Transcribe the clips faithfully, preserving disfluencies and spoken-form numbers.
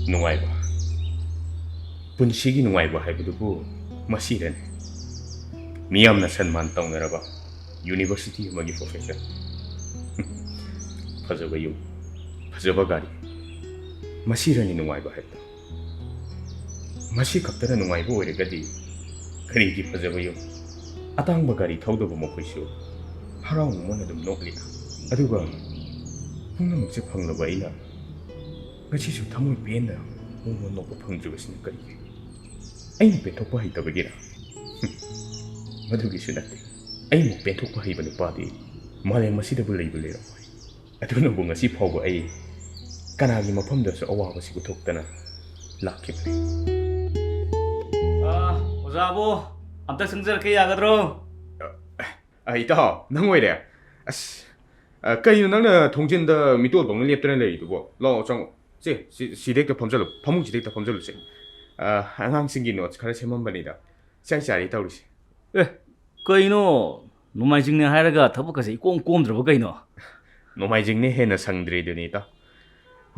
ꯅꯨꯡꯉꯥꯏꯕ꯫ ꯄꯨꯟꯁꯤꯒꯤ ꯅꯨꯡꯉꯥꯏꯕ ꯍꯥꯏꯕꯗꯨꯕꯨ ꯃꯁꯤꯗꯅꯤ꯫ ꯃꯤꯌꯥꯝꯅ ꯁꯟꯃꯥꯟ ꯇꯧꯅꯔꯕ university ꯑꯃꯒꯤ professor, ꯐꯖꯕ ꯌꯨꯝ, ꯐꯖꯕ ꯒꯥꯔꯤ, ꯃꯁꯤꯗꯅꯤ ꯅꯨꯡꯉꯥꯏꯕ ꯍꯥꯏꯕꯗꯨ꯫ ꯃꯁꯤ ꯈꯛꯇꯅ ꯅꯨꯡꯉꯥꯏꯕ ꯑꯣꯏꯔꯒꯗꯤ ꯀꯔꯤꯒꯤ ꯐꯖꯕ ꯌꯨꯝ, ꯑꯇꯥꯡꯕ ꯒꯥꯔꯤ ꯊꯧꯗꯕ ꯃꯈꯣꯏꯁꯨ ꯍꯔꯥꯎ ꯃꯃꯣꯟ ꯑꯗꯨꯝ ꯅꯣꯛꯂꯤ꯫ ꯑꯗꯨꯒ ꯄꯨꯝꯅꯃꯛꯁꯦ ꯐꯪꯂꯕ ꯑꯩꯅ ꯉꯁꯤꯁꯨ ꯊꯃꯣꯏ ꯄꯦꯟꯅ ꯃꯣꯃꯣꯟ ꯅꯣꯛꯄ ꯐꯪꯗ꯭ꯔꯤꯕꯁꯤꯅ ꯀꯔꯤꯒꯤ? ꯑꯩꯅ ꯄꯦꯟꯊꯣꯛꯄ ꯍꯩꯇꯕꯒꯤꯔ? ꯃꯗꯨꯒꯤꯁꯨ ꯅꯠꯇꯦ꯫ ꯑꯩꯃꯨꯛ ꯄꯦꯟꯊꯣꯛꯄ ꯍꯩꯕ ꯅꯨꯄꯥꯗꯤ ꯃꯥꯂꯦꯝ ꯑꯁꯤꯗꯕꯨ ꯂꯩꯕ ꯂꯩꯔꯝꯃꯣꯏ꯫ ꯑꯗꯨꯅꯕꯨ ꯉꯁꯤ ꯐꯥꯎꯕ ꯑꯩ ꯀꯅꯥꯒꯤ ꯃꯐꯝꯗꯁꯨ ꯑꯋꯥꯕꯁꯤ ꯎꯠꯊꯣꯛꯇꯅ ꯂꯥꯛꯈꯤꯕꯅꯤ꯫ ꯑꯥ, ꯑꯣꯖꯥꯕꯨ ꯑꯝꯇ ꯆꯪꯖꯔꯛꯀꯦ ꯌꯥꯒꯗ꯭ꯔꯣ? ꯑ, ꯏꯇꯥꯎ, ꯅꯪ ꯑꯣꯏꯔꯦ? ꯑꯁ, ꯑ, ꯀꯩꯅꯣ ꯅꯪꯅ ꯊꯣꯡꯖꯤꯟꯗ ꯃꯤꯇꯣꯜꯗꯧꯅ ꯂꯦꯞꯇꯅ ꯂꯩꯔꯤꯗꯨꯕꯣ? ꯂꯥꯛꯑꯣ, ꯆꯪꯉꯣ꯫ ꯁꯦ, ꯁꯤ, ꯁꯤꯗ ꯍꯦꯛꯇ ꯐꯝꯖꯜꯂꯨ꯫ ꯐꯃꯨꯡꯁꯤꯗ ꯍꯦꯛꯇ ꯐꯝꯖꯜꯂꯨꯁꯦ꯫ ꯑ, ꯑꯉꯥꯡꯁꯤꯡꯒꯤ notes ꯈꯔ ꯁꯦꯝꯃꯝꯕꯅꯤꯗ꯫ ꯆꯥꯛ ꯆꯥꯔꯤ ꯇꯧꯔꯤꯁꯦ꯫ ꯑꯦ, ꯀꯩꯅꯣ? ꯅꯣꯡꯃꯥꯏꯖꯤꯡꯅꯦ ꯍꯥꯏꯔꯒ ꯊꯕꯛꯀꯁꯦ ꯏꯀꯣꯝ ꯀꯣꯝꯗ꯭ꯔꯕ ꯀꯩꯅꯣ? ꯅꯣꯡꯃꯥꯏꯖꯤꯡꯅꯦ ꯍꯦꯟꯅ ꯁꯪꯗ꯭ꯔꯤꯗꯨꯅꯤ, ꯏꯇꯥꯎ꯫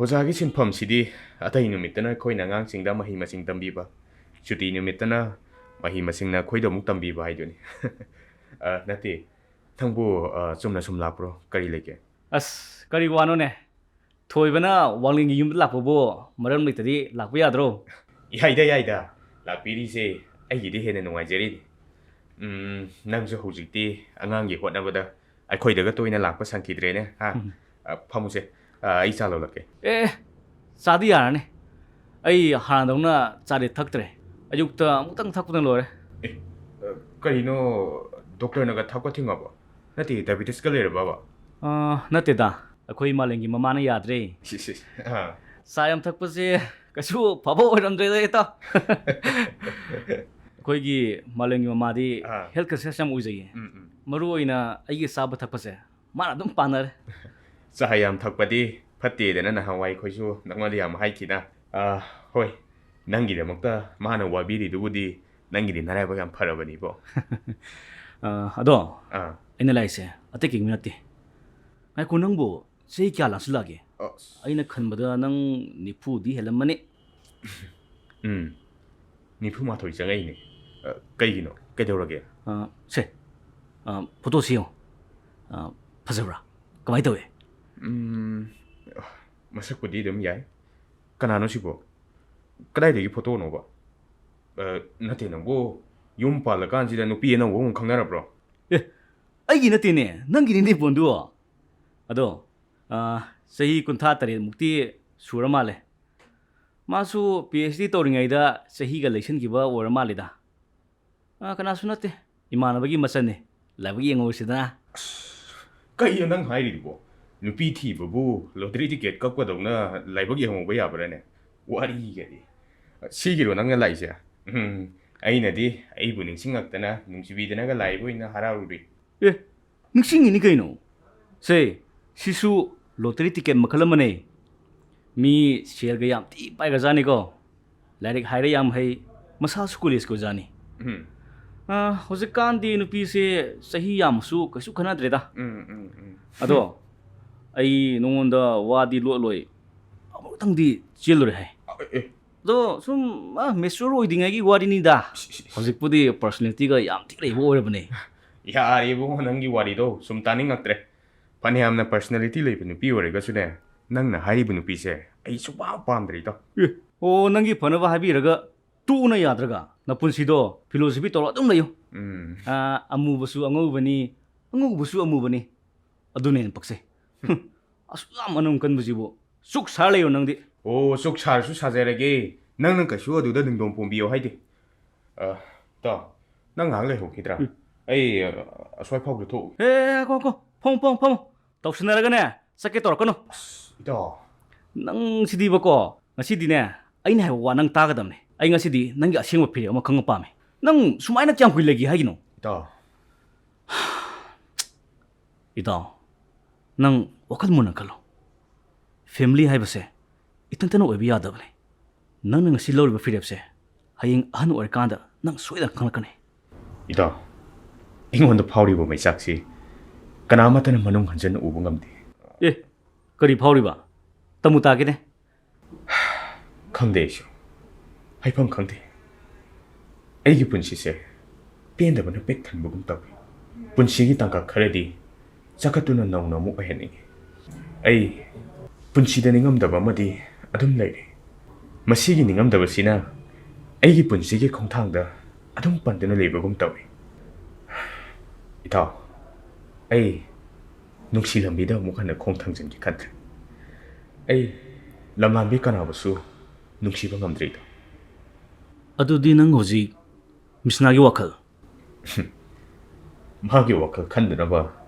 ꯑꯣꯖꯥꯒꯤ ꯁꯤꯟꯐꯝꯁꯤꯗꯤ ꯑꯇꯩ ꯅꯨꯃꯤꯠꯇꯅ ꯑꯩꯈꯣꯏꯅ ꯑꯉꯥꯡꯁꯤꯡꯗ ꯃꯍꯩ ꯃꯁꯤꯡ ꯇꯝꯕꯤꯕ, ꯁꯨꯇꯤ ꯅꯨꯃꯤꯠꯇꯅ ꯃꯍꯩ ꯃꯁꯤꯡꯅ ꯑꯩꯈꯣꯏꯗ ꯑꯃꯨꯛ ꯇꯝꯕꯤꯕ ꯍꯥꯏꯗꯨꯅꯤ꯫ ꯑ, ꯅꯠꯇꯦ, ꯅꯪꯕꯨ, ꯑ, ꯆꯨꯝꯅ ꯁꯨꯝ ꯂꯥꯛꯄ꯭ꯔꯣ? ꯀꯔꯤ ꯂꯩꯒꯦ? ꯑꯁ, ꯀꯔꯤ ꯋꯥꯅꯣꯅꯦ? ꯊꯣꯏꯕꯅ ꯋꯥꯡꯂꯦꯟꯒꯤ ꯌꯨꯝꯗ ꯂꯥꯛꯄꯕꯨ ꯃꯔꯝ ꯂꯩꯇꯗꯤ ꯂꯥꯛꯄ ꯌꯥꯗ꯭ꯔꯣ? ꯌꯥꯏꯗ, ꯌꯥꯏꯗ꯫ ꯂꯥꯛꯄꯤꯔꯤꯁꯦ ꯑꯩꯒꯤꯗꯤ ꯍꯦꯟꯅ ꯅꯨꯡꯉꯥꯏꯖꯔꯤꯅꯤ꯫ ꯎꯝ, ꯅꯪꯁꯨ ꯍꯧꯖꯤꯛꯇꯤ ꯑꯉꯥꯡꯒꯤ ꯍꯣꯠꯅꯕꯗ ꯑꯩꯈꯣꯏꯗꯒ ꯇꯣꯏꯅ ꯂꯥꯛꯄ ꯁꯪꯈꯤꯗ꯭ꯔꯦꯅꯦ, ꯍꯥ? ꯎꯝ꯫ ꯑ, ꯐꯝꯃꯨꯁꯦ꯫ ꯑ, ꯑꯩ ꯆꯥ ꯂꯣꯜꯂꯛꯀꯦ꯫ ꯑꯦ, ꯆꯥꯗꯤ ꯌꯥꯔꯅꯤ꯫ ꯑꯩ ꯍꯥꯟꯅꯗꯧꯅ ꯆꯥꯗꯤ ꯊꯛꯇ꯭ꯔꯦ꯫ ꯑꯌꯨꯛꯇ ꯑꯃꯨꯛꯇꯪ ꯊꯛꯄꯅ ꯂꯣꯏꯔꯦ꯫ ꯑꯦ, ꯑ, ꯀꯔꯤꯅꯣ, ꯗꯣꯛꯇꯔꯅꯒ ꯊꯛꯄ ꯊꯤꯡꯉꯕꯣ? ꯅꯠꯇꯦ, diabetes ꯀ ꯂꯩꯔꯕꯕ? ꯑ, ꯅꯠꯇꯦꯗ, ꯑꯩꯈꯣꯏ ꯃꯥꯂꯦꯝꯒꯤ ꯃꯃꯥꯅ ꯌꯥꯗ꯭ꯔꯦ꯫ ꯁꯤ, ꯁꯤ, ꯑꯥ꯫ ꯆꯥ ꯌꯥꯝ ꯊꯛꯄꯁꯦ ꯀꯩꯁꯨ ꯐꯕ ꯑꯣꯏꯔꯝꯗ꯭ꯔꯦꯗ, ꯏꯇꯥꯎ꯫ ꯑꯩꯈꯣꯏꯒꯤ ꯃꯥꯂꯦꯝꯒꯤ ꯃꯃꯥꯗꯤ ꯑꯥ꯫ Health conscious ꯌꯥꯝ ꯑꯣꯏꯖꯩꯌꯦ꯫ ꯎꯝ, ꯎꯝ꯫ ꯃꯔꯨ ꯑꯣꯏꯅ ꯑꯩꯒꯤ ꯆꯥꯕ ꯊꯛꯄꯁꯦ ꯃꯥꯅ ꯑꯗꯨꯝ ꯄꯥꯟꯅꯔꯦ꯫ ꯆꯥ ꯌꯥꯝ ꯊꯛꯄꯗꯤ ꯐꯠꯇꯦꯗꯅ ꯅꯍꯥꯟꯋꯥꯏ ꯑꯩꯈꯣꯏꯁꯨ ꯅꯪꯉꯣꯟꯗ ꯌꯥꯝ ꯍꯥꯏꯈꯤꯗ꯫ ꯑꯥ, ꯍꯣꯏ, ꯅꯪꯒꯤꯗꯃꯛꯇ ꯃꯥꯅ ꯋꯥꯕꯤꯔꯤꯗꯨꯕꯨꯗꯤ ꯅꯪꯒꯤꯗꯤ ꯅꯔꯥꯏꯕꯛ ꯌꯥꯝ ꯐꯔꯕꯅꯤꯕꯣ꯫ ꯑꯥ, ꯑꯗꯣ ꯑꯥ꯫ ꯑꯩꯅ ꯂꯥꯛꯏꯁꯦ ꯑꯇꯩ ꯀꯩꯝꯒꯤ ꯅꯠꯇꯦ꯫ ꯉꯥꯏꯈꯣ, ꯅꯪꯕꯨ ꯆꯍꯤ ꯀꯌꯥ ꯂꯥꯟꯁꯤꯜꯂꯛꯑꯒꯦ? ꯑꯁ꯫ ꯑꯩꯅ ꯈꯟꯕꯗ ꯅꯪ ꯅꯤꯐꯨꯗꯤ ꯍꯦꯜꯂꯝꯃꯅꯤ꯫ ꯎꯝ, ꯅꯤꯐꯨ ꯃꯥꯊꯣꯏ ꯆꯪꯉꯛꯏꯅꯦ꯫ ꯑ, ꯀꯩꯒꯤꯅꯣ? ꯀꯩꯗꯧꯔꯒꯦ? ꯑ, ꯁꯦ, ꯑ, ꯐꯣꯇꯣꯁꯤ ꯌꯦꯡꯉꯣ꯫ ꯑ, ꯐꯖꯕ꯭ꯔꯥ? ꯀꯃꯥꯏ ꯇꯧꯏ? ꯎꯝ, ꯃꯁꯛꯄꯨꯗꯤ ꯑꯗꯨꯝ ꯌꯥꯏ꯫ ꯀꯅꯥꯅꯣ ꯁꯤꯕꯣ? ꯀꯗꯥꯏꯗꯒꯤ ꯐꯣꯇꯣꯅꯣꯕ? ꯑ, ꯅꯠꯇꯦ, ꯅꯪꯕꯨ ꯌꯨꯝ ꯄꯥꯜꯂꯀꯥꯟꯁꯤꯗ ꯅꯨꯄꯤ ꯑꯅꯧꯕ ꯑꯃꯨꯛ ꯈꯪꯅꯔꯕ꯭ꯔꯣ? ꯑꯦ, ꯑꯩꯒꯤ ꯅꯠꯇꯦꯅꯦ, ꯅꯪꯒꯤꯅꯤꯅꯦ ꯕꯣꯟꯗꯨ꯫ ꯑꯗꯣ, ꯑ, ꯆꯍꯤ ꯀꯨꯟꯊ꯭ꯔꯥ ꯇꯔꯦꯠ ꯃꯨꯛꯇꯤ ꯁꯨꯔ ꯃꯥꯜꯂꯦ꯫ ꯃꯥꯁꯨ ꯄꯤ ꯑꯩꯆ ꯗꯤ ꯇꯧꯔꯤꯉꯩꯗ ꯆꯍꯤꯒ ꯂꯩꯁꯟꯈꯤꯕ ꯑꯣꯏꯔ ꯃꯥꯜꯂꯤꯗ꯫ ꯑ, ꯀꯅꯥꯁꯨ ꯅꯠꯇꯦ, ꯏꯃꯥꯟꯅꯕꯒꯤ ꯃꯆꯟꯅꯦ, ꯂꯥꯏꯕꯛ ꯌꯦꯡꯍꯧꯔꯁꯤꯗꯅ꯫ ꯑꯁ, ꯀꯩꯅꯣ ꯅꯪ ꯍꯥꯏꯔꯤꯗꯨꯕꯣ? ꯅꯨꯄꯤ ꯊꯤꯕꯕꯨ ꯂꯣꯇꯔꯤ ꯇꯤꯀꯦꯠ ꯀꯛꯄꯗꯧꯅ ꯂꯥꯏꯕꯛ ꯌꯦꯡꯍꯧꯕ ꯌꯥꯕ꯭ꯔꯥꯅꯦ? ꯋꯥꯔꯤꯒꯗꯤ꯫ ꯁꯤꯒꯤꯔꯣ ꯅꯪꯅ ꯂꯥꯛꯏꯁꯦ? ꯎꯝ, ꯑꯩꯅꯗꯤ ꯑꯩꯕꯨ ꯅꯤꯡꯁꯤꯡꯉꯛꯇꯅ ꯅꯨꯡꯁꯤꯕꯤꯗꯅꯒ ꯂꯥꯛꯏꯕ ꯑꯣꯏꯅ ꯍꯔꯥꯎꯔꯨꯔꯤ꯫ ꯑꯦ, ꯅꯤꯡꯁꯤꯡꯉꯤꯅꯤ ꯀꯩꯅꯣ꯫ ꯁꯦ, ꯁꯤꯁꯨ ꯂꯣꯇꯔꯤ ꯇꯤꯀꯦꯠ ꯃꯈꯜ ꯑꯃꯅꯦ꯫ ꯃꯤ ꯁꯦꯜꯒ ꯌꯥꯝ ꯊꯤ ꯄꯥꯏꯒ꯭ꯔꯖꯥꯠꯅꯤꯀꯣ꯫ ꯂꯥꯏꯔꯤꯛ ꯍꯥꯏꯔꯦ ꯌꯥꯝ ꯍꯩ, ꯃꯁꯥꯁꯨ ꯀꯣꯂꯦꯖꯀꯤ ꯑꯣꯖꯥꯅꯤ꯫ ꯎꯝ꯫ ꯑ, ꯍꯧꯖꯤꯛꯀꯥꯟꯗꯤ ꯅꯨꯄꯤꯁꯦ ꯆꯍꯤ ꯌꯥꯝꯃꯁꯨ ꯀꯩꯁꯨ ꯈꯟꯅꯗ꯭ꯔꯦꯗ꯫ ꯎꯝ, ꯎꯝ, ꯎꯝ꯫ ꯑꯗꯣ, ꯑꯩ ꯅꯉꯣꯟꯗ ꯋꯥꯗꯤ ꯂꯣꯠꯂꯣꯏ, ꯑꯃꯨꯛꯇꯪꯗꯤ ꯆꯦꯜꯂꯨꯔꯦ ꯍꯥꯏ꯫ ꯑ, ꯑꯦ, ꯑꯗꯣ ꯁꯨꯝ, ꯑ, mature ꯑꯣꯏꯗ꯭ꯔꯤꯉꯩꯒꯤ ꯋꯥꯔꯤꯅꯤꯗ꯫ ꯏꯁ, ꯏꯁ, ꯏꯁ꯫ ꯍꯧꯖꯤꯛꯄꯨꯗꯤ personalityꯒ ꯌꯥꯝ ꯊꯤ ꯂꯩꯕ ꯑꯣꯏꯔꯕꯅꯦ꯫ ꯌꯥꯔꯦ ꯏꯕꯨꯡꯉꯣ, ꯅꯪꯒꯤ ꯋꯥꯔꯤꯗꯣ ꯁꯨꯝ ꯇꯥꯅꯤꯡꯉꯛꯇ꯭ꯔꯦ꯫ ꯐꯅꯌꯥꯝꯅ personality ꯂꯩꯕ ꯅꯨꯄꯤ ꯑꯣꯏꯔꯒꯁꯨꯅꯦ, ꯅꯪꯅ ꯍꯥꯏꯔꯤꯕ ꯅꯨꯄꯤꯁꯦ ꯑꯩ ꯁꯨꯡꯄꯥꯝ ꯄꯥꯝꯗ꯭ꯔꯦ, ꯏꯇꯥꯎ꯫ ꯑꯦ, ꯑꯣ, ꯅꯪꯒꯤ ꯐꯅꯕ ꯍꯥꯏꯕꯤꯔꯒ ꯇꯣꯛꯎꯅ ꯌꯥꯗ꯭ꯔꯒ? ꯅꯄꯨꯟꯁꯤꯗꯣ philosophy ꯇꯧꯔ ꯑꯗꯨꯝ ꯂꯩꯌꯨ꯫ ꯎꯝ꯫ ꯑ, ꯑꯃꯨꯕꯁꯨ ꯑꯉꯧꯕꯅꯤ, ꯑꯉꯧꯕꯁꯨ ꯑꯃꯨꯕꯅꯤ꯫ ꯑꯗꯨꯅ ꯍꯦꯟꯅ ꯄꯛꯆꯩ꯫ ꯍꯨꯝ, ꯑꯁꯨꯛ ꯌꯥꯝ ꯑꯅꯝ ꯀꯟꯕꯁꯤꯕꯨ ꯆꯨꯛ ꯁꯥꯔ ꯂꯩꯌꯣ ꯅꯪꯗꯤ꯫ ꯑꯣ, ꯆꯨꯛ ꯁꯥꯔꯁꯨ ꯁꯥꯖꯔꯒꯦ꯫ ꯅꯪꯅ ꯀꯩꯁꯨ ꯑꯗꯨꯗ ꯅꯤꯡꯗꯣꯝ ꯄꯣꯝꯕꯤꯌꯣ ꯍꯥꯏꯗꯦ꯫ ꯑ, ꯇꯥꯎ, ꯅꯪ ꯉꯥꯏꯍꯥꯛ ꯂꯩꯍꯧꯈꯤꯗ꯭ꯔꯥ? ꯎꯝ꯫ ꯑꯩ, ꯑ, ꯑꯁ꯭ꯋꯥꯏ ꯐꯥꯎꯗ ꯊꯣꯛꯎꯒꯦ꯫ ꯑꯦ, ꯑꯦ, ꯉꯥꯏꯈꯣ, ꯉꯥꯏꯈꯣ꯫ ꯐꯝꯃꯣ, ꯐꯝꯃꯣ, ꯐꯝꯃꯣ꯫ ꯇꯧꯁꯤꯟꯅꯔꯒꯅꯦ, ꯆꯠꯀꯦ ꯇꯧꯔꯛꯀꯅꯨ꯫ ꯑꯁ, ꯏꯇꯥꯎ꯫ ꯅꯪ ꯁꯤꯗꯤꯕꯀꯣ, ꯉꯁꯤꯗꯤꯅꯦ, ꯑꯩꯅ ꯍꯥꯏꯕ ꯋꯥ ꯅꯪ ꯇꯥꯒꯗꯕꯅꯦ꯫ ꯑꯩ ꯉꯁꯤꯗꯤ ꯅꯪꯒꯤ ꯑꯁꯦꯡꯕ ꯐꯤꯔꯦꯞ ꯑꯃ ꯈꯪꯕ ꯄꯥꯝꯃꯦ꯫ ꯅꯪ ꯁꯨꯃꯥꯏꯅ ꯀꯌꯥꯝ ꯀꯨꯏ ꯂꯩꯒꯦ ꯍꯥꯏꯒꯤꯅꯣ? ꯏꯇꯥꯎ꯫ ꯏꯇꯥꯎ, ꯅꯪ ꯋꯥꯈꯜ ꯃꯨꯟꯅ ꯈꯜꯂꯣ꯫ Family ꯍꯥꯏꯕꯁꯦ ꯏꯊꯟꯇꯅ ꯑꯣꯏꯕ ꯌꯥꯗꯕꯅꯤ꯫ ꯅꯪꯅ ꯉꯁꯤ ꯂꯧꯔꯤꯕ ꯐꯤꯔꯦꯞꯁꯦ ꯍꯌꯦꯡ ꯑꯍꯟ ꯑꯣꯏꯔꯀꯥꯟꯗ ꯅꯪ ꯁꯣꯏꯗꯅ ꯈꯪꯂꯛꯀꯅꯤ꯫ ꯏꯇꯥꯎ, ꯑꯩꯉꯣꯟꯗ ꯐꯥꯎꯔꯤꯕ ꯃꯩꯆꯥꯛꯁꯤ ꯀꯅꯥꯃꯠꯇꯅ ꯃꯅꯨꯡ ꯍꯟꯖꯟꯅ ꯎꯕ ꯉꯝꯗꯦ꯫ ꯑꯦ, ꯀꯔꯤ ꯐꯥꯎꯔꯤꯕ? ꯇꯃꯨ ꯇꯥꯒꯦꯅꯦ꯫ ꯈꯪꯗꯦ ꯑꯩꯁꯨ꯫ ꯍꯥꯏꯐꯝ ꯈꯪꯗꯦ꯫ ꯑꯩꯒꯤ ꯄꯨꯟꯁꯤꯁꯦ ꯄꯦꯟꯗꯕꯅ ꯄꯤꯛ ꯊꯟꯕꯒꯨꯝ ꯇꯧꯏ꯫ ꯄꯨꯟꯁꯤꯒꯤ ꯇꯥꯡꯀꯛ ꯈꯔꯗꯤ ꯆꯥꯈꯠꯇꯨꯅ ꯅꯧꯅ ꯑꯃꯨꯛ ꯑꯣꯏꯍꯟꯅꯤꯡꯏ꯫ ꯑꯩ ꯄꯨꯟꯁꯤꯗ ꯅꯤꯡꯉꯝꯗꯕ ꯑꯃꯗꯤ ꯑꯗꯨꯝ ꯂꯩꯔꯤ꯫ ꯃꯁꯤꯒꯤ ꯅꯤꯡꯉꯝꯗꯕꯁꯤꯅ ꯑꯩꯒꯤ ꯄꯨꯟꯁꯤꯒꯤ ꯈꯣꯡꯊꯥꯡꯗ ꯑꯗꯨꯝ ꯄꯟꯗꯨꯅ ꯂꯩꯕꯒꯨꯝ ꯇꯧꯏ꯫ ꯏꯇꯥꯎ, ꯑꯩ ꯅꯨꯡꯁꯤ ꯂꯝꯕꯤꯗ ꯑꯃꯨꯛ ꯍꯟꯅ ꯈꯣꯡ ꯊꯥꯡꯖꯤꯟꯒꯦ ꯈꯟꯗ꯭ꯔꯦ꯫ ꯑꯩ ꯂꯝꯂꯥꯟꯕꯤ ꯀꯅꯥꯕꯨꯁꯨ ꯅꯨꯡꯁꯤꯕ ꯉꯝꯗ꯭ꯔꯦ, ꯏꯇꯥꯎ꯫ ꯑꯗꯨꯗꯤ ꯅꯪ ꯍꯧꯖꯤꯛ ꯃꯤꯁꯅꯥꯒꯤ ꯋꯥꯈꯜ? ꯃꯥꯒꯤ ꯋꯥꯈꯜ ꯈꯟꯗꯅꯕ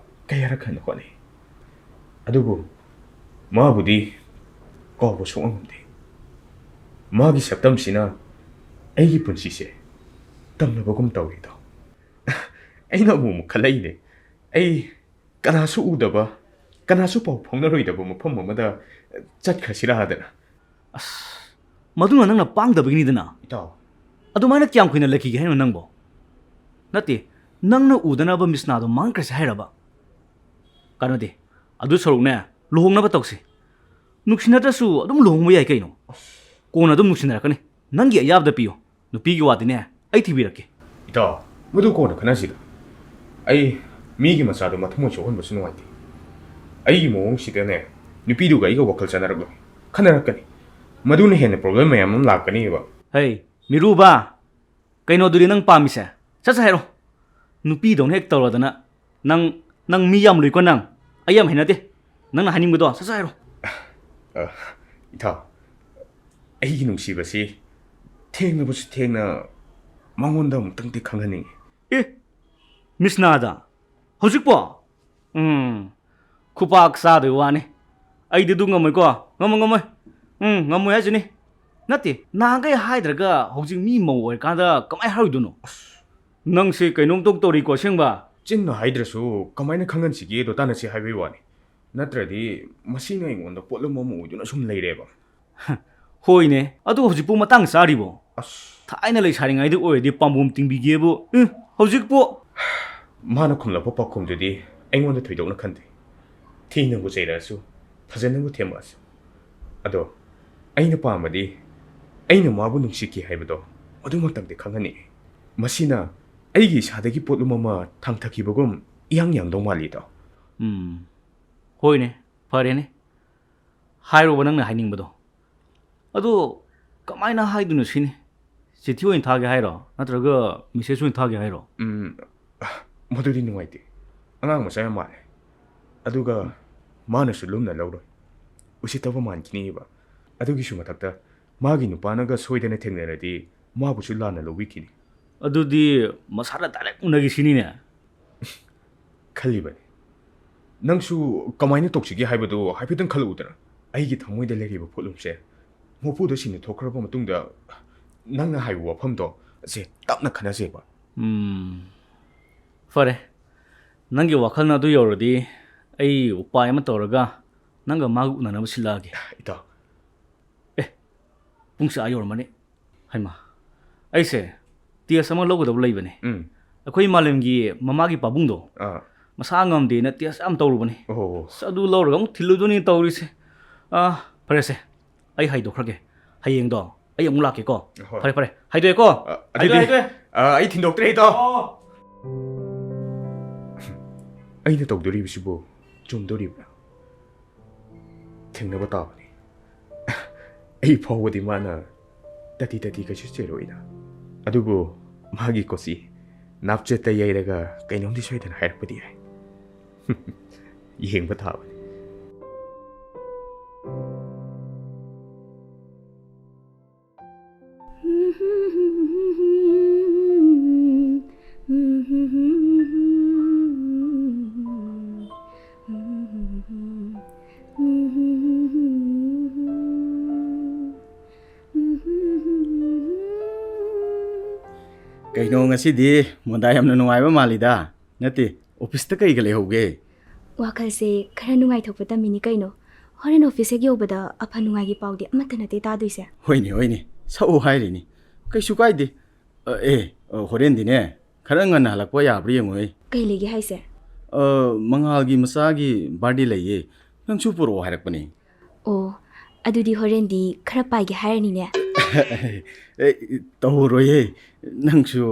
ꯀꯌꯥꯔꯛ ꯍꯟꯅ ꯍꯣꯠꯅꯩ, ꯑꯗꯨꯕꯨ ꯃꯥꯕꯨꯗꯤ ꯀꯥꯎꯕ ꯁꯨꯡꯉꯝ ꯉꯝꯗꯦ꯫ ꯃꯥꯒꯤ ꯁꯛꯇꯝꯁꯤꯅ ꯑꯩꯒꯤ ꯄꯨꯟꯁꯤꯁꯦ ꯇꯝꯅꯕꯒꯨꯝ ꯇꯧꯔꯤꯗꯣ꯫ ꯑꯩꯅ ꯑꯃꯨꯛ ꯑꯃꯨꯛ ꯈꯜꯂꯛꯏꯅꯦ, ꯑꯩ ꯀꯅꯥꯁꯨ ꯎꯗꯕ, ꯀꯅꯥꯁꯨ ꯄꯥꯎ ꯐꯥꯎꯅꯔꯣꯏꯗꯕ ꯃꯐꯝ ꯑꯃꯗ ꯆꯠꯈ꯭ꯔꯁꯤꯔꯥ ꯍꯥꯏꯗꯅ꯫ ꯑꯁ, ꯃꯗꯨꯅ ꯅꯪꯅ ꯄꯥꯡꯗꯕꯒꯤꯅꯤꯗꯅ꯫ ꯏꯇꯥꯎ, ꯑꯗꯨꯃꯥꯏꯅ ꯀꯌꯥꯝ ꯀꯨꯏꯅ ꯂꯩꯈꯤꯒꯦ ꯍꯥꯏꯅꯣ ꯅꯪꯕꯣ? ꯅꯠꯇꯦ, ꯅꯪꯅ ꯎꯗꯅꯕ ꯃꯤꯁꯅꯥꯗꯣ ꯃꯥꯡꯈ꯭ꯔꯁꯦ ꯍꯥꯏꯔꯕ? ꯀꯥꯟꯅꯗꯦ꯫ ꯑꯗꯨ ꯁꯔꯨꯛꯅꯦ, ꯂꯨꯍꯣꯡꯅꯕ ꯇꯧꯁꯤ꯫ ꯅꯨꯡꯁꯤꯅꯗ꯭ꯔꯁꯨ ꯑꯗꯨꯝ ꯂꯨꯍꯣꯡꯕ ꯌꯥꯏ ꯀꯩꯅꯣ꯫ ꯀꯣꯟꯅ ꯑꯗꯨꯝ ꯅꯨꯡꯁꯤꯅꯔꯛꯀꯅꯤ꯫ ꯅꯪꯒꯤ ꯑꯌꯥꯕꯗ ꯄꯤꯌꯣ꯫ ꯅꯨꯄꯤꯒꯤ ꯋꯥꯗꯤꯅꯦ, ꯑꯩ ꯊꯤꯕꯤꯔꯛꯀꯦ꯫ ꯏꯇꯥꯎ, ꯃꯗꯨ ꯀꯣꯟꯅ ꯈꯟꯅꯁꯤꯗ꯫ ꯑꯩ ꯃꯤꯒꯤ ꯃꯆꯥꯗꯣ ꯃꯊꯃꯣꯏ ꯁꯣꯛꯍꯟꯕꯁꯨ ꯅꯨꯡꯉꯥꯏꯇꯦ꯫ ꯑꯩꯒꯤ ꯃꯑꯣꯡꯁꯤꯗꯅꯦ, ꯅꯨꯄꯤꯗꯨꯒ ꯑꯩꯒ ꯋꯥꯈꯜ ꯆꯥꯟꯅꯔꯛꯂꯣꯏ꯫ ꯈꯟꯅꯔꯛꯀꯅꯤ꯫ ꯃꯗꯨꯅ ꯍꯦꯟꯅ ꯄ꯭ꯔꯣꯕ꯭ꯂꯦꯝ ꯃꯌꯥꯝ ꯑꯃ ꯂꯥꯛꯀꯅꯤꯕ꯫ ꯍꯩ, ꯃꯤꯔꯨꯕ, ꯀꯩꯅꯣꯗꯨꯗꯤ ꯅꯪ ꯄꯥꯝꯃꯤꯁꯦ? ꯁꯠ ꯁꯠ ꯍꯥꯏꯔꯣ꯫ ꯅꯨꯄꯤꯗꯧꯅ ꯍꯦꯛ ꯇꯧꯔꯗꯅ ꯅꯪ, ꯅꯪ ꯃꯤ ꯌꯥꯝ ꯂꯨꯏꯀꯣ ꯅꯪ꯫ ꯑꯩ ꯌꯥꯝ ꯍꯩꯅꯗꯦ꯫ ꯅꯪꯅ ꯍꯥꯏꯅꯤꯡꯕꯗꯣ ꯁꯠ ꯁꯠ ꯍꯥꯏꯔꯣ꯫ ꯑ, ꯏꯇꯥꯎ, ꯑꯩꯒꯤ ꯅꯨꯡꯁꯤꯕꯁꯤ ꯊꯦꯡꯅꯕꯁꯨ ꯊꯦꯡꯅ ꯃꯉꯣꯟꯗ ꯑꯃꯨꯛꯇꯪꯗꯤ ꯈꯪꯍꯟꯅꯤꯡꯉꯤ꯫ ꯑꯦ, ꯃꯤꯁꯅꯥꯗ? ꯍꯧꯖꯤꯛꯄꯣ? ꯎꯝ, ꯈꯨꯄꯥꯛ ꯆꯥꯗꯣꯏ ꯋꯥꯅꯤ꯫ ꯑꯩꯗꯤ ꯑꯗꯨ ꯉꯝꯃꯣꯏꯀꯣ꯫ ꯉꯝꯃꯣꯏ, ꯉꯝꯃꯣꯏ꯫ ꯎꯝ, ꯉꯝꯃꯣꯏ ꯍꯥꯏꯁꯤꯅꯤ꯫ ꯅꯠꯇꯦ, ꯅꯍꯥꯟꯈꯩ ꯍꯥꯏꯗ꯭ꯔꯒ ꯍꯧꯖꯤꯛ ꯃꯤ ꯃꯧ ꯑꯣꯏꯔꯀꯥꯟꯗ ꯀꯃꯥꯏꯅ ꯍꯥꯏꯔꯣꯏꯗꯣꯏꯅꯣ? ꯅꯪꯁꯦ ꯀꯩꯅꯣꯝꯇꯧ ꯇꯧꯔꯤꯀꯣ ꯑꯁꯦꯡꯕ꯫ ꯆꯤꯟꯅ ꯍꯥꯏꯗ꯭ꯔꯁꯨ ꯀꯃꯥꯏꯅ ꯈꯪꯍꯟꯁꯤꯒꯦꯗꯣ ꯇꯥꯟꯅꯁꯤ ꯍꯥꯏꯕꯒꯤ ꯋꯥꯅꯤ꯫ ꯅꯠꯇ꯭ꯔꯗꯤ ꯃꯁꯤꯅ ꯑꯩꯉꯣꯟꯗ ꯄꯣꯠꯂꯨꯝ ꯑꯃ ꯑꯣꯏꯗꯨꯅ ꯁꯨꯝ ꯂꯩꯔꯦꯕ꯫ ꯍꯣꯏꯅꯦ, ꯑꯗꯨ ꯍꯧꯖꯤꯛꯄꯨ ꯃꯇꯥꯡ ꯆꯥꯔꯤꯕꯣ? ꯑꯁ, ꯊꯥꯏꯅ ꯂꯩꯁꯥꯔꯤꯉꯩꯗ ꯑꯣꯏꯔꯗꯤ ꯄꯥꯝꯕꯣꯝ ꯇꯤꯡꯕꯤꯒꯦꯕꯨ꯫ ꯎꯝ, ꯍꯧꯖꯤꯛꯄꯨ꯫ ꯃꯥꯅ ꯈꯨꯝꯂꯛꯄ ꯄꯥꯎꯈꯨꯝꯗꯨꯗꯤ ꯑꯩꯉꯣꯟꯗ ꯊꯣꯏꯗꯣꯛꯅ ꯈꯟꯗꯦ꯫ ꯊꯤꯅꯕꯨ ꯆꯩꯔꯛꯑꯁꯨ, ꯐꯖꯅꯕꯨ ꯊꯦꯝꯃꯛꯑꯁꯨ, ꯑꯗꯣ ꯑꯩꯅ ꯄꯥꯝꯕꯗꯤ ꯑꯩꯅ ꯃꯥꯕꯨ ꯅꯨꯡꯁꯤꯈꯤ ꯍꯥꯏꯕꯗꯣ ꯑꯗꯨꯃꯛꯇꯪꯗꯤ ꯈꯪꯍꯟꯅꯤꯡꯏ꯫ ꯃꯁꯤꯅ ꯑꯩꯒꯤ ꯏꯁꯥꯗꯒꯤ ꯄꯣꯠꯂꯨꯝ ꯑꯃ ꯊꯥꯡꯊꯈꯤꯕꯒꯨꯝ ꯏꯌꯥꯡ ꯌꯥꯡꯗꯧ ꯃꯥꯜꯂꯤ, ꯏꯇꯥꯎ꯫ ꯎꯝ, ꯍꯣꯏꯅꯦ, ꯐꯔꯦꯅꯦ, ꯍꯥꯏꯔꯣꯕ ꯅꯪꯅ ꯍꯥꯏꯅꯤꯡꯕꯗꯣ꯫ ꯑꯗꯣ ꯀꯃꯥꯏꯅ ꯍꯥꯏꯗꯣꯏꯅꯣ ꯁꯤꯅꯤ? ꯆꯤꯊꯤ ꯑꯣꯏꯅ ꯊꯥꯒꯦ ꯍꯥꯏꯔꯣ, ꯅꯠꯇ꯭ꯔꯒ ꯃꯦꯁꯦꯖ ꯑꯣꯏꯅ ꯊꯥꯒꯦ ꯍꯥꯏꯔꯣ? ꯎꯝ, ꯃꯗꯨꯗꯤ ꯅꯨꯡꯉꯥꯏꯇꯦ꯫ ꯑꯉꯥꯡ ꯃꯆꯥ ꯌꯥꯝ ꯃꯥꯜꯂꯦ꯫ ꯑꯗꯨꯒ ꯃꯥꯅꯁꯨ ꯂꯨꯝꯅ ꯂꯧꯔꯣꯏ, ꯎꯁꯤꯠꯇꯕ ꯃꯥꯟꯈꯤꯅꯤꯕ꯫ ꯑꯗꯨꯒꯤꯁꯨ ꯃꯊꯛꯇ ꯃꯥꯒꯤ ꯅꯨꯄꯥꯅꯒ ꯁꯣꯏꯗꯅ ꯊꯦꯡꯅꯔꯗꯤ ꯃꯥꯕꯨꯁꯨ ꯂꯥꯟꯅ ꯂꯧꯕꯤꯈꯤꯅꯤ꯫ ꯑꯗꯨꯗꯤ ꯃꯁꯥꯗ ꯗꯥꯏꯔꯦꯛ ꯎꯅꯒꯦ ꯁꯤꯅꯤꯅꯦ꯫ ꯈꯜꯂꯤꯕꯅꯤ꯫ ꯅꯪꯁꯨ ꯀꯃꯥꯏꯅ ꯇꯧꯁꯤꯒꯦ ꯍꯥꯏꯕꯗꯨ ꯍꯥꯏꯐꯦꯠꯇꯪ ꯈꯜꯂꯛꯎꯗꯅ꯫ ꯑꯩꯒꯤ ꯊꯃꯣꯏꯗ ꯂꯩꯔꯤꯕ ꯄꯣꯠꯂꯨꯝꯁꯦ ꯃꯄꯨꯗ ꯁꯤꯟꯅ ꯊꯣꯛꯈ꯭ꯔꯕ ꯃꯇꯨꯡꯗ ꯅꯪꯅ ꯍꯥꯏꯕ ꯋꯥꯐꯝꯗꯣ ꯑꯁꯦ ꯇꯞꯅ ꯈꯟꯅꯁꯦꯕ꯫ ꯎꯝ, ꯐꯔꯦ, ꯅꯪꯒꯤ ꯋꯥꯈꯜꯅ ꯑꯗꯨ ꯌꯧꯔꯗꯤ ꯑꯩ ꯎꯄꯥꯏ ꯑꯃ ꯇꯧꯔꯒ ꯅꯪꯒ ꯃꯥꯒ ꯎꯅꯅꯕ ꯁꯤꯜꯂꯛꯑꯒꯦ꯫ ꯏꯇꯥꯎ꯫ ꯄꯨꯡꯁꯦ ꯑꯥ ꯌꯧꯔꯝꯃꯅꯤ꯫ ꯍꯩꯃꯥ, ꯑꯩꯁꯦ ꯇꯦꯁ ꯑꯃ ꯂꯧꯒꯗꯕ ꯂꯩꯕꯅꯦ꯫ ꯎꯝ꯫ ꯑꯩꯈꯣꯏ ꯃꯥꯂꯦꯝꯒꯤ ꯃꯃꯥꯒꯤ ꯄꯥꯕꯨꯡꯗꯣ ꯑꯥ꯫ ꯃꯁꯥ ꯉꯝꯗꯦꯅ ꯇꯦꯁ ꯌꯥꯝ ꯇꯧꯔꯨꯕꯅꯤ꯫ ꯑꯣ꯫ ꯑꯁ, ꯑꯗꯨ ꯂꯧꯔꯒ ꯑꯃꯨꯛ ꯊꯤꯜꯂꯨꯗꯣꯏꯅꯤ ꯇꯧꯔꯤꯁꯦ꯫ ꯑꯥ, ꯐꯔꯦꯁꯦ, ꯑꯩ ꯍꯥꯏꯗꯣꯛꯈ꯭ꯔꯒꯦ꯫ ꯍꯌꯦꯡꯗꯣ ꯑꯩ ꯑꯃꯨꯛ ꯂꯥꯛꯀꯦꯀꯣ꯫ ꯍꯣꯏ꯫ ꯐꯔꯦ ꯐꯔꯦ, ꯍꯥꯏꯗꯣꯛꯑꯦꯀꯣ꯫ ꯑ, ꯑꯗꯨꯗꯤ, ꯍꯥꯏꯗꯣꯛꯑꯦ, ꯍꯥꯏꯗꯣꯛꯑꯦ꯫ ꯑ, ꯑꯩ ꯊꯤꯟꯗꯣꯛꯇ꯭ꯔꯦ, ꯏꯇꯥꯎ꯫ ꯑꯣ꯫ ꯑꯩꯅ ꯇꯧꯗꯣꯔꯤꯕꯁꯤꯕꯨ ꯆꯨꯝꯗꯣꯔꯤꯕ꯭ꯔꯥ? ꯊꯦꯡꯅꯕ ꯇꯥꯕꯅꯤ꯫ ꯑꯩ ꯐꯥꯎꯕꯗꯤ ꯃꯥꯅ ꯇꯥꯇꯤ ꯇꯥꯇꯤ ꯀꯩꯁꯨ ꯆꯦꯜꯂꯣꯏꯗ꯫ ꯑꯗꯨꯕꯨ ꯃꯥꯒꯤ ꯀꯣꯆꯤ ꯅꯥꯞꯆꯦꯠꯇ ꯌꯩꯔꯒ ꯀꯩꯅꯣꯝꯗꯤ ꯁꯣꯏꯗꯅ ꯍꯥꯏꯔꯛꯄꯗꯤ ꯌꯥꯏ꯫ ꯌꯦꯡꯕ ꯇꯥꯕꯅꯤ꯫ ꯀꯩꯅꯣ, ꯉꯁꯤꯗꯤ ꯃꯣꯟꯗꯥ ꯌꯥꯝꯅ ꯅꯨꯡꯉꯥꯏꯕ ꯃꯥꯜꯂꯤꯗ꯫ ꯅꯠꯇꯦ, ꯑꯣꯐꯤꯁꯇ ꯀꯩꯒ ꯂꯩꯍꯧꯒꯦ? ꯋꯥꯈꯜꯁꯦ ꯈꯔ ꯅꯨꯡꯉꯥꯏꯊꯣꯛꯄ ꯇꯝꯃꯤꯅꯤ ꯀꯩꯅꯣ꯫ ꯍꯣꯔꯦꯟ ꯑꯣꯐꯤꯁ ꯍꯦꯛ ꯌꯧꯕꯗ ꯑꯐ ꯅꯨꯡꯉꯥꯏꯒꯤ ꯄꯥꯎꯗꯤ ꯑꯃꯠꯇ ꯅꯠꯇꯦ ꯇꯥꯗꯣꯏꯁꯦ꯫ ꯍꯣꯏꯅꯦ, ꯍꯣꯏꯅꯦ, ꯁꯛꯎ ꯍꯥꯏꯔꯤꯅꯤ꯫ ꯀꯩꯁꯨ ꯀꯥꯏꯗꯦ꯫ ꯑ, ꯑꯦ, ꯑ, ꯍꯣꯔꯦꯟꯗꯤꯅꯦ, ꯈꯔ ꯉꯟꯅ ꯍꯜꯂꯛꯄ ꯌꯥꯕ꯭ꯔꯥ ꯌꯦꯡꯉꯨꯍꯦ꯫ ꯀꯩ ꯂꯩꯒꯦ ꯍꯥꯏꯁꯦ? ꯑ, ꯃꯉꯥꯜꯒꯤ ꯃꯆꯥꯒꯤ ꯕꯥꯔꯗꯦ ꯂꯩꯌꯦ, ꯅꯪꯁꯨ ꯄꯨꯔꯛꯑꯣ ꯍꯥꯏꯔꯛꯄꯅꯦ꯫ ꯑꯣ, ꯑꯗꯨꯗꯤ ꯍꯣꯔꯦꯟꯗꯤ ꯈꯔ ꯄꯥꯏꯒꯦ ꯍꯥꯏꯔꯅꯤꯅꯦ꯫ ꯑꯦ, ꯇꯧꯔꯣꯏꯌꯦ꯫ ꯅꯪꯁꯨ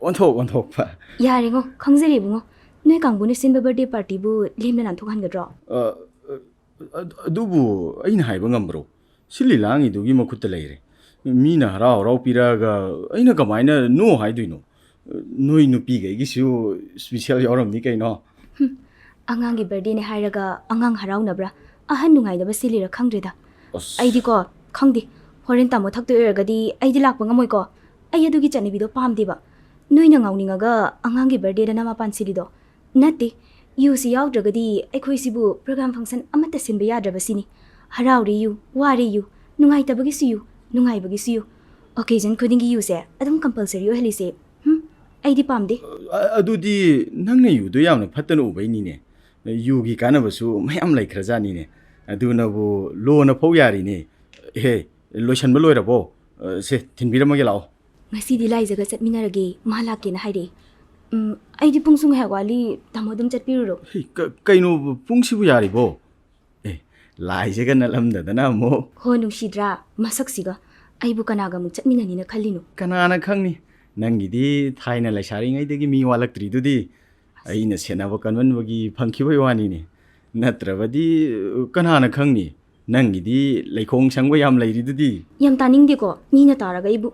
ꯑꯣꯟꯊꯣꯛ ꯑꯣꯟꯊꯣꯛꯄ꯫ ꯌꯥꯔꯦꯉꯣ, ꯈꯪꯖꯔꯦ ꯏꯕꯨꯡꯉꯣ꯫ ꯅꯣꯏ ꯀꯥꯡꯕꯨꯅ ꯁꯤꯟꯕ ꯕꯔꯗꯦ ꯄꯥꯔꯇꯤꯕꯨ ꯂꯦꯝꯅ ꯅꯥꯟꯊꯣꯛꯍꯟꯒꯗ꯭ꯔꯣ? ꯑ, ꯑ, ꯑꯗꯨꯕꯨ ꯑꯩꯅ ꯍꯥꯏꯕ ꯉꯝꯕ꯭ꯔꯣ? ꯁꯤꯜꯂꯤ ꯂꯥꯡꯉꯤꯗꯨꯒꯤ ꯃꯈꯨꯠꯇ ꯂꯩꯔꯦ꯫ ꯃꯤꯅ ꯍꯔꯥꯎ ꯍꯔꯥꯎ ꯄꯤꯔꯛꯑꯒ ꯑꯩꯅ ꯀꯃꯥꯏꯅ no ꯍꯥꯏꯗꯣꯏꯅꯣ? ꯅꯣꯏ ꯅꯨꯄꯤꯈꯩꯒꯤꯁꯨ special ꯌꯥꯎꯔꯝꯅꯤ ꯀꯩꯅꯣ꯫ ꯍꯨꯝ, ꯑꯉꯥꯡꯒꯤ ꯕꯔꯗꯦꯅꯦ ꯍꯥꯏꯔꯒ ꯑꯉꯥꯡ ꯍꯔꯥꯎꯅꯕ꯭ꯔꯥ? ꯑꯍꯟ ꯅꯨꯡꯉꯥꯏꯅꯕ ꯁꯤꯜꯂꯤꯔꯥ ꯈꯪꯗ꯭ꯔꯦꯗ꯫ ꯑꯁ꯫ ꯑꯩꯗꯤꯀꯣ, ꯈꯪꯗꯦ, ꯍꯣꯔꯦꯟ ꯇꯥꯃꯣ ꯊꯛꯇꯣꯏ ꯑꯣꯏꯔꯒꯗꯤ ꯑꯩꯗꯤ ꯂꯥꯛꯄ ꯉꯝꯃꯣꯏꯀꯣ꯫ ꯑꯩ ꯑꯗꯨꯒꯤ ꯆꯠꯅꯕꯤꯗꯣ ꯄꯥꯝꯗꯦꯕ꯫ ꯅꯣꯏꯅ ꯉꯥꯎꯅꯤꯡꯉꯒ ꯑꯉꯥꯡꯒꯤ ꯕꯔꯗꯦꯗ ꯅꯃꯥ ꯄꯥꯟ ꯁꯤꯜꯂꯤꯗꯣ꯫ ꯅꯠꯇꯦ, ꯌꯨꯁꯤ ꯌꯥꯎꯗ꯭ꯔꯒꯗꯤ ꯑꯩꯈꯣꯏꯁꯤꯕꯨ program function ꯑꯃꯠꯇ ꯁꯤꯟꯕ ꯌꯥꯗ꯭ꯔꯕꯁꯤꯅꯤ꯫ ꯍꯔꯥꯎꯔꯦ ꯌꯨ, ꯋꯥꯔꯦ ꯌꯨ, ꯅꯨꯡꯉꯥꯏꯇꯕꯒꯤꯁꯨ ꯌꯨ, ꯅꯨꯡꯉꯥꯏꯕꯒꯤꯁꯨ ꯌꯨ꯫ Occasion ꯈꯨꯗꯤꯡꯒꯤ ꯌꯨꯁꯦ ꯑꯗꯨꯝ compulsory ꯑꯣꯏꯍꯜꯂꯤꯁꯦ꯫ ꯍꯨꯝ, ꯑꯩꯗꯤ ꯄꯥꯝꯗꯦ꯫ ꯑ-, ꯑꯗꯨꯗꯤ ꯅꯪꯅ ꯌꯨꯗꯣ ꯌꯥꯝꯅ ꯐꯠꯇꯅ ꯎꯕꯩꯅꯤꯅꯦ꯫ ꯌꯨꯒꯤ ꯀꯥꯟꯅꯕꯁꯨ ꯃꯌꯥꯝ ꯂꯩꯈ꯭ꯔꯖꯥꯠꯅꯤꯅꯦ꯫ ꯑꯗꯨꯅꯕꯨ ꯂꯣꯅ ꯐꯧ ꯌꯥꯔꯤꯅꯦ꯫ ꯍꯦ, ꯂꯣꯏꯁꯟꯕ ꯂꯣꯏꯔꯕꯣ? ꯑ, ꯁꯦ, ꯊꯤꯟꯕꯤꯔꯝꯃꯒꯦ, ꯂꯥꯛꯑꯣ꯫ ꯉꯁꯤꯗꯤ ꯂꯥꯏꯖꯒ ꯆꯠꯃꯤꯟꯅꯔꯒꯦ, ꯃꯥ ꯂꯥꯛꯀꯦꯅ ꯍꯥꯏꯔꯛꯑꯦ꯫ ꯎꯝ, ꯑꯩꯗꯤ ꯄꯨꯡꯁꯨ ꯉꯥꯏꯍꯥꯛ ꯋꯥꯠꯂꯤ, ꯇꯥꯃꯣ ꯑꯗꯨꯝ ꯆꯠꯄꯤꯔꯨꯔꯣ꯫ ꯍꯦ, ꯀ-, ꯀꯩꯅꯣ, ꯄꯨꯡꯁꯤꯕꯨ ꯌꯥꯔꯤꯕꯣ? ꯑꯦ, ꯂꯥꯏꯖꯒ ꯅꯠꯂꯝꯗꯗꯅ ꯑꯃꯨꯛ꯫ ꯍꯣ, ꯅꯨꯡꯁꯤꯗ꯭ꯔꯥ? ꯃꯁꯛꯁꯤꯒ꯫ ꯑꯩꯕꯨ ꯀꯅꯥꯒ ꯑꯃꯨꯛ ꯆꯠꯃꯤꯟꯅꯅꯤꯅ ꯈꯜꯂꯤꯅꯣ? ꯀꯅꯥꯅ ꯈꯪꯅꯤ? ꯅꯪꯒꯤꯗꯤ ꯊꯥꯏꯅ ꯂꯩꯁꯥꯔꯤꯉꯩꯗꯒꯤ ꯃꯤ ꯋꯥꯠꯂꯛꯇ꯭ꯔꯤꯗꯨꯗꯤ꯫ ꯑꯩꯅ ꯁꯦꯟꯅꯕ ꯀꯟꯃꯟꯕꯒꯤ ꯐꯪꯈꯤꯕꯩ ꯋꯥꯅꯤꯅꯦ꯫ ꯅꯠꯇ꯭ꯔꯕꯗꯤ ꯀꯅꯥꯅ ꯈꯪꯅꯤ? ꯅꯪꯒꯤꯗꯤ ꯂꯩꯈꯣꯡ ꯁꯪꯕ ꯌꯥꯝ ꯂꯩꯔꯤꯗꯨꯗꯤ꯫ ꯌꯥꯝ ꯇꯥꯅꯤꯡꯗꯦꯀꯣ, ꯃꯤꯅ ꯇꯥꯔꯒ ꯑꯩꯕꯨ꯫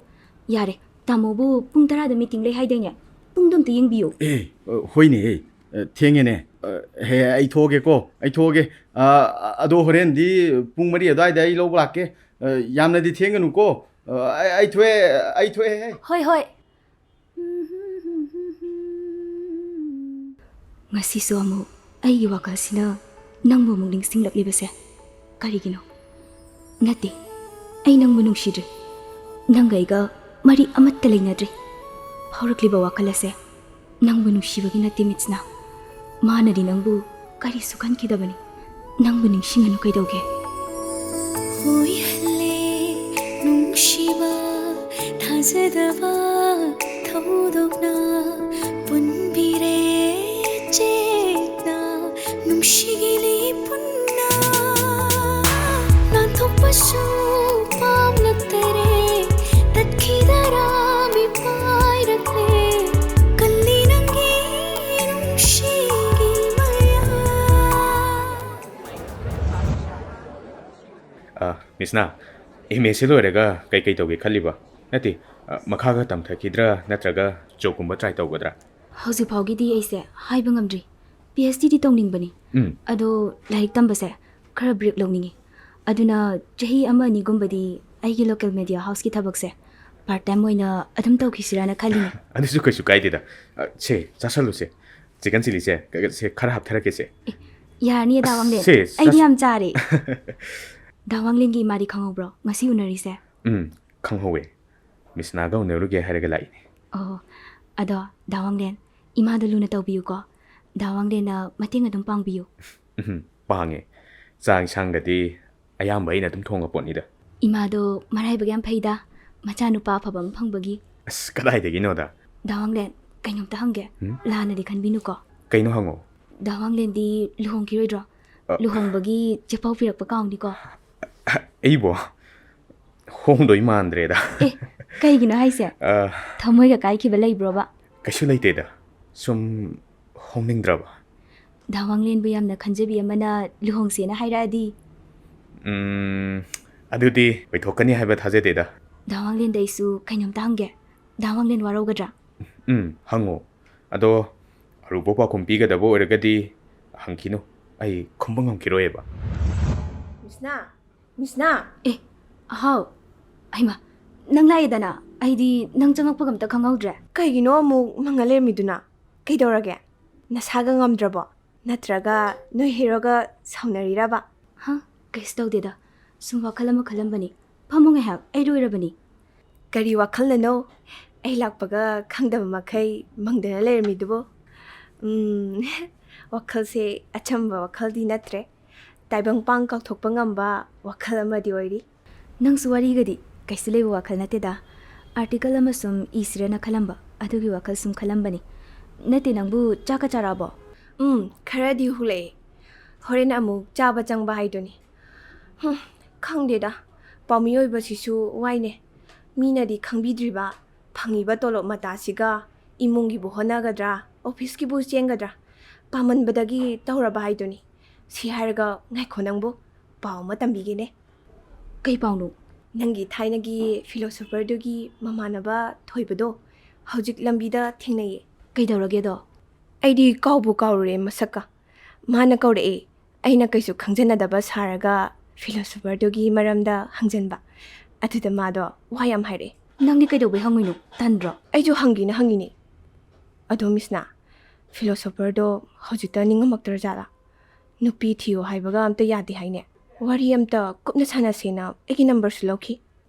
ꯌꯥꯔꯦ, ꯇꯥꯃꯣꯕꯨ ꯄꯨꯡ ꯇꯔꯥꯗ meeting ꯂꯩ ꯍꯥꯏꯗꯥꯏꯅꯦ? ꯄꯨꯡꯗꯣ ꯑꯝꯇ ꯌꯦꯡꯕꯤꯌꯨ꯫ ꯑꯦ, ꯑ, ꯍꯣꯏꯅꯦ, ꯑꯦ, ꯑ, ꯊꯦꯡꯉꯦꯅꯦ꯫ ꯑ, ꯍꯦ, ꯑꯩ ꯊꯣꯛꯑꯒꯦꯀꯣ, ꯑꯩ ꯊꯣꯛꯑꯒꯦ꯫ ꯑ, ꯑ, ꯑꯗꯣ ꯍꯣꯔꯦꯟꯗꯤ ꯄꯨꯡ ꯃꯔꯤ ꯑꯗꯨꯋꯥꯏꯗ ꯑꯩ ꯂꯧꯕ ꯂꯥꯛꯀꯦ꯫ ꯑ, ꯌꯥꯝꯅꯗꯤ ꯊꯦꯡꯒꯅꯨꯀꯣ꯫ ꯑ, ꯑꯩ, ꯑꯩ ꯊꯣꯛꯑꯦ, ꯑꯩ ꯊꯣꯛꯑꯦ, ꯍꯦ꯫ ꯍꯣꯏ, ꯍꯣꯏ꯫ ꯉꯁꯤꯁꯨ ꯑꯃꯨꯛ ꯑꯩꯒꯤ ꯋꯥꯈꯜꯁꯤꯅ ꯅꯪꯕꯨ ꯑꯃꯨꯛ ꯅꯤꯡꯁꯤꯡꯂꯛꯂꯤꯕꯁꯦ ꯀꯔꯤꯒꯤꯅꯣ? ꯅꯠꯇꯦ, ꯑꯩ ꯅꯪꯕꯨ ꯅꯨꯡꯁꯤꯗ꯭ꯔꯦ꯫ ꯅꯪꯒ ꯑꯩꯒ ꯃꯔꯤ ꯑꯃꯠꯇ ꯂꯩꯅꯗ꯭ꯔꯦ꯫ ꯐꯥꯎꯔꯛꯂꯤꯕ ꯋꯥꯈꯜ ꯑꯁꯦ ꯅꯪꯕꯨ ꯅꯨꯡꯁꯤꯕꯒꯤ ꯅꯠꯇꯦ, ꯃꯤꯠꯁꯅꯥ꯫ ꯃꯥꯅꯗꯤ ꯅꯪꯕꯨ ꯀꯔꯤꯁꯨ ꯈꯟꯈꯤꯗꯕꯅꯤ꯫ ꯅꯪꯕꯨ ꯅꯤꯡꯁꯤꯡꯉꯅꯨ ꯀꯩꯗꯧꯒꯦ? ꯑꯣꯏꯍꯜꯂꯦ ꯅꯨꯡꯁꯤꯕ, ꯊꯥꯖꯗꯕ ꯊꯧꯗꯣꯛꯅ ꯄꯨꯟꯕꯤꯔꯦ ꯆꯦꯠꯅ, ꯅꯨꯡꯁꯤꯒꯤꯂꯤ ꯄꯨꯟꯅ꯫ ꯅꯥꯟꯊꯣꯛꯄ ꯁꯨ ꯄꯥꯝꯂꯛꯇꯔꯦ, ꯇꯠꯈꯤꯗꯔꯥ ꯃꯤꯄꯥꯏꯔꯛꯂꯦ, ꯀꯜꯂꯤ ꯅꯪꯒꯤ ꯅꯨꯡꯁꯤꯒꯤ ꯃꯌꯥ꯫ ꯑ, ꯃꯤꯁꯅꯥ, ꯑꯦꯝ ꯑꯦꯁꯤ ꯂꯣꯏꯔꯒ ꯀꯩꯀꯩ ꯇꯧꯒꯦ ꯈꯜꯂꯤꯕ? ꯅꯠꯇꯦ, ꯑ, ꯃꯈꯥꯒ ꯇꯝꯊꯈꯤꯗ꯭ꯔꯥ ꯅꯠꯇ꯭ꯔꯒ ꯖꯣꯕꯀꯨꯝꯕ ꯇ꯭ꯔꯥꯏ ꯇꯧꯒꯗ꯭ꯔꯥ? ꯍꯧꯖꯤꯛ ꯐꯥꯎꯒꯤꯗꯤ ꯑꯩꯁꯦ ꯍꯥꯏꯕ ꯉꯝꯗ꯭ꯔꯤ꯫ ꯄꯤ ꯑꯩꯆ ꯗꯤꯗꯤ ꯇꯧꯅꯤꯡꯕꯅꯤ꯫ ꯎꯝ꯫ ꯑꯗꯣ ꯂꯥꯏꯔꯤꯛ ꯇꯝꯕꯁꯦ ꯈꯔ ꯕ꯭ꯔꯦꯛ ꯂꯧꯅꯤꯡꯉꯤ꯫ ꯑꯗꯨꯅ ꯆꯍꯤ ꯑꯃ ꯑꯅꯤꯒꯨꯝꯕꯗꯤ ꯑꯩꯒꯤ ꯂꯣꯀꯦꯜ ꯃꯦꯗꯤꯌꯥ ꯍꯥꯎꯁꯀꯤ ꯊꯕꯛꯁꯦ ꯄꯥꯔꯠ ꯇꯥꯏꯝ ꯑꯣꯏꯅ ꯑꯗꯨꯝ ꯇꯧꯈꯤꯁꯤꯔꯥꯅ ꯈꯜꯂꯤꯅꯦ꯫ ꯑꯗꯨꯁꯨ ꯀꯩꯁꯨ ꯀꯥꯏꯗꯦꯗ꯫ ꯑ, ꯁꯦ, ꯆꯥꯁꯜꯂꯨꯁꯦ꯫ ꯆꯤꯀꯟ ꯆꯤꯂꯤꯁꯦ, ꯀ-, ꯁꯦ, ꯈꯔ ꯍꯥꯞꯊꯔꯛꯀꯦꯁꯦ꯫ ꯑꯦ, ꯌꯥꯔꯅꯤꯌꯦ, ꯗꯥ ꯋꯥꯡꯂꯦꯟ꯫ ꯁꯦ, ꯑꯩꯗꯤ ꯆꯥꯁ- ꯌꯥꯝ ꯆꯥꯔꯦ꯫ ꯗꯥ ꯋꯥꯡꯂꯦꯟꯒꯤ ꯏꯃꯥꯗꯤ ꯈꯪꯍꯧꯕ꯭ꯔꯣ, ꯉꯁꯤ ꯎꯅꯔꯤꯁꯦ? ꯎꯝ, ꯈꯪꯍꯧꯋꯦ꯫ ꯃꯤꯁꯅꯥꯒ ꯎꯅꯔꯨꯒꯦ ꯍꯥꯏꯔꯒ ꯂꯥꯛꯏꯅꯦ꯫ ꯑꯣ, ꯑꯗꯣ ꯗꯥ ꯋꯥꯡꯂꯦꯟ, ꯏꯃꯥꯗꯣ ꯂꯨꯅ ꯇꯧꯕꯤꯌꯨꯀꯣ꯫ ꯗꯥ ꯋꯥꯡꯂꯦꯟꯅ ꯃꯇꯦꯡ ꯑꯗꯨꯝ ꯄꯥꯡꯕꯤꯌꯨ꯫ ꯎꯝ, ꯄꯥꯡꯉꯦ꯫ ꯆꯥꯛ ꯏꯟꯁꯥꯡꯒꯗꯤ ꯑꯌꯥꯝꯕ ꯑꯩꯅ ꯑꯗꯨꯝ ꯊꯣꯡꯉ ꯄꯣꯠꯅꯤꯗ꯫ ꯏꯃꯥꯗꯣ ꯃꯔꯥꯏꯕꯛ ꯌꯥꯝ ꯐꯩꯗ, ꯃꯆꯥꯅꯨꯄꯥ ꯑꯐꯕ ꯑꯃ ꯐꯪꯕꯒꯤ꯫ ꯑꯁ, ꯀꯗꯥꯏꯗꯒꯤꯅꯣꯗ? ꯗꯥ ꯋꯥꯡꯂꯦꯟ, ꯀꯩꯅꯣꯝꯇ ꯍꯪꯒꯦ꯫ ꯎꯝ? ꯂꯥꯟꯅꯗꯤ ꯈꯟꯕꯤꯅꯨꯀꯣ꯫ ꯀꯩꯅꯣ ꯍꯪꯉꯣ꯫ ꯗꯥ ꯋꯥꯡꯂꯦꯟꯗꯤ ꯂꯨꯍꯣꯡꯈꯤꯔꯣꯏꯗ꯭ꯔꯣ? ꯑ꯫ ꯂꯨꯍꯣꯡꯕꯒꯤ ꯆꯦꯄꯥꯎ ꯄꯤꯔꯛꯄ ꯀꯥꯎꯅꯤꯀꯣ꯫ ꯑꯩꯕꯣ? ꯍꯣꯡꯗꯣꯏ ꯃꯥꯟꯗ꯭ꯔꯦꯗ꯫ ꯑꯦ, ꯀꯩꯒꯤꯅꯣ ꯍꯥꯏꯁꯦ? ꯑ꯫ ꯊꯃꯣꯏꯒ ꯀꯥꯏꯈꯤꯕ ꯂꯩꯕ꯭ꯔꯣꯕ? ꯀꯩꯁꯨ ꯂꯩꯇꯦꯗ꯫ ꯁꯨꯝ ꯍꯣꯡꯅꯤꯡꯗ꯭ꯔꯕ꯫ ꯗꯥ ꯋꯥꯡꯂꯦꯟꯕꯨ ꯌꯥꯝꯅ ꯈꯟꯖꯕꯤ ꯑꯃꯅ ꯂꯨꯍꯣꯡꯁꯦꯅ ꯍꯥꯏꯔꯛꯑꯗꯤ? ꯎꯝ, ꯑꯗꯨꯗꯤ ꯑꯣꯏꯊꯣꯛꯀꯅꯤ ꯍꯥꯏꯕ ꯊꯥꯖꯗꯦꯗ꯫ ꯗꯥ ꯋꯥꯡꯂꯦꯟꯗ ꯑꯩꯁꯨ ꯀꯩꯅꯣꯝꯇ ꯍꯪꯒꯦ꯫ ꯗꯥ ꯋꯥꯡꯂꯦꯟ ꯋꯥꯔꯧꯒꯗ꯭ꯔꯥ? ꯎꯝ, ꯍꯪꯉꯣ꯫ ꯑꯗꯣ ꯑꯔꯨꯕ ꯄꯥꯎꯈꯨꯝ ꯄꯤꯒꯗꯕ ꯑꯣꯏꯔꯒꯗꯤ ꯍꯪꯈꯤꯅꯨ꯫ ꯑꯩ ꯈꯨꯝꯕ ꯉꯝꯈꯤꯔꯣꯏꯕ꯫ ꯃꯤꯁꯅꯥ, ꯃꯤꯁꯅꯥ! ꯑꯦ, ꯍꯥꯎ꯫ ꯍꯩꯃꯥ, ꯅꯪ ꯂꯥꯛꯑꯦꯗꯅ? ꯑꯩꯗꯤ ꯅꯪ ꯆꯪꯉꯛꯄꯒ ꯑꯝꯇ ꯈꯪꯍꯧꯗ꯭ꯔꯦ꯫ ꯀꯩꯒꯤꯅꯣ ꯑꯃꯨꯛ ꯃꯪꯉ ꯂꯩꯔꯝꯃꯤꯗꯨꯅ? ꯀꯩꯗꯧꯔꯒꯦ? ꯅꯁꯥꯒ ꯉꯝꯗ꯭ꯔꯕꯣ? ꯅꯠꯇ꯭ꯔꯒ ꯅꯣꯏ ꯍꯦꯔꯣꯒ ꯁꯥꯎꯅꯔꯤꯔꯕ? ꯍꯥ? ꯀꯩꯁꯨ ꯇꯧꯗꯦꯗ꯫ ꯁꯨꯝ ꯋꯥꯈꯜ ꯑꯃ ꯈꯜꯂꯝꯕꯅꯤ꯫ ꯐꯝꯃꯨ ꯉꯥꯏꯍꯥꯛ, ꯑꯩ ꯂꯣꯏꯔꯕꯅꯤ꯫ ꯀꯔꯤ ꯋꯥꯈꯜꯅꯅꯣ? ꯑꯩ ꯂꯥꯛꯄꯒ ꯈꯪꯗꯕ ꯃꯈꯩ ꯃꯪꯗꯅ ꯂꯩꯔꯝꯃꯤꯗꯨꯕꯣ? ꯎꯝ, ꯋꯥꯈꯜꯁꯦ ꯑꯆꯝꯕ ꯋꯥꯈꯜꯗꯤ ꯅꯠꯇ꯭ꯔꯦ꯫ ꯇꯥꯏꯕꯪꯄꯥꯟ ꯀꯥꯎꯊꯣꯛꯄ ꯉꯝꯕ ꯋꯥꯈꯜ ꯑꯃꯗꯤ ꯑꯣꯏꯔꯤ꯫ ꯅꯪꯁꯨ ꯋꯥꯔꯤꯒꯗꯤ꯫ ꯀꯩꯁꯨ ꯂꯩꯕ ꯋꯥꯈꯜ ꯅꯠꯇꯦꯗ꯫ ꯑꯥꯔꯇꯤꯀꯜ ꯑꯃ ꯁꯨꯝ ꯏꯁꯤꯔꯅ ꯈꯜꯂꯝꯕ, ꯑꯗꯨꯒꯤ ꯋꯥꯈꯜ ꯁꯨꯝ ꯈꯜꯂꯝꯕꯅꯤ꯫ ꯅꯠꯇꯦ, ꯅꯪꯕꯨ ꯆꯥꯛꯀ ꯆꯥꯔꯛꯑꯕꯣ? ꯎꯝ, ꯈꯔꯗꯤ ꯍꯨꯂꯛꯑꯦ꯫ ꯍꯣꯔꯦꯟ ꯑꯃꯨꯛ ꯆꯥꯕ ꯆꯪꯕ ꯍꯥꯏꯗꯨꯅꯤ꯫ ꯍꯨꯝ, ꯈꯪꯗꯦꯗ, ꯄꯥꯎꯃꯤ ꯑꯣꯏꯕꯁꯤꯁꯨ ꯋꯥꯏꯅꯦ꯫ ꯃꯤꯅꯗꯤ ꯈꯪꯕꯤꯗ꯭ꯔꯤꯕ ꯐꯪꯉꯤꯕ ꯇꯣꯂꯣꯞ ꯃꯇꯥꯁꯤꯒ ꯏꯃꯨꯡꯒꯤꯕꯨ ꯍꯣꯠꯅꯒꯗ꯭ꯔꯥ, ꯑꯣꯐꯤꯁꯀꯤꯕꯨ ꯆꯦꯟꯒꯗ꯭ꯔꯥ, ꯄꯥꯃꯟꯕꯗꯒꯤ ꯇꯧꯔꯕ ꯍꯥꯏꯗꯨꯅꯤ꯫ ꯁꯤ ꯍꯥꯏꯔꯒ ꯉꯥꯏꯈꯣ ꯅꯪꯕꯨ, ꯄꯥꯎ ꯑꯃ ꯇꯝꯕꯤꯒꯦꯅꯦ꯫ ꯀꯩ ꯄꯥꯎꯅꯣ? ꯅꯪꯒꯤ ꯊꯥꯏꯅꯒꯤ ꯐꯤꯂꯣꯁꯣꯐꯔꯗꯨꯒꯤ ꯃꯃꯥꯟꯅꯕ ꯊꯣꯏꯕꯗꯣ ꯍꯧꯖꯤꯛ ꯂꯝꯕꯤꯗ ꯊꯦꯡꯅꯩꯌꯦ꯫ ꯀꯩꯗꯧꯔꯒꯦꯗꯣ? ꯑꯩꯗꯤ ꯀꯥꯎꯕꯨ ꯀꯥꯎꯔꯨꯔꯦ ꯃꯁꯛꯀ꯫ ꯃꯥꯅ ꯀꯧꯔꯛꯑꯦ꯫ ꯑꯩꯅ ꯀꯩꯁꯨ ꯈꯪꯖꯟꯅꯗꯕ ꯁꯥꯔꯒ ꯐꯤꯂꯣꯁꯣꯐꯔꯗꯨꯒꯤ ꯃꯔꯝꯗ ꯍꯪꯖꯟꯕ꯫ ꯑꯗꯨꯗ ꯃꯥꯗꯣ ꯋꯥ ꯌꯥꯝ ꯍꯥꯏꯔꯛꯑꯦ꯫ ꯅꯪꯗꯤ ꯀꯩꯗꯧꯕꯩ ꯍꯪꯉꯤꯅꯣ? ꯇꯟꯗ꯭ꯔꯣ? ꯑꯩꯁꯨ ꯍꯪꯒꯦꯅ ꯍꯪꯉꯤꯅꯦ꯫ ꯑꯗꯣ ꯃꯤꯁꯅꯥ, ꯐꯤꯂꯣꯁꯣꯐꯔꯗꯣ ꯍꯧꯖꯤꯛꯇ ꯅꯤꯡꯉꯝꯃꯛꯇ꯭ꯔꯖꯥꯠꯂꯥ? ꯅꯨꯄꯤ ꯊꯤꯌꯣ ꯍꯥꯏꯕꯒ ꯑꯝꯇ ꯌꯥꯗꯦ ꯍꯥꯏꯅꯦ꯫ ꯋꯥꯔꯤ ꯑꯝꯇ ꯀꯨꯞꯅ ꯁꯥꯟꯅꯁꯦꯅ ꯑꯩꯒꯤ ꯅꯝꯕꯔꯁꯨ ꯂꯧꯈꯤ꯫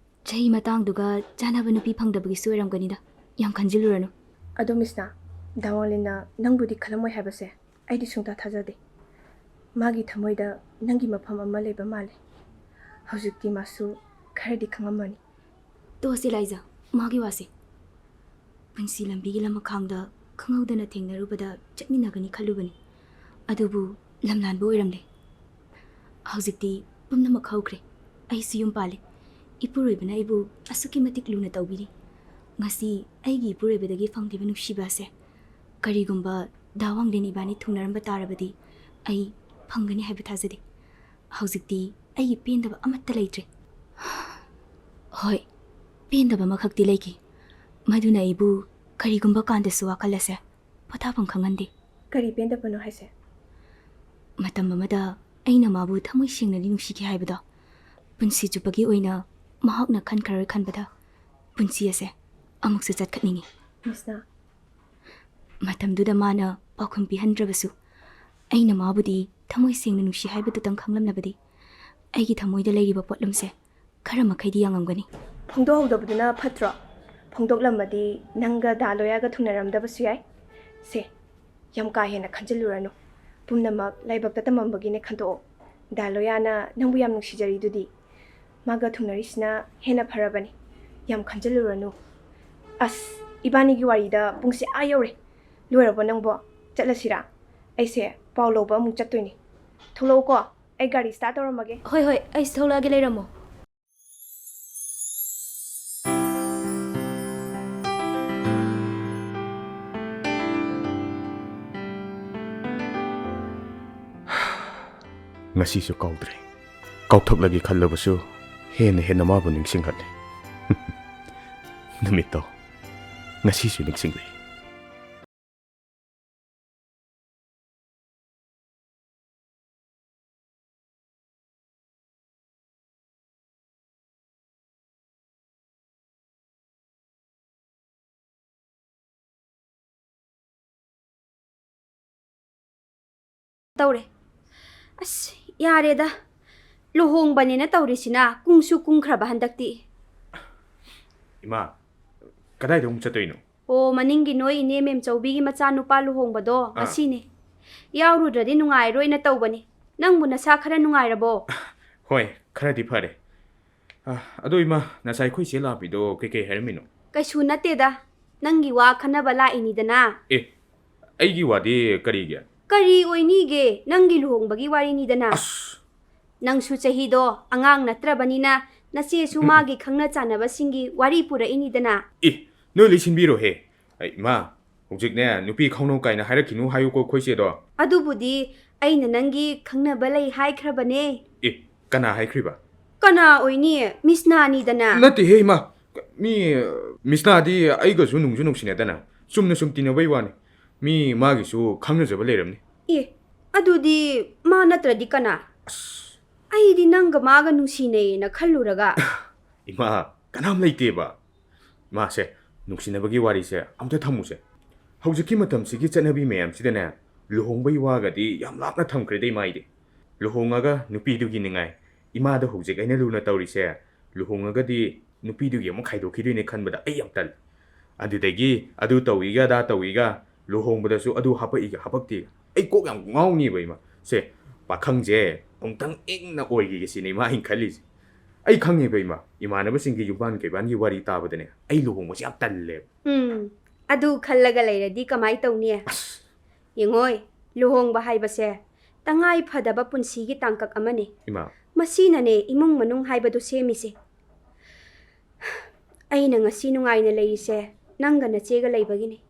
ꯆꯍꯤ ꯃꯇꯥꯡꯗꯨꯒ ꯆꯥꯟꯅꯕ ꯅꯨꯄꯤ ꯐꯪꯗꯕꯒꯤꯁꯨ ꯑꯣꯏꯔꯝꯒꯅꯤꯗ꯫ ꯌꯥꯝ ꯈꯟꯖꯤꯜꯂꯨꯔꯅꯨ꯫ ꯑꯗꯣ ꯃꯤꯁꯅꯥ, ꯗꯥ ꯋꯥꯡꯂꯤꯟꯅ ꯅꯪꯕꯨꯗꯤ ꯈꯜꯂꯝꯃꯣꯏ ꯍꯥꯏꯕꯁꯦ ꯑꯩꯗꯤ ꯁꯨꯡꯊꯥ ꯊꯥꯖꯗꯦ꯫ ꯃꯥꯒꯤ ꯊꯃꯣꯏꯗ ꯅꯪꯒꯤ ꯃꯐꯝ ꯑꯃ ꯂꯩꯕ ꯃꯥꯜꯂꯦ꯫ ꯍꯧꯖꯤꯛꯇꯤ ꯃꯥꯁꯨ ꯈꯔꯗꯤ ꯈꯪꯉꯝꯃꯅꯤ꯫ ꯇꯣꯛꯑꯁꯤ ꯂꯥꯏꯖ, ꯃꯥꯒꯤ ꯋꯥꯁꯦ꯫ ꯄꯨꯟꯁꯤ ꯂꯝꯕꯤꯒꯤ ꯂꯃꯈꯥꯡꯗ ꯈꯪꯍꯧꯗꯅ ꯊꯦꯡꯅꯔꯨꯕꯗ ꯆꯠꯃꯤꯟꯅꯒꯅꯤ ꯈꯜꯂꯨꯕꯅꯤ꯫ ꯑꯗꯨꯕꯨ ꯂꯝꯂꯥꯟꯕ ꯑꯣꯏꯔꯝꯂꯦ꯫ ꯍꯧꯖꯤꯛꯇꯤ ꯄꯨꯝꯅꯃꯛ ꯍꯧꯈ꯭ꯔꯦ꯫ ꯑꯩꯁꯨ ꯌꯨꯝ ꯄꯥꯜꯂꯦ꯫ ꯏꯄꯨꯔꯣꯏꯕꯅ ꯑꯩꯕꯨ ꯑꯁꯨꯛꯀꯤ ꯃꯇꯤꯛ ꯂꯨꯅ ꯇꯧꯕꯤꯔꯤ꯫ ꯉꯁꯤ ꯑꯩꯒꯤ ꯏꯄꯨꯔꯣꯏꯕꯗꯒꯤ ꯐꯪꯂꯤꯕ ꯅꯨꯡꯁꯤꯕ ꯑꯁꯦ ꯀꯔꯤꯒꯨꯝꯕ ꯗꯥ ꯋꯥꯡꯂꯦꯟ ꯏꯕꯥꯅꯤ ꯊꯨꯡꯅꯔꯝꯕ ꯇꯥꯔꯕꯗꯤ ꯑꯩ ꯐꯪꯒꯅꯤ ꯍꯥꯏꯕ ꯊꯥꯖꯗꯦ꯫ ꯍꯧꯖꯤꯛꯇꯤ ꯑꯩꯒꯤ ꯄꯦꯟꯗꯕ ꯑꯃꯠꯇ ꯂꯩꯇ꯭ꯔꯦ꯫ ꯍꯣꯏ, ꯄꯦꯟꯗꯕ ꯑꯃꯈꯛꯇꯤ ꯂꯩꯈꯤ꯫ ꯃꯗꯨꯅ ꯑꯩꯕꯨ ꯀꯔꯤꯒꯨꯝꯕ ꯀꯥꯟꯗꯁꯨ ꯋꯥꯈꯜ ꯑꯁꯦ ꯄꯣꯊꯥꯐꯝ ꯈꯪꯍꯟꯗꯦ꯫ ꯀꯔꯤ ꯄꯦꯟꯗꯕꯅꯣ ꯍꯥꯏꯁꯦ? ꯃꯇꯝ ꯑꯃꯗ ꯑꯩꯅ ꯃꯥꯕꯨ ꯊꯃꯣꯏ ꯁꯦꯡꯅꯗꯤ ꯅꯨꯡꯁꯤꯈꯤ ꯍꯥꯏꯕꯗꯣ, ꯄꯨꯟꯁꯤ ꯆꯨꯞꯄꯒꯤ ꯑꯣꯏꯅ ꯃꯍꯥꯛꯅ ꯈꯟꯈ꯭ꯔꯔꯣꯏ ꯈꯟꯕꯗ ꯄꯨꯟꯁꯤ ꯑꯁꯦ ꯑꯃꯨꯛꯁꯨ ꯆꯠꯈꯠꯅꯤꯡꯉꯤ꯫ ꯃꯤꯁꯅꯥ꯫ ꯃꯇꯝꯗꯨꯗ ꯃꯥꯅ ꯄꯥꯎꯈꯨꯝ ꯄꯤꯍꯟꯗ꯭ꯔꯕꯁꯨ, ꯑꯩꯅ ꯃꯥꯕꯨꯗꯤ ꯊꯃꯣꯏ ꯁꯦꯡꯅ ꯅꯨꯡꯁꯤ ꯍꯥꯏꯕꯗꯨꯇꯪ ꯈꯪꯂꯝꯂꯕꯗꯤ ꯑꯩꯒꯤ ꯊꯃꯣꯏꯗ ꯂꯩꯔꯤꯕ ꯄꯣꯠꯂꯨꯝꯁꯦ ꯈꯔ ꯃꯈꯩꯗꯤ ꯌꯥꯡꯉꯝꯒꯅꯤ꯫ ꯐꯣꯡꯗꯣꯛꯍꯧꯗꯕꯗꯨꯅ ꯐꯠꯇ꯭ꯔꯣ? ꯐꯣꯡꯗꯣꯛꯂꯝꯃꯗꯤ ꯅꯪꯒ ꯗꯥ ꯂꯣꯌꯥꯒ ꯊꯨꯡꯅꯔꯝꯗꯕꯁꯨ ꯌꯥꯏ꯫ ꯁꯦ, ꯌꯥꯝ ꯀꯥ ꯍꯦꯟꯅ ꯈꯟꯖꯤꯜꯂꯨꯔꯅꯨ꯫ ꯄꯨꯝꯅꯃꯛ ꯂꯥꯏꯕꯛꯇ ꯇꯝꯃꯝꯕꯒꯤꯅꯦ ꯈꯟꯗꯣꯛꯑꯣ꯫ ꯗꯥ ꯂꯣꯌꯥꯅ ꯅꯪꯕꯨ ꯌꯥꯝ ꯅꯨꯡꯁꯤꯖꯔꯤꯗꯨꯗꯤ꯫ ꯃꯥꯒ ꯊꯨꯡꯅꯔꯤꯁꯤꯅ ꯍꯦꯟꯅ ꯐꯔꯕꯅꯤ꯫ ꯌꯥꯝ ꯈꯟꯖꯤꯜꯂꯨꯔꯅꯨ꯫ ꯑꯁ, ꯏꯕꯥꯅꯤꯒꯤ ꯋꯥꯔꯤꯗ ꯄꯨꯡꯁꯦ ꯑꯥ ꯌꯧꯔꯦ꯫ ꯂꯣꯏꯔꯕꯣ ꯅꯪꯕꯣ? ꯆꯠꯂꯁꯤꯔꯥ? ꯑꯩꯁꯦ ꯄꯥꯎ ꯂꯧꯕ ꯑꯃꯨꯛ ꯆꯠꯇꯣꯏꯅꯦ꯫ ꯊꯣꯛꯂꯛꯎꯀꯣ꯫ ꯑꯩ ꯒꯥꯔꯤ ꯁ꯭ꯇꯥꯔꯠ ꯇꯧꯔꯝꯃꯒꯦ꯫ ꯍꯣꯏ ꯍꯣꯏ, ꯑꯩꯁꯨ ꯊꯣꯛꯂꯛꯑꯒꯦ, ꯂꯩꯔꯝꯃꯣ꯫ ꯉꯁꯤꯁꯨ ꯀꯥꯎꯗ꯭ꯔꯦ꯫ ꯀꯥꯎꯊꯣꯛꯂꯒꯦ ꯈꯜꯂꯕꯁꯨ ꯍꯦꯟꯅ ꯍꯦꯟꯅ ꯃꯥꯕꯨ ꯅꯤꯡꯁꯤꯡꯍꯜꯂꯦ꯫ ꯅꯨꯃꯤꯠꯇꯣ ꯉꯁꯤꯁꯨ ꯅꯤꯡꯁꯤꯡꯂꯦ꯫ ꯇꯧꯔꯦ꯫ ꯑꯁ, ꯌꯥꯔꯦꯗ꯫ ꯂꯨꯍꯣꯡꯕꯅꯦꯅ ꯇꯧꯔꯤꯁꯤꯅ ꯀꯨꯡꯁꯨ ꯀꯨꯡꯈ꯭ꯔꯕ ꯍꯟꯗꯛꯇꯤ꯫ ꯏꯃꯥ, ꯀꯗꯥꯏꯗ ꯑꯃꯨꯛ ꯆꯠꯇꯣꯏꯅꯣ? ꯑꯣ, ꯃꯅꯤꯡꯒꯤ ꯅꯣꯏ ꯏꯅꯦ ꯃꯦꯝꯆꯧꯕꯤꯒꯤ ꯃꯆꯥꯅꯨꯄꯥ ꯂꯨꯍꯣꯡꯕꯗꯣ ꯑꯥ꯫ ꯉꯁꯤꯅꯦ꯫ ꯌꯥꯎꯔꯨꯗ꯭ꯔꯗꯤ ꯅꯨꯡꯉꯥꯏꯔꯣꯏꯅ ꯇꯧꯕꯅꯤ꯫ ꯅꯪꯕꯨ ꯅꯁꯥ ꯈꯔ ꯅꯨꯡꯉꯥꯏꯔꯕꯣ? ꯍꯣꯏ, ꯈꯔꯗꯤ ꯐꯔꯦ꯫ ꯑ, ꯑꯗꯣ ꯏꯃꯥ, ꯉꯁꯥꯏ ꯑꯩꯈꯣꯏ ꯆꯦ ꯂꯥꯛꯄꯤꯗꯣ ꯀꯩꯀꯩ ꯍꯥꯏꯔꯝꯃꯤꯅꯣ? ꯀꯩꯁꯨ ꯅꯠꯇꯦꯗ꯫ ꯅꯪꯒꯤ ꯋꯥ ꯈꯟꯅꯕ ꯂꯥꯛꯏꯅꯤꯗꯅ꯫ ꯑꯦ, ꯑꯩꯒꯤ ꯋꯥꯗꯤ ꯀꯔꯤꯒꯤ? ꯀꯔꯤ ꯑꯣꯏꯅꯤꯒꯦ? ꯅꯪꯒꯤ ꯂꯨꯍꯣꯡꯕꯒꯤ ꯋꯥꯔꯤꯅꯤꯗꯅ꯫ ꯑꯁ! ꯅꯪꯁꯨ ꯆꯍꯤꯗꯣ ꯑꯉꯥꯡ ꯅꯠꯇ꯭ꯔꯕꯅꯤꯅ ꯅꯆꯦꯁꯨ ꯃꯥꯒꯤ ꯈꯪꯅ ꯆꯥꯟꯅꯕꯁꯤꯡꯒꯤ ꯋꯥꯔꯤ ꯄꯨꯔꯛꯏꯅꯤꯗꯅ꯫ ꯑꯦ, ꯅꯣꯏ ꯂꯣꯏ ꯁꯤꯟꯕꯤꯔꯣꯍꯦ꯫ ꯑꯩ, ꯏꯃꯥ, ꯍꯧꯖꯤꯛꯅꯦ ꯅꯨꯄꯤ ꯈꯪꯅꯧ ꯀꯥꯏꯅ ꯍꯥꯏꯔꯛꯈꯤꯅꯨ ꯍꯥꯏꯌꯨꯀꯣ ꯑꯩꯈꯣꯏ ꯆꯦꯗꯣ꯫ ꯑꯗꯨꯕꯨꯗꯤ ꯑꯩꯅ ꯅꯪꯒꯤ ꯈꯪꯅꯕ ꯂꯩ ꯍꯥꯏꯈ꯭ꯔꯕꯅꯦ꯫ ꯑꯦ, ꯀꯅꯥ ꯍꯥꯏꯈ꯭ꯔꯤꯕ? ꯀꯅꯥ ꯑꯣꯏꯅꯤ? ꯃꯤꯁꯅꯥꯅꯤꯗꯅ꯫ ꯅꯠꯇꯦꯍꯦ ꯏꯃꯥ, ꯃꯤ, ꯑ, ꯃꯤꯁꯅꯥꯗꯤ ꯑꯩꯒꯁꯨ ꯅꯨꯡꯁꯨ ꯅꯨꯡꯁꯤꯅꯗꯅ ꯆꯨꯝꯅ ꯁꯨꯝ ꯇꯤꯟꯅꯕꯩ ꯋꯥꯅꯤ꯫ ꯃꯤ ꯃꯥꯒꯤꯁꯨ ꯈꯪꯅꯖꯕ ꯂꯩꯔꯝꯅꯤ꯫ ꯑꯦ, ꯑꯗꯨꯗꯤ ꯃꯥ ꯅꯠꯇ꯭ꯔꯗꯤ ꯀꯅꯥ? ꯑꯩꯗꯤ ꯅꯪꯒ ꯃꯥꯒ ꯅꯨꯡꯁꯤꯅꯩꯌꯦꯅ ꯈꯜꯂꯨꯔꯒ꯫ ꯏꯃꯥ, ꯀꯅꯥꯝ ꯂꯩꯇꯦꯕ꯫ ꯃꯥꯁꯦ, ꯅꯨꯡꯁꯤꯅꯕꯒꯤ ꯋꯥꯔꯤꯁꯦ ꯑꯝꯇ ꯊꯝꯃꯨꯁꯦ꯫ ꯍꯧꯖꯤꯛꯀꯤ ꯃꯇꯝꯁꯤꯒꯤ ꯆꯠꯅꯕꯤ ꯃꯌꯥꯝꯁꯤꯗꯅꯦ, ꯂꯨꯍꯣꯡꯕꯒꯤ ꯋꯥꯒꯗꯤ ꯌꯥꯝ ꯂꯥꯞꯅ ꯊꯝꯈ꯭ꯔꯦꯗ ꯏꯃꯥ ꯑꯩꯗꯤ꯫ ꯂꯨꯍꯣꯡꯉꯒ ꯅꯨꯄꯤꯗꯨꯒꯤ ꯅꯤꯡꯉꯥꯏ, ꯏꯃꯥꯗ ꯍꯧꯖꯤꯛ ꯑꯩꯅ ꯂꯨꯅ ꯇꯧꯔꯤꯁꯦ, ꯂꯨꯍꯣꯡꯉꯒꯗꯤ ꯅꯨꯄꯤꯗꯨꯒꯤ ꯑꯃꯨꯛ ꯈꯥꯏꯗꯣꯛꯈꯤꯗꯣꯏꯅꯦ ꯈꯟꯕꯗ ꯑꯩ ꯌꯥꯝ ꯇꯜꯂꯤ꯫ ꯑꯗꯨꯗꯒꯤ ꯑꯗꯨ ꯇꯧꯏꯒ ꯑꯗꯥ ꯇꯧꯏꯒ ꯂꯨꯍꯣꯡꯕꯗꯁꯨ ꯑꯗꯨ ꯍꯥꯄꯛꯏꯒ ꯍꯥꯄꯛꯇꯦꯒ꯫ ꯑꯩ ꯀꯣꯛ ꯌꯥꯝ ꯉꯥꯎꯅꯤꯕ ꯏꯃꯥ꯫ ꯁꯦ, ꯄꯥꯈꯪꯁꯦ ꯑꯃꯨꯛꯇꯪ ꯏꯪꯅ ꯑꯣꯏꯈꯤꯒꯦ ꯁꯤꯅꯦ ꯏꯃꯥ ꯑꯩꯅ ꯈꯜꯂꯤꯁꯦ꯫ ꯑꯩ ꯈꯪꯉꯦꯕ ꯏꯃꯥ, ꯏꯃꯥꯟꯅꯕꯁꯤꯡꯒꯤ ꯌꯨꯝꯕꯥꯟ ꯀꯩꯕꯥꯟꯒꯤ ꯋꯥꯔꯤ ꯇꯥꯕꯗꯅꯦ, ꯑꯩ ꯂꯨꯍꯣꯡꯕꯁꯦ ꯌꯥꯝ ꯇꯜꯂꯦꯕ꯫ ꯎꯝ, ꯑꯗꯨ ꯈꯜꯂꯒ ꯂꯩꯔꯗꯤ ꯀꯃꯥꯏ ꯇꯧꯅꯤ? ꯑꯁ! ꯌꯦꯡꯉꯣꯏ, ꯂꯨꯍꯣꯡꯕ ꯍꯥꯏꯕꯁꯦ ꯇꯉꯥꯏ ꯐꯗꯕ ꯄꯨꯟꯁꯤꯒꯤ ꯇꯥꯡꯀꯛ ꯑꯃꯅꯤ꯫ ꯏꯃꯥ꯫ ꯃꯁꯤꯅꯅꯦ ꯏꯃꯨꯡ ꯃꯅꯨꯡ ꯍꯥꯏꯕꯗꯨ ꯁꯦꯝꯃꯤꯁꯦ꯫ ꯑꯩꯅ ꯉꯁꯤ ꯅꯨꯡꯉꯥꯏꯅ ꯂꯩꯔꯤꯁꯦ ꯅꯪꯒ ꯅꯆꯦꯒ ꯂꯩꯕꯒꯤꯅꯤ꯫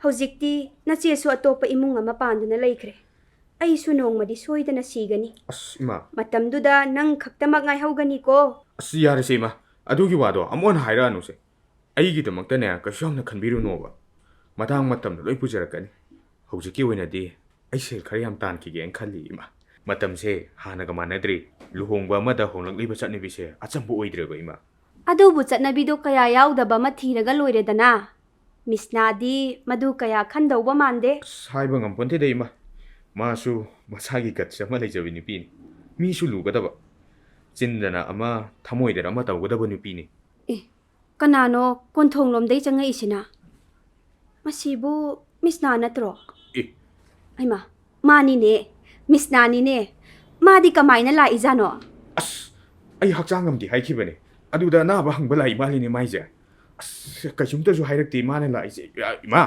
ꯍꯧꯖꯤꯛꯇꯤ ꯅꯆꯦꯁꯨ ꯑꯇꯣꯞꯄ ꯏꯃꯨꯡ ꯑꯃ ꯄꯥꯟꯗꯨꯅ ꯂꯩꯈ꯭ꯔꯦ꯫ ꯑꯩꯁꯨ ꯅꯣꯡꯃꯗꯤ ꯁꯣꯏꯗꯅ ꯁꯤꯒꯅꯤ꯫ ꯑꯁ, ꯏꯃꯥ꯫ ꯃꯇꯝꯗꯨꯗ ꯅꯪ ꯈꯛꯇꯃꯛ ꯉꯥꯏꯍꯧꯒꯅꯤꯀꯣ꯫ ꯑꯁ, ꯌꯥꯔꯦꯁꯦ, ꯏꯃꯥ꯫ ꯑꯗꯨꯒꯤ ꯋꯥꯗꯣ ꯑꯃꯨꯛ ꯍꯟꯅ ꯍꯥꯏꯔꯛꯑꯅꯨꯁꯦ꯫ ꯑꯩꯒꯤꯗꯃꯛꯇꯅꯦ ꯀꯩꯁꯨ ꯌꯥꯝꯅ ꯈꯟꯕꯤꯔꯨꯅꯣꯕ꯫ ꯃꯇꯥꯡ ꯃꯇꯝꯗ ꯂꯣꯏ ꯄꯨꯖꯔꯛꯀꯅꯤ꯫ ꯍꯧꯖꯤꯛꯀꯤ ꯑꯣꯏꯅꯗꯤ ꯑꯩ ꯁꯦꯜ ꯈꯔ ꯌꯥꯝ ꯇꯥꯟꯈꯤꯒꯦꯅ ꯈꯜꯂꯤ, ꯏꯃꯥ꯫ ꯃꯇꯝꯁꯦ ꯍꯥꯟꯅꯒ ꯃꯥꯟꯅꯗ꯭ꯔꯤ꯫ ꯂꯨꯍꯣꯡꯕ ꯑꯃꯗ ꯍꯣꯡꯂꯛꯂꯤꯕ ꯆꯠꯅꯕꯤꯁꯦ ꯑꯆꯝꯕ ꯑꯣꯏꯗ꯭ꯔꯦꯕ, ꯏꯃꯥ꯫ ꯑꯗꯨꯕꯨ ꯆꯠꯅꯕꯤꯗꯣ ꯀꯌꯥ ꯌꯥꯎꯗꯕ ꯑꯃ ꯊꯤꯔꯒ ꯂꯣꯏꯔꯦꯗꯅ꯫ ꯃꯤꯁꯅꯥꯗꯤ ꯃꯗꯨ ꯀꯌꯥ ꯈꯟꯗꯧꯕ ꯃꯥꯟꯗꯦ꯫ ꯑꯁ, ꯍꯥꯏꯕ ꯉꯝꯄꯣꯟꯇꯦꯗ, ꯏꯃꯥ꯫ ꯃꯥꯁꯨ ꯃꯁꯥꯒꯤ guts ꯑꯃ ꯂꯩꯖꯕ ꯅꯨꯄꯤꯅꯤ꯫ ꯃꯤꯁꯨ ꯂꯨꯒꯗꯕ꯫ ꯆꯤꯟꯗꯅ ꯑꯃ, ꯊꯃꯣꯏꯗꯅ ꯑꯃ ꯇꯧꯒꯗꯕ ꯅꯨꯄꯤꯅꯤ꯫ ꯀꯅꯥꯅꯣ ꯀꯣꯟꯊꯣꯡꯂꯣꯝꯗꯩ ꯆꯪꯉꯛꯏꯁꯤꯅ? ꯃꯁꯤꯕꯨ ꯃꯤꯁꯅꯥ ꯅꯠꯇ꯭ꯔꯣ? ꯑꯦ꯫ ꯍꯩꯃꯥ, ꯃꯥꯅꯤꯅꯦ, ꯃꯤꯁꯅꯥꯅꯤꯅꯦ꯫ ꯃꯥꯗꯤ ꯀꯃꯥꯏꯅ ꯂꯥꯛꯏꯖꯥꯠꯅꯣ? ꯑꯁ, ꯑꯩ ꯍꯛꯆꯥꯡ ꯉꯝꯗꯦ ꯍꯥꯏꯈꯤꯕꯅꯦ꯫ ꯑꯗꯨꯗ ꯑꯅꯥꯕ ꯍꯪꯕ ꯂꯥꯛꯏ ꯃꯥꯜꯂꯤꯅꯦ ꯃꯥꯏꯁꯦ꯫ ꯑꯁ, ꯀꯩꯁꯨꯝꯇꯁꯨ ꯍꯥꯏꯔꯛꯇꯦ ꯃꯥꯅ ꯂꯥꯛꯏꯁꯦ꯫ ꯏꯃꯥ,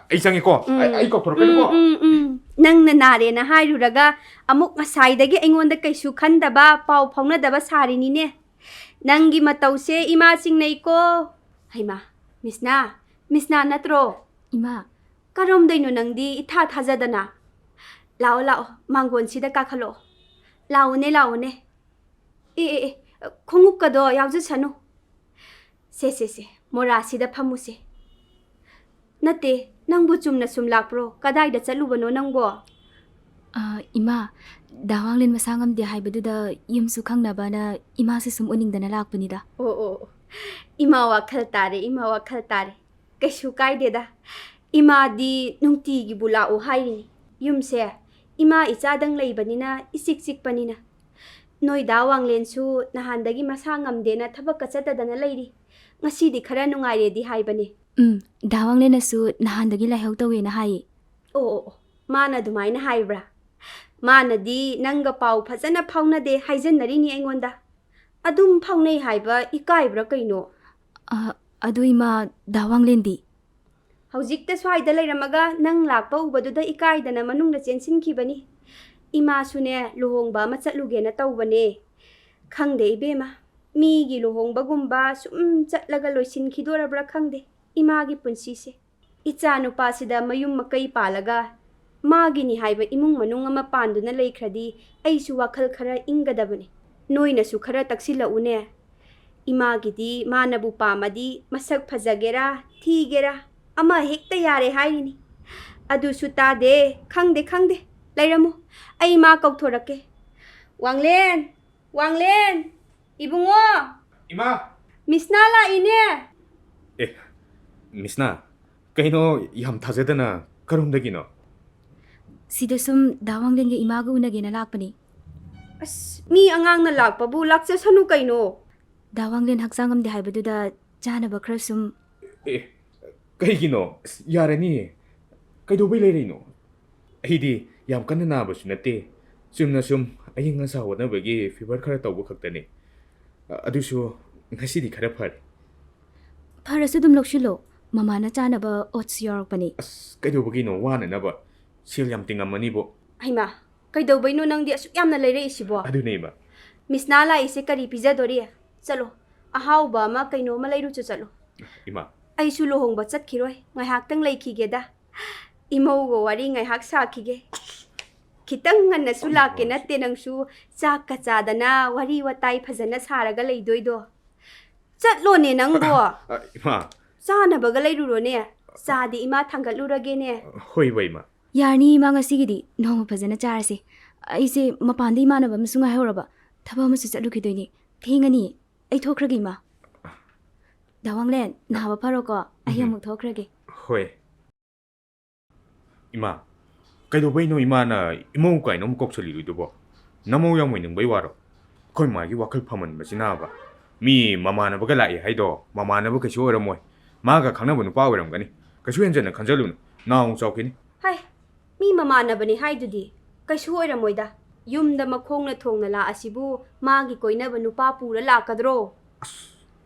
ꯑꯩ ꯆꯪꯉꯦꯀꯣ꯫ ꯑꯩ, ꯑꯩ ꯀꯥꯎꯊꯣꯔꯛꯀꯅꯤꯀꯣ꯫ ꯎꯝ, ꯎꯝ, ꯎꯝ꯫ ꯅꯪꯅ ꯅꯥꯔꯦꯅ ꯍꯥꯏꯔꯨꯔꯒ ꯑꯃꯨꯛ ꯉꯁꯥꯏꯗꯒꯤ ꯑꯩꯉꯣꯟꯗ ꯀꯩꯁꯨ ꯈꯟꯗꯕ ꯄꯥꯎ ꯐꯥꯎꯅꯗꯕ ꯁꯥꯔꯤꯅꯤꯅꯦ꯫ ꯅꯪꯒꯤ ꯃꯇꯧꯁꯦ ꯏꯃꯥ ꯆꯤꯡꯅꯩꯀꯣ꯫ ꯍꯩꯃꯥ, ꯃꯤꯁꯅꯥ, ꯃꯤꯁꯅꯥ ꯅꯠꯇ꯭ꯔꯣ? ꯏꯃꯥ꯫ ꯀꯔꯣꯝꯗꯩꯅꯣ ꯅꯪꯗꯤ ꯏꯊꯥ ꯊꯥꯖꯗꯅ? ꯂꯥꯛꯑꯣ, ꯂꯥꯛꯑꯣ, ꯃꯥꯡꯒꯣꯟꯁꯤꯗ ꯀꯥꯈꯠꯂꯛꯑꯣ꯫ ꯂꯥꯛꯑꯣꯅꯦ, ꯂꯥꯛꯑꯣꯅꯦ꯫ ꯑꯦ, ꯑꯦ, ꯑꯦ, ꯈꯣꯡꯎꯞꯀꯗꯣ ꯌꯥꯎꯖꯁꯅꯨ꯫ ꯁꯦ, ꯁꯦ, ꯁꯦ, ꯃꯣꯔꯥꯁꯤꯗ ꯐꯝꯃꯨꯁꯦ꯫ ꯅꯠꯇꯦ, ꯅꯪꯕꯨ ꯆꯨꯝꯅ ꯁꯨꯝ ꯂꯥꯛꯄ꯭ꯔꯣ? ꯀꯗꯥꯏꯗ ꯆꯠꯂꯨꯕꯅꯣ ꯅꯪꯕꯣ? ꯑ, ꯏꯃꯥ, ꯗꯥ ꯋꯥꯡꯂꯦꯟ ꯃꯁꯥ ꯉꯝꯗꯦ ꯍꯥꯏꯕꯗꯨꯗ ꯌꯨꯝꯁꯨ ꯈꯪꯅꯕꯅ ꯏꯃꯥꯁꯦ ꯁꯨꯝ ꯎꯅꯤꯡꯗꯅ ꯂꯥꯛꯄꯅꯤꯗ꯫ ꯑꯣ, ꯑꯣ, ꯑꯣ꯫ ꯏꯃꯥ ꯋꯥꯈꯜ ꯇꯥꯔꯦ, ꯏꯃꯥ ꯋꯥꯈꯜ ꯇꯥꯔꯦ꯫ ꯀꯩꯁꯨ ꯀꯥꯏꯗꯦꯗ꯫ ꯏꯃꯥꯗꯤ ꯅꯨꯡꯇꯤꯒꯤꯕꯨ ꯂꯥꯛꯎ ꯍꯥꯏꯔꯤꯅꯤ꯫ ꯌꯨꯝꯁꯦ ꯏꯃꯥ ꯏꯆꯥꯗꯪ ꯂꯩꯕꯅꯤꯅ ꯏꯆꯤꯛ ꯆꯤꯛꯄꯅꯤꯅ꯫ ꯅꯣꯏ ꯗꯥ ꯋꯥꯡꯂꯦꯟꯁꯨ ꯅꯍꯥꯟꯗꯒꯤ ꯃꯁꯥ ꯉꯝꯗꯦꯅ ꯊꯕꯛꯀ ꯆꯠꯇꯗꯅ ꯂꯩꯔꯤ꯫ ꯉꯁꯤꯗꯤ ꯈꯔ ꯅꯨꯡꯉꯥꯏꯔꯦꯗꯤ ꯍꯥꯏꯕꯅꯤ꯫ ꯎꯝ, ꯗꯥ ꯋꯥꯡꯂꯦꯟꯅꯁꯨ ꯅꯍꯥꯟꯗꯒꯤ ꯂꯥꯏꯍꯧ ꯇꯧꯋꯦꯅ ꯍꯥꯏꯌꯦ꯫ ꯑꯣ, ꯑꯣ, ꯑꯣ꯫ ꯃꯥꯅ ꯑꯗꯨꯃꯥꯏꯅ ꯍꯥꯏꯕ꯭ꯔꯥ? ꯃꯥꯅꯗꯤ ꯅꯪꯒ ꯄꯥꯎ ꯐꯖꯅ ꯐꯥꯎꯅꯗꯦ ꯍꯥꯏꯖꯟꯅꯔꯤꯅꯤ ꯑꯩꯉꯣꯟꯗ꯫ ꯑꯗꯨꯝ ꯐꯥꯎꯅꯩ ꯍꯥꯏꯕ ꯏꯀꯥꯏꯕ꯭ꯔꯥ ꯀꯩꯅꯣ? ꯑ, ꯑꯗꯨ ꯏꯃꯥ, ꯗꯥ ꯋꯥꯡꯂꯦꯟꯗꯤ? ꯍꯧꯖꯤꯛꯇ ꯁ꯭ꯋꯥꯏꯗ ꯂꯩꯔꯝꯃꯒ ꯅꯪ ꯂꯥꯛꯄ ꯎꯕꯗꯨꯗ ꯏꯀꯥꯏꯗꯅ ꯃꯅꯨꯡꯗ ꯆꯦꯟꯁꯤꯟꯈꯤꯕꯅꯤ꯫ ꯏꯃꯥꯁꯨꯅꯦ, ꯂꯨꯍꯣꯡꯕ ꯑꯃ ꯆꯠꯂꯨꯒꯦꯅ ꯇꯧꯕꯅꯦ꯫ ꯈꯪꯗꯦ ꯏꯕꯦꯝꯃ, ꯃꯤꯒꯤ ꯂꯨꯍꯣꯡꯕꯒꯨꯝꯕ ꯁꯨꯝ ꯆꯠꯂꯒ ꯂꯣꯏꯁꯤꯟꯈꯤꯗꯣꯔꯕ꯭ꯔꯥ ꯈꯪꯗꯦ ꯏꯃꯥꯒꯤ ꯄꯨꯟꯁꯤꯁꯦ꯫ ꯏꯆꯥ ꯅꯨꯄꯥꯁꯤꯗ ꯃꯌꯨꯝ ꯃꯀꯩ ꯄꯥꯜꯂꯒ ꯃꯥꯒꯤꯅꯤ ꯍꯥꯏꯕ ꯏꯃꯨꯡ ꯃꯅꯨꯡ ꯑꯃ ꯄꯥꯟꯗꯨꯅ ꯂꯩꯈ꯭ꯔꯗꯤ ꯑꯩꯁꯨ ꯋꯥꯈꯜ ꯈꯔ ꯏꯪꯒꯗꯕꯅꯤ꯫ ꯅꯣꯏꯅꯁꯨ ꯈꯔ ꯇꯛꯁꯤꯜꯂꯛꯎꯅꯦ꯫ ꯏꯃꯥꯒꯤꯗꯤ ꯃꯥꯅꯕꯨ ꯄꯥꯝꯃꯗꯤ ꯃꯁꯛ ꯐꯖꯒꯦꯔꯥ ꯊꯤꯒꯦꯔꯥ ꯑꯃ ꯍꯦꯛꯇ ꯌꯥꯔꯦ ꯍꯥꯏꯔꯤꯅꯤ꯫ ꯑꯗꯨꯁꯨ ꯇꯥꯗꯦ꯫ ꯈꯪꯗꯦ, ꯈꯪꯗꯦ꯫ ꯂꯩꯔꯝꯃꯨ꯫ ꯑꯩ ꯃꯥ ꯀꯧꯊꯣꯔꯛꯀꯦ꯫ ꯋꯥꯡꯂꯦꯟ! ꯋꯥꯡꯂꯦꯟ! ꯏꯕꯨꯡꯉꯣ! ꯏꯃꯥ! ꯃꯤꯁꯅꯥ ꯂꯥꯛꯏꯅꯦ! ꯑꯦ, ꯃꯤꯁꯅꯥ, ꯀꯩꯅꯣ ꯌꯥꯝ ꯊꯥꯖꯗꯅ ꯀꯔꯣꯝꯗꯒꯤꯅꯣ? ꯁꯤꯗ ꯁꯨꯝ ꯗꯥ ꯋꯥꯡꯂꯦꯟꯒ ꯏꯃꯥꯒ ꯎꯅꯒꯦꯅ ꯂꯥꯛꯄꯅꯤ꯫ ꯑꯁ, ꯃꯤ ꯑꯉꯥꯡꯅ ꯂꯥꯛꯄꯕꯨ ꯂꯥꯛꯆꯁꯅꯨ ꯀꯩꯅꯣ꯫ ꯗꯥ ꯋꯥꯡꯂꯦꯟ ꯍꯛꯆꯥꯡ ꯉꯝꯗꯦ ꯍꯥꯏꯕꯗꯨꯗ ꯆꯥꯅꯕ ꯈꯔ ꯁꯨꯝ꯫ ꯑꯦ, ꯀꯩꯒꯤꯅꯣ? ꯑꯁ, ꯌꯥꯔꯅꯤꯌꯦ꯫ ꯀꯩꯗꯧꯕꯩ ꯂꯩꯔꯛꯏꯅꯣ? ꯑꯩꯗꯤ ꯌꯥꯝ ꯀꯟꯅ ꯅꯥꯕꯁꯨ ꯅꯠꯇꯦ꯫ ꯆꯨꯝꯅ ꯁꯨꯝ ꯑꯏꯪ ꯑꯁꯥ ꯑꯣꯟꯅꯕꯒꯤ fever ꯈꯔ ꯇꯧꯕ ꯈꯛꯇꯅꯤ꯫ ꯑ-, ꯑꯗꯨꯁꯨ ꯉꯁꯤꯗꯤ ꯈꯔ ꯐꯔꯦ꯫ ꯐꯔꯁꯨ ꯑꯗꯨꯝ ꯂꯧꯁꯤꯜꯂꯣ꯫ ꯃꯃꯥꯅ ꯆꯥꯅꯕ oats ꯌꯥꯎꯔꯛꯄꯅꯤ꯫ ꯑꯁ, ꯀꯩꯗꯧꯕꯒꯤꯅꯣ ꯋꯥꯅꯅꯕ? ꯁꯦꯜ ꯌꯥꯝ ꯇꯤꯡꯉꯝꯃꯅꯤꯕꯣ꯫ ꯍꯩꯃꯥ, ꯀꯩꯗꯧꯕꯩꯅꯣ ꯅꯪꯗꯤ ꯑꯁꯨꯛ ꯌꯥꯝꯅ ꯂꯩꯔꯛꯏꯁꯤꯕꯣ? ꯑꯗꯨꯅꯦ, ꯏꯃꯥ꯫ ꯃꯤꯁꯅꯥ ꯂꯥꯛꯏꯁꯦ ꯀꯔꯤ ꯄꯤꯖꯗꯣꯔꯤ? ꯆꯠꯂꯣ, ꯑꯍꯥꯎꯕ ꯑꯃ ꯀꯩꯅꯣꯝꯃ ꯂꯩꯔꯨꯆꯣ ꯆꯠꯂꯣ꯫ ꯏꯃꯥ꯫ ꯑꯩꯁꯨ ꯂꯨꯍꯣꯡꯕ ꯆꯠꯈꯤꯔꯣꯏ, ꯉꯥꯏꯍꯥꯛꯇꯪ ꯂꯩꯈꯤꯒꯦꯗ꯫ ꯏꯃꯧꯒ ꯋꯥꯔꯤ ꯉꯥꯏꯍꯥꯛ ꯁꯥꯈꯤꯒꯦ꯫ ꯈꯤꯇꯪ ꯉꯟꯅꯁꯨ ꯂꯥꯛꯀꯦ ꯅꯠꯇꯦ ꯅꯪꯁꯨ, ꯆꯥꯛꯀ ꯆꯥꯗꯅ ꯋꯥꯔꯤ ꯋꯥꯇꯥꯏ ꯐꯖꯅ ꯁꯥꯔꯒ ꯂꯩꯗꯣꯏꯗꯣ꯫ ꯆꯠꯂꯣꯅꯦ ꯅꯪꯕꯣ꯫ ꯑ, ꯏꯃꯥ꯫ ꯆꯥꯅꯕꯒ ꯂꯩꯔꯨꯔꯣꯅꯦ꯫ ꯆꯥꯗꯤ ꯏꯃꯥ ꯊꯥꯡꯒꯠꯂꯨꯔꯒꯦꯅꯦ꯫ ꯍꯣꯏ, ꯍꯣꯏ, ꯏꯃꯥ꯫ ꯌꯥꯔꯅꯤ ꯏꯃꯥ, ꯉꯁꯤꯒꯤꯗꯤ ꯅꯣꯡꯃ ꯐꯖꯅ ꯆꯥꯔꯁꯦ꯫ ꯑꯩꯁꯦ ꯃꯄꯥꯟꯗ ꯏꯃꯥꯟꯅꯕ ꯑꯃꯁꯨ ꯉꯥꯏꯍꯧꯔꯕ, ꯊꯕꯛ ꯑꯃꯁꯨ ꯆꯠꯂꯨꯈꯤꯗꯣꯏꯅꯦ꯫ ꯊꯦꯡꯉꯅꯤ, ꯑꯩ ꯊꯣꯛꯈ꯭ꯔꯒꯦ ꯏꯃꯥ꯫ ꯗꯥ ꯋꯥꯡꯂꯦꯟ, ꯅꯥꯕ ꯐꯔꯣꯀꯣ, ꯑꯩ ꯎꯝ꯫ ꯑꯃꯨꯛ ꯊꯣꯛꯈ꯭ꯔꯒꯦ꯫ ꯍꯣꯏ꯫ ꯏꯃꯥ, ꯀꯩꯗꯧꯕꯩꯅꯣ ꯏꯃꯥꯅ ꯏꯃꯧ ꯀꯥꯏꯅ ꯑꯃꯨꯛ ꯀꯧꯁꯜꯂꯤꯗꯨꯕꯣ? ꯅꯃꯧ ꯌꯥꯝ ꯑꯣꯏꯅꯤꯡꯕꯩ ꯋꯥꯔꯣ? ꯑꯩꯈꯣꯏ ꯃꯥꯒꯤ ꯋꯥꯈꯜ ꯐꯃꯟꯕꯁꯤꯅꯕ꯫ ꯃꯤ ꯃꯃꯥꯟꯅꯕꯒ ꯂꯥꯛꯑꯦ ꯍꯥꯏꯗꯣ ꯃꯃꯥꯟꯅꯕ ꯀꯩꯁꯨ ꯑꯣꯏꯔꯝꯃꯣꯏ꯫ ꯃꯥꯒ ꯈꯪꯅꯕ ꯅꯨꯄꯥ ꯑꯣꯏꯔꯝꯒꯅꯤ꯫ ꯀꯩꯁꯨ ꯍꯦꯟꯖꯟꯅ ꯈꯟꯖꯜꯂꯨꯅꯨ꯫ ꯅꯥꯎ ꯆꯥꯎꯈꯤꯅꯤ꯫ ꯍꯥꯏ, ꯃꯤ ꯃꯃꯥꯟꯅꯕꯅꯤ ꯍꯥꯏꯗꯨꯗꯤ꯫ ꯀꯩꯁꯨ ꯑꯣꯏꯔꯝꯃꯣꯏꯗ꯫ ꯌꯨꯝꯗ ꯃꯈꯣꯡꯅ ꯊꯣꯡꯅ ꯂꯥꯛꯑꯁꯤꯕꯨ ꯃꯥꯒꯤ ꯀꯣꯏꯅꯕ ꯅꯨꯄꯥ ꯄꯨꯔ ꯂꯥꯛꯀꯗ꯭ꯔꯣ? ꯑꯁ꯫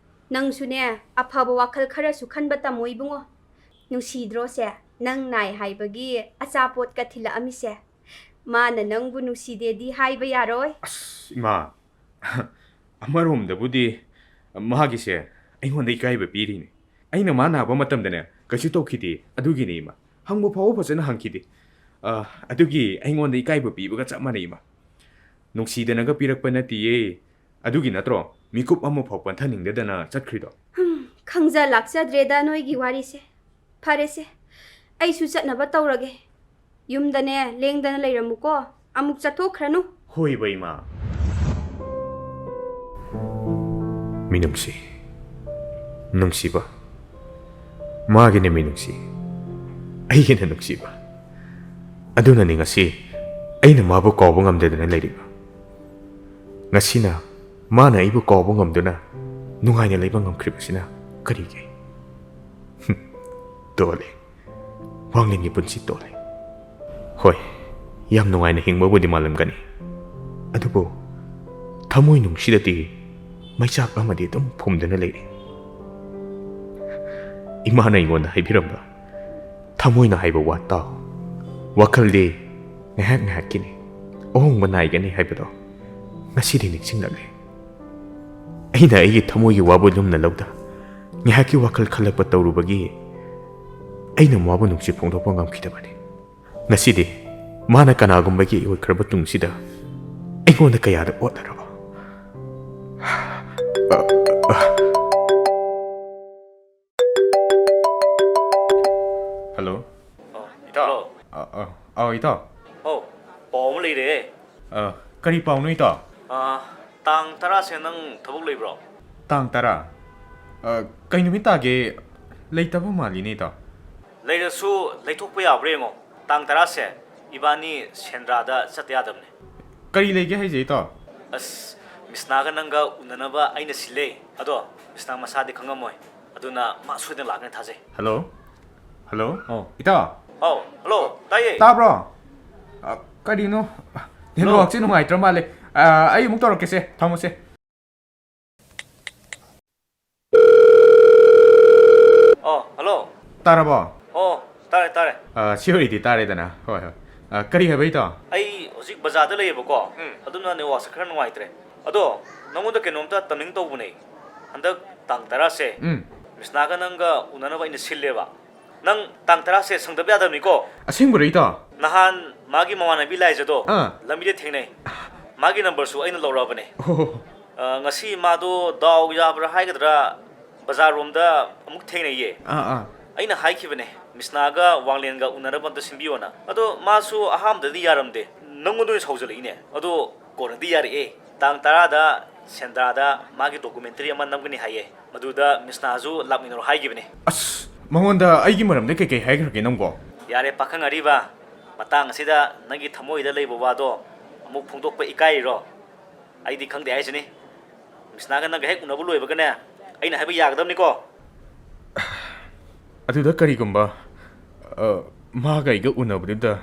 ꯅꯪꯁꯨꯅꯦ, ꯑꯐꯕ ꯋꯥꯈꯜ ꯈꯔꯁꯨ ꯈꯟꯕ ꯇꯝꯃꯣ ꯏꯕꯨꯡꯉꯣ꯫ ꯅꯨꯡꯁꯤꯗ꯭ꯔꯣꯁꯦ? ꯅꯪ ꯅꯥꯏ ꯍꯥꯏꯕꯒꯤ ꯑꯆꯥꯄꯣꯠꯀ ꯊꯤꯜꯂꯛꯑꯝꯃꯤꯁꯦ꯫ ꯃꯥꯅ ꯅꯪꯕꯨ ꯅꯨꯡꯁꯤꯗꯦꯗꯤ ꯍꯥꯏꯕ ꯌꯥꯔꯣꯏ꯫ ꯑꯁ, ꯏꯃꯥ, ꯑꯃꯔꯣꯝꯗꯕꯨꯗꯤ ꯃꯥꯒꯤꯁꯦ ꯑꯩꯉꯣꯟꯗ ꯏꯀꯥꯏꯕ ꯄꯤꯔꯤꯅꯤ꯫ ꯑꯩꯅ ꯃꯥ ꯅꯥꯕ ꯃꯇꯝꯗꯅꯦ ꯀꯩꯁꯨ ꯇꯧꯈꯤꯗꯦ, ꯑꯗꯨꯒꯤꯅꯤ ꯏꯃꯥ꯫ ꯍꯪꯕ ꯐꯥꯎꯕ ꯐꯖꯅ ꯍꯪꯈꯤꯗꯦ꯫ ꯑ, ꯑꯗꯨꯒꯤ ꯑꯩꯉꯣꯟꯗ ꯏꯀꯥꯏꯕ ꯄꯤꯕꯒ ꯆꯞ ꯃꯥꯟꯅꯩ ꯏꯃꯥ꯫ ꯅꯨꯡꯁꯤꯗꯅꯒ ꯄꯤꯔꯛꯄ ꯅꯠꯇꯤꯌꯦ꯫ ꯑꯗꯨꯒꯤ ꯅꯠꯇ꯭ꯔꯣ ꯃꯤꯀꯨꯞ ꯑꯃꯐꯥꯎ ꯄꯟꯊꯅꯤꯡꯗꯗꯅ ꯆꯠꯈ꯭ꯔꯤꯗꯣ? ꯍꯝ, ꯈꯪꯖ ꯂꯥꯛꯆꯗ꯭ꯔꯦꯗ ꯅꯣꯏꯒꯤ ꯋꯥꯔꯤꯁꯦ꯫ ꯐꯔꯦꯁꯦ, ꯑꯩꯁꯨ ꯆꯠꯅꯕ ꯇꯧꯔꯒꯦ꯫ ꯌꯨꯝꯗꯅꯦ ꯂꯦꯡꯗꯅ ꯂꯩꯔꯝꯃꯨꯀꯣ꯫ ꯑꯃꯨꯛ ꯆꯠꯊꯣꯛꯈ꯭ꯔꯅꯨ꯫ ꯍꯣꯏꯕ, ꯏꯃꯥ꯫ ꯃꯤꯅꯨꯡꯁꯤ, ꯅꯨꯡꯁꯤꯕ, ꯃꯥꯒꯤꯅ ꯃꯤꯅꯨꯡꯁꯤ, ꯑꯩꯒꯤꯅ ꯅꯨꯡꯁꯤꯕ꯫ ꯑꯗꯨꯅꯅꯤ ꯉꯁꯤ ꯑꯩꯅ ꯃꯥꯕꯨ ꯀꯥꯎꯕ ꯉꯝꯗꯗꯅ ꯂꯩꯔꯤꯕ꯫ ꯉꯁꯤꯅ ꯃꯥꯅ ꯑꯩꯕꯨ ꯀꯥꯎꯕ ꯉꯝꯗꯨꯅ ꯅꯨꯡꯉꯥꯏꯅ ꯂꯩꯕ ꯉꯝꯈ꯭ꯔꯤꯕꯁꯤꯅ ꯀꯔꯤꯒꯤ? ꯍꯨꯝ, ꯇꯣꯜꯂꯤ꯫ ꯋꯥꯡꯂꯦꯟꯒꯤ ꯄꯨꯟꯁꯤ ꯇꯣꯜꯂꯤ꯫ ꯍꯣꯏ, ꯌꯥꯝ ꯅꯨꯡꯉꯥꯏꯅ ꯍꯤꯡꯕꯕꯨꯗꯤ ꯃꯥꯜꯂꯝꯒꯅꯤ, ꯑꯗꯨꯕꯨ ꯊꯃꯣꯏꯅꯨꯡꯁꯤꯗꯗꯤ ꯃꯩꯆꯥꯛ ꯑꯃꯗꯤ ꯑꯗꯨꯝ ꯐꯨꯝꯗꯨꯅ ꯂꯩꯔꯤ꯫ ꯏꯃꯥꯅ ꯑꯩꯉꯣꯟꯗ ꯍꯥꯏꯕꯤꯔꯝꯕ, "ꯊꯃꯣꯏꯅ ꯍꯥꯏꯕ ꯋꯥ ꯇꯥꯎ, ꯋꯥꯈꯜꯗꯤ ꯉꯥꯏꯍꯥꯛ ꯉꯥꯏꯍꯥꯛꯀꯤꯅꯤ, ꯑꯍꯣꯡꯕ ꯅꯥꯏꯒꯅꯤ" ꯍꯥꯏꯕꯗꯣ ꯉꯁꯤꯗꯤ ꯅꯤꯡꯁꯤꯡꯂꯛꯂꯦ꯫ ꯑꯩꯅ ꯑꯩꯒꯤ ꯊꯃꯣꯏꯒꯤ ꯋꯥꯕꯨ ꯂꯨꯝꯅ ꯂꯧꯗ, ꯉꯥꯏꯍꯥꯛꯀꯤ ꯋꯥꯈꯜ ꯈꯜꯂꯛꯄ ꯇꯧꯔꯨꯕꯒꯤ ꯑꯩꯅ ꯃꯥꯕꯨ ꯅꯨꯡꯁꯤ ꯐꯣꯡꯗꯣꯛꯄ ꯉꯝꯈꯤꯗꯕꯅꯤ꯫ ꯉꯁꯤꯗꯤ ꯃꯥꯅ ꯀꯅꯥꯒꯨꯝꯕꯒꯤ ꯑꯣꯏꯈ꯭ꯔꯕ ꯇꯨꯡꯁꯤꯗ ꯑꯩꯉꯣꯟꯗ ꯀꯌꯥꯗ ꯑꯣꯠꯂꯔꯕ? ꯍꯜꯂꯣ꯫ ꯑꯣ, ꯏꯇꯥꯎ꯫ ꯍꯜꯂꯣ꯫ ꯑ, ꯑ, ꯑꯧ, ꯏꯇꯥꯎ꯫ ꯑꯧ, ꯄꯥꯎ ꯑꯃ ꯂꯩꯔꯦ꯫ ꯑ, ꯀꯔꯤ ꯄꯥꯎꯅꯣ, ꯏꯇꯥꯎ? ꯑ, ꯇꯥꯡ ꯇꯔꯥꯁꯦ ꯅꯪ ꯊꯕꯛ ꯂꯩꯕ꯭ꯔꯣ? ꯇꯥꯡ ꯇꯔꯥ? ꯑ, ꯀꯩ ꯅꯨꯃꯤꯠ ꯇꯥꯒꯦ? ꯂꯩꯇꯕ ꯃꯥꯜꯂꯤꯅꯦ, ꯏꯇꯥꯎ꯫ ꯂꯩꯔꯁꯨ ꯂꯩꯊꯣꯛꯄ ꯌꯥꯕ꯭ꯔꯥ ꯌꯦꯡꯉꯣ꯫ ꯇꯥꯡ ꯇꯔꯥꯁꯦ ꯏꯕꯥꯅꯤ ꯁꯦꯟꯗ꯭ꯔꯥꯗ ꯆꯠꯇ ꯌꯥꯗꯕꯅꯦ꯫ ꯀꯔꯤ ꯂꯩꯒꯦ ꯍꯥꯏꯁꯦ, ꯏꯇꯥꯎ? ꯑꯁ, ꯃꯤꯁꯅꯥꯒ ꯅꯪꯒ ꯎꯅꯅꯕ ꯑꯩꯅ ꯁꯤꯜꯂꯦ꯫ ꯑꯗꯣ ꯃꯤꯁꯅꯥ ꯃꯁꯥꯗꯤ ꯈꯪꯉꯝꯃꯣꯏ꯫ ꯑꯗꯨꯅ ꯃꯥ ꯁꯣꯏꯗꯅ ꯂꯥꯛꯀꯅꯤ ꯊꯥꯖꯩ꯫ ꯍꯜꯂꯣ? ꯍꯜꯂꯣ? ꯑꯣ, ꯏꯇꯥꯎ? ꯑꯧ, ꯍꯜꯂꯣ, ꯇꯥꯏꯌꯦ꯫ ꯇꯥꯕ꯭ꯔꯣ? ꯑ, ꯀꯔꯤꯅꯣ? ꯍꯜꯂꯣ? ꯅꯦꯠꯋꯥꯛꯁꯦ ꯅꯨꯡꯉꯥꯏꯇ꯭ꯔ ꯃꯥꯜꯂꯦ꯫ ꯑ, ꯑꯩ ꯑꯃꯨꯛ ꯇꯧꯔꯛꯀꯦꯁꯦ, ꯊꯝꯃꯣꯁꯦ꯫ ꯑꯣ, ꯍꯜꯂꯣ꯫ ꯇꯥꯔꯕꯣ? ꯑꯣ, ꯇꯥꯔꯦ, ꯇꯥꯔꯦ꯫ ꯑ, ꯁꯤ ꯑꯣꯏꯔꯗꯤ ꯇꯥꯔꯦꯗꯅ꯫ ꯍꯣꯏ, ꯍꯣꯏ꯫ ꯑ, ꯀꯔꯤ ꯍꯥꯏꯕ, ꯏꯇꯥꯎ? ꯑꯩ ꯍꯧꯖꯤꯛ ꯕꯖꯥꯔꯗ ꯂꯩꯌꯦꯕꯀꯣ꯫ ꯎꯝ꯫ ꯑꯗꯨꯅ ꯅꯦꯠꯋꯥꯛꯁꯦ ꯈꯔ ꯅꯨꯡꯉꯥꯏꯇ꯭ꯔꯦ꯫ ꯑꯗꯣ ꯅꯪꯉꯣꯟꯗ ꯀꯩꯅꯣꯝꯇ ꯇꯝꯅꯤꯡ ꯇꯧꯕꯅꯦ꯫ ꯍꯟꯗꯛ ꯇꯥꯡ ꯇꯔꯥꯁꯦ, ꯎꯝ꯫ ꯃꯤꯁꯅꯥꯒ ꯅꯪꯒ ꯎꯅꯅꯕ ꯑꯩꯅ ꯁꯤꯜꯂꯦꯕ꯫ ꯅꯪ ꯇꯥꯡ ꯇꯔꯥꯁꯦ ꯁꯪꯗꯕ ꯌꯥꯗꯕꯅꯤꯀꯣ꯫ ꯑꯁꯦꯡꯕꯔꯣ, ꯏꯇꯥꯎ? ꯅꯍꯥꯟ ꯃꯥꯒꯤ ꯃꯃꯥꯟꯅꯕꯤ ꯂꯥꯏꯖꯗꯣ, ꯑꯥ꯫ ꯂꯝꯕꯤꯗ ꯊꯦꯡꯅꯩ꯫ ꯃꯥꯒꯤ ꯅꯝꯕꯔꯁꯨ ꯑꯩꯅ ꯂꯧꯔꯛꯑꯕꯅꯦ꯫ ꯑꯣ꯫ ꯑ, ꯉꯁꯤ ꯃꯥꯗꯣ ꯗꯥꯎ ꯌꯥꯕ꯭ꯔꯥ ꯍꯥꯏꯒꯗ꯭ꯔꯥ, ꯕꯖꯥꯔ ꯔꯣꯝꯗ ꯑꯃꯨꯛ ꯊꯦꯡꯅꯩꯌꯦ꯫ ꯑꯥ, ꯑꯥ꯫ ꯑꯩꯅ ꯍꯥꯏꯈꯤꯕꯅꯦ, ꯃꯤꯁꯅꯥꯒ ꯋꯥꯡꯂꯦꯟꯒ ꯎꯅꯅꯕ ꯑꯝꯇ ꯁꯤꯟꯕꯤꯌꯣꯅ꯫ ꯑꯗꯣ ꯃꯥꯁꯨ ꯑꯍꯥꯟꯕꯗꯗꯤ ꯌꯥꯔꯝꯗꯦ, ꯅꯪꯉꯣꯟꯗ ꯑꯣꯏꯅ ꯁꯥꯎꯖꯜꯂꯛꯏꯅꯦ꯫ ꯑꯗꯣ ꯀꯣꯟꯅꯗꯤ ꯌꯥꯔꯛꯑꯦ꯫ ꯇꯥꯡ ꯇꯔꯥꯗ ꯁꯦꯟꯗ꯭ꯔꯥꯗ ꯃꯥꯒꯤ ꯗꯣꯀꯨꯃꯦꯟꯇꯔꯤ ꯑꯃ ꯅꯝꯒꯅꯤ ꯍꯥꯏꯌꯦ, ꯃꯗꯨꯗ ꯃꯤꯁꯅꯥꯁꯨ ꯂꯥꯛꯃꯤꯟꯅꯔꯣ ꯍꯥꯏꯈꯤꯕꯅꯦ꯫ ꯑꯁ, ꯃꯉꯣꯟꯗ ꯑꯩꯒꯤ ꯃꯔꯝꯗ ꯀꯩꯀꯩ ꯍꯥꯏꯈ꯭ꯔꯒꯦ ꯅꯪꯕꯣ? ꯌꯥꯔꯦ ꯄꯥꯈꯪ ꯑꯔꯤꯕ, ꯃꯇꯥꯡ ꯑꯁꯤꯗ ꯅꯪꯒꯤ ꯊꯃꯣꯏꯗ ꯂꯩꯕ ꯋꯥꯗꯣ ꯑꯃꯨꯛ ꯐꯣꯡꯗꯣꯛꯄ ꯏꯀꯥꯏꯔꯤꯔꯣ? ꯑꯩꯗꯤ ꯈꯪꯗꯦ ꯍꯥꯏꯁꯤꯅꯤ꯫ ꯃꯤꯁꯅꯥꯒ ꯅꯪꯒ ꯍꯦꯛ ꯎꯅꯕ ꯂꯣꯏꯕꯒꯅꯦ, ꯑꯩꯅ ꯍꯥꯏꯕ ꯌꯥꯒꯗꯕꯅꯤꯀꯣ꯫ ꯑꯗꯨꯗ ꯀꯔꯤꯒꯨꯝꯕ, ꯑ, ꯃꯥꯒ ꯑꯩꯒ ꯎꯅꯕꯗꯨꯗ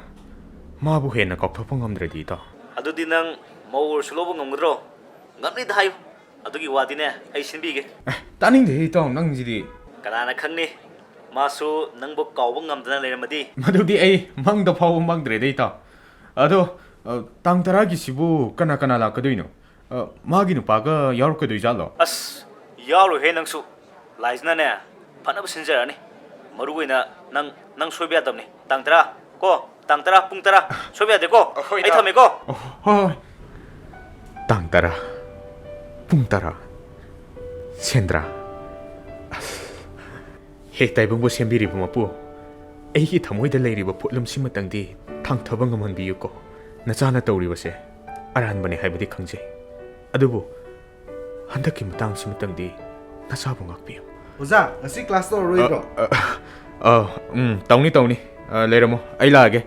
ꯃꯥꯕꯨ ꯍꯦꯟꯅ ꯀꯥꯎꯊꯣꯛꯄ ꯉꯝꯗ꯭ꯔꯗꯤ, ꯏꯇꯥꯎ? ꯑꯗꯨꯗꯤ ꯅꯪ ꯃꯧ ꯑꯣꯏꯔꯁꯨ ꯂꯧꯕ ꯉꯝꯒꯗ꯭ꯔꯣ? ꯉꯝꯅꯤꯗ ꯍꯥꯏꯌꯨ꯫ ꯑꯗꯨꯒꯤ ꯋꯥꯗꯤꯅꯦ, ꯑꯩ ꯁꯤꯟꯕꯤꯒꯦ꯫ ꯑꯦ, ꯇꯥꯅꯤꯡꯗꯦꯍꯦ, ꯏꯇꯥꯎ, ꯅꯪꯁꯤꯗꯤ꯫ ꯀꯅꯥꯅ ꯈꯪꯅꯤ? ꯃꯥꯁꯨ ꯅꯪꯕꯨ ꯀꯥꯎꯕ ꯉꯝꯗꯅ ꯂꯩꯔꯝꯃꯗꯤ꯫ ꯃꯗꯨꯗꯤ ꯑꯩ ꯃꯪꯗ ꯐꯥꯎꯕ ꯃꯪꯗ꯭ꯔꯦꯗ, ꯏꯇꯥꯎ꯫ ꯑꯗꯣ, ꯑ, ꯇꯥꯡ ꯇꯔꯥꯒꯤꯁꯤꯕꯨ ꯀꯅꯥ ꯀꯅꯥ ꯂꯥꯛꯀꯗꯣꯏꯅꯣ? ꯑ, ꯃꯥꯒꯤ ꯅꯨꯄꯥꯒ ꯌꯥꯎꯔꯛꯀꯗꯣꯏꯖꯥꯠꯂꯣ? ꯑꯁ, ꯌꯥꯎꯔꯣꯏꯍꯦ ꯅꯪꯁꯨ꯫ ꯂꯥꯏꯖꯅꯅꯦ, ꯐꯅꯕ ꯁꯤꯟꯖꯔꯛꯑꯅꯤ꯫ ꯃꯔꯨ ꯑꯣꯏꯅ ꯅꯪ, ꯅꯪ ꯁꯣꯏꯕ ꯌꯥꯗꯕꯅꯤ꯫ ꯇꯥꯡ ꯇꯔꯥ ꯀꯣ, ꯇꯥꯡ ꯇꯔꯥ ꯄꯨꯡ ꯇꯔꯥ꯫ ꯁꯣꯏꯕ ꯌꯥꯗꯦꯀꯣ? ꯍꯣꯏ, ꯑꯩ ꯏꯇꯥꯎ꯫ ꯊꯝꯃꯦꯀꯣ꯫ ꯑꯣ, ꯍꯣꯏ, ꯍꯣꯏ꯫ ꯇꯥꯡ ꯇꯔꯥ, ꯄꯨꯡ ꯇꯔꯥ꯫ ꯁꯦꯟꯗ꯭ꯔꯥ꯫ ꯑꯁ, ꯍꯦ ꯇꯥꯏꯕꯪꯕꯨ ꯁꯦꯝꯕꯤꯔꯤꯕ ꯃꯄꯨ, ꯑꯩꯒꯤ ꯊꯃꯣꯏꯗ ꯂꯩꯔꯤꯕ ꯄꯣꯠꯂꯨꯝꯁꯤꯃꯇꯪꯗꯤ ꯊꯥꯡꯊꯕ ꯉꯝꯍꯟꯕꯤꯌꯨꯀꯣ꯫ ꯅꯆꯥꯅ ꯇꯧꯔꯤꯕꯁꯦ ꯑꯔꯥꯟꯕꯅꯦ ꯍꯥꯏꯕꯗꯤ ꯈꯪꯖꯩ, ꯑꯗꯨꯕꯨ ꯍꯟꯗꯛꯀꯤ ꯃꯇꯥꯡꯁꯤꯃꯇꯪꯗꯤ ꯅꯆꯥꯕꯨ ꯉꯥꯛꯄꯤꯌꯨ꯫ ꯑꯣꯖꯥ, ꯉꯁꯤ ꯀ꯭ꯂꯥꯁ ꯇꯧꯔꯔꯣꯏꯗ꯭ꯔꯣ? ꯑ, ꯑ, ꯑ, ꯎꯝ, ꯇꯧꯅꯤ, ꯇꯧꯅꯤ꯫ ꯑ, ꯂꯩꯔꯝꯃꯣ, ꯑꯩ ꯂꯥꯛꯑꯒꯦ꯫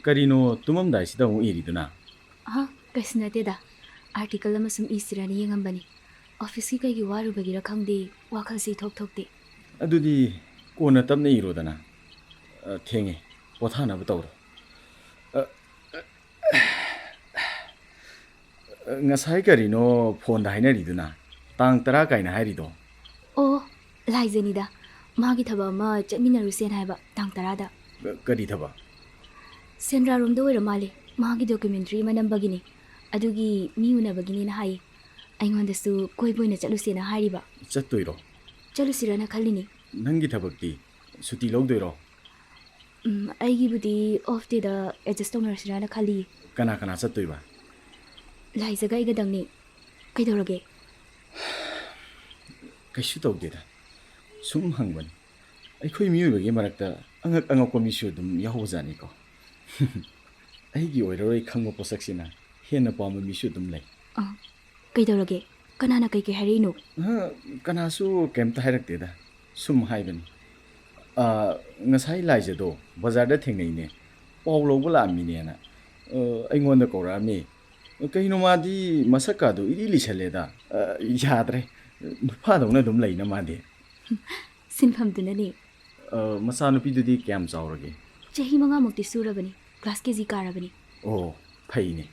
ꯀꯔꯤꯅꯣ ꯇꯨꯝꯃꯝꯗꯥꯏꯁꯤꯗ ꯑꯃꯨꯛ ꯏꯔꯤꯗꯨꯅ? ꯑꯍ, ꯀꯩꯁꯨ ꯅꯠꯇꯦꯗ꯫ ꯑꯥꯔꯇꯤꯀꯜ ꯑꯃ ꯁꯨꯝ ꯏꯁꯤꯔꯅ ꯌꯦꯡꯉꯝꯕꯅꯤ꯫ ꯑꯣꯐꯤꯁꯀꯤ ꯀꯩꯒꯤ ꯋꯥꯔꯨꯕꯒꯤꯔ ꯈꯪꯗꯦ, ꯋꯥꯈꯜꯁꯤ ꯏꯊꯣꯛ ꯊꯣꯛꯇꯦ꯫ ꯑꯗꯨꯗꯤ ꯀꯣꯟꯅ ꯇꯞꯅ ꯏꯔꯣꯗꯅ꯫ ꯑ, ꯊꯦꯡꯉꯦ, ꯄꯣꯊꯥꯅꯕ ꯇꯧꯔꯣ꯫ ꯑ, ꯉꯁꯥꯏ ꯀꯔꯤꯅꯣ ꯐꯣꯟꯗ ꯍꯥꯏꯅꯔꯤꯗꯨꯅ? ꯇꯥꯡ ꯇꯔꯥ ꯀꯥꯏꯅ ꯍꯥꯏꯔꯤꯗꯣ? ꯑꯣ, ꯂꯥꯏꯖꯅꯤꯗ꯫ ꯃꯥꯒꯤ ꯊꯕꯛ ꯑꯃ ꯆꯠꯃꯤꯟꯅꯔꯨꯁꯦꯅ ꯍꯥꯏꯕ, ꯇꯥꯡ ꯇꯔꯥꯗ꯫ ꯀ-, ꯀꯔꯤ ꯊꯕꯛ? ꯁꯦꯟꯗ꯭ꯔꯥꯔꯣꯝꯗ ꯑꯣꯏꯔ ꯃꯥꯜꯂꯦ꯫ ꯃꯥꯒꯤ documentary ꯑꯃ ꯅꯝꯕꯒꯤꯅꯦ꯫ ꯑꯗꯨꯒꯤ ꯃꯤ ꯎꯅꯕꯒꯤꯅꯦꯅ ꯍꯥꯏꯌꯦ꯫ ꯑꯩꯉꯣꯟꯗꯁꯨ ꯀꯣꯏꯕ ꯑꯣꯏꯅ ꯆꯠꯂꯨꯁꯦꯅ ꯍꯥꯏꯔꯤꯕ꯫ ꯆꯠꯇꯣꯏꯔꯣ? ꯆꯠꯂꯨꯁꯤꯔꯅ ꯈꯜꯂꯤꯅꯦ꯫ ꯅꯪꯒꯤ ꯊꯕꯛꯇꯤ ꯁꯨꯇꯤ ꯂꯧꯗꯣꯏꯔꯣ? ꯎꯝ, ꯑꯩꯒꯤꯕꯨꯗꯤ off dayꯗ adjust ꯇꯧꯅꯔꯁꯤꯔꯅ ꯈꯜꯂꯤꯌꯦ꯫ ꯀꯅꯥ ꯀꯅꯥ ꯆꯠꯇꯣꯏꯕ? ꯂꯥꯏꯖꯒ ꯑꯩꯒꯗꯪꯅꯤ꯫ ꯀꯩꯗꯧꯔꯒꯦ? ꯀꯩꯁꯨ ꯇꯧꯗꯦꯗ, ꯁꯨꯝ ꯍꯪꯕꯅꯤ꯫ ꯑꯩꯈꯣꯏ ꯃꯤꯑꯣꯏꯕꯒꯤ ꯃꯔꯛꯇ ꯑꯉꯛ ꯑꯉꯛꯄ ꯃꯤꯁꯨ ꯑꯗꯨꯝ ꯌꯥꯎꯕꯖꯥꯠꯅꯤꯀꯣ꯫ ꯑꯩꯒꯤ ꯑꯣꯏꯔꯔꯣꯏ ꯈꯪꯕ ꯄꯣꯠꯁꯛꯁꯤꯅ ꯍꯦꯟꯅ ꯄꯥꯝꯕ ꯃꯤꯁꯨ ꯑꯗꯨꯝ ꯂꯩ꯫ ꯑ, ꯀꯩꯗꯧꯔꯒꯦ? ꯀꯅꯥꯅ ꯀꯩꯀꯩ ꯍꯥꯏꯔꯛꯏꯅꯣ? ꯑ, ꯀꯅꯥꯁꯨ ꯀꯩꯝꯇ ꯍꯥꯏꯔꯛꯇꯦꯗ, ꯁꯨꯝ ꯍꯥꯏꯕꯅꯤ꯫ ꯑ, ꯉꯁꯥꯏ ꯂꯥꯏꯖꯗꯣ ꯕꯖꯥꯔꯗ ꯊꯦꯡꯅꯩꯅꯦ, ꯄꯥꯎ ꯂꯧꯕ ꯂꯥꯛꯑꯝꯃꯤꯅꯦꯅ꯫ ꯑ, ꯑꯩꯉꯣꯟꯗ ꯀꯧꯔꯛꯑꯝꯃꯤ꯫ ꯀꯩꯅꯣ, ꯃꯥꯗꯤ ꯃꯁꯛꯀꯥꯗꯣ ꯏꯔꯤ ꯂꯤꯁꯜꯂꯦꯗ꯫ ꯑ, ꯌꯥꯗ꯭ꯔꯦ, ꯅꯨꯄꯥꯗꯧꯅ ꯑꯗꯨꯝ ꯂꯩꯅ ꯃꯥꯗꯤ꯫ ꯁꯤꯟꯐꯝꯗꯨꯅꯅꯦ꯫ ꯑ, ꯃꯆꯥꯅꯨꯄꯤꯗꯨꯗꯤ ꯀꯌꯥꯝ ꯆꯥꯎꯔꯒꯦ? ꯆꯍꯤ ꯃꯉꯥꯃꯨꯛꯇꯤ ꯁꯨꯔꯕꯅꯤ, class KG ꯀꯥꯔꯕꯅꯤ꯫ ꯑꯣ, ꯐꯩꯅꯦ꯫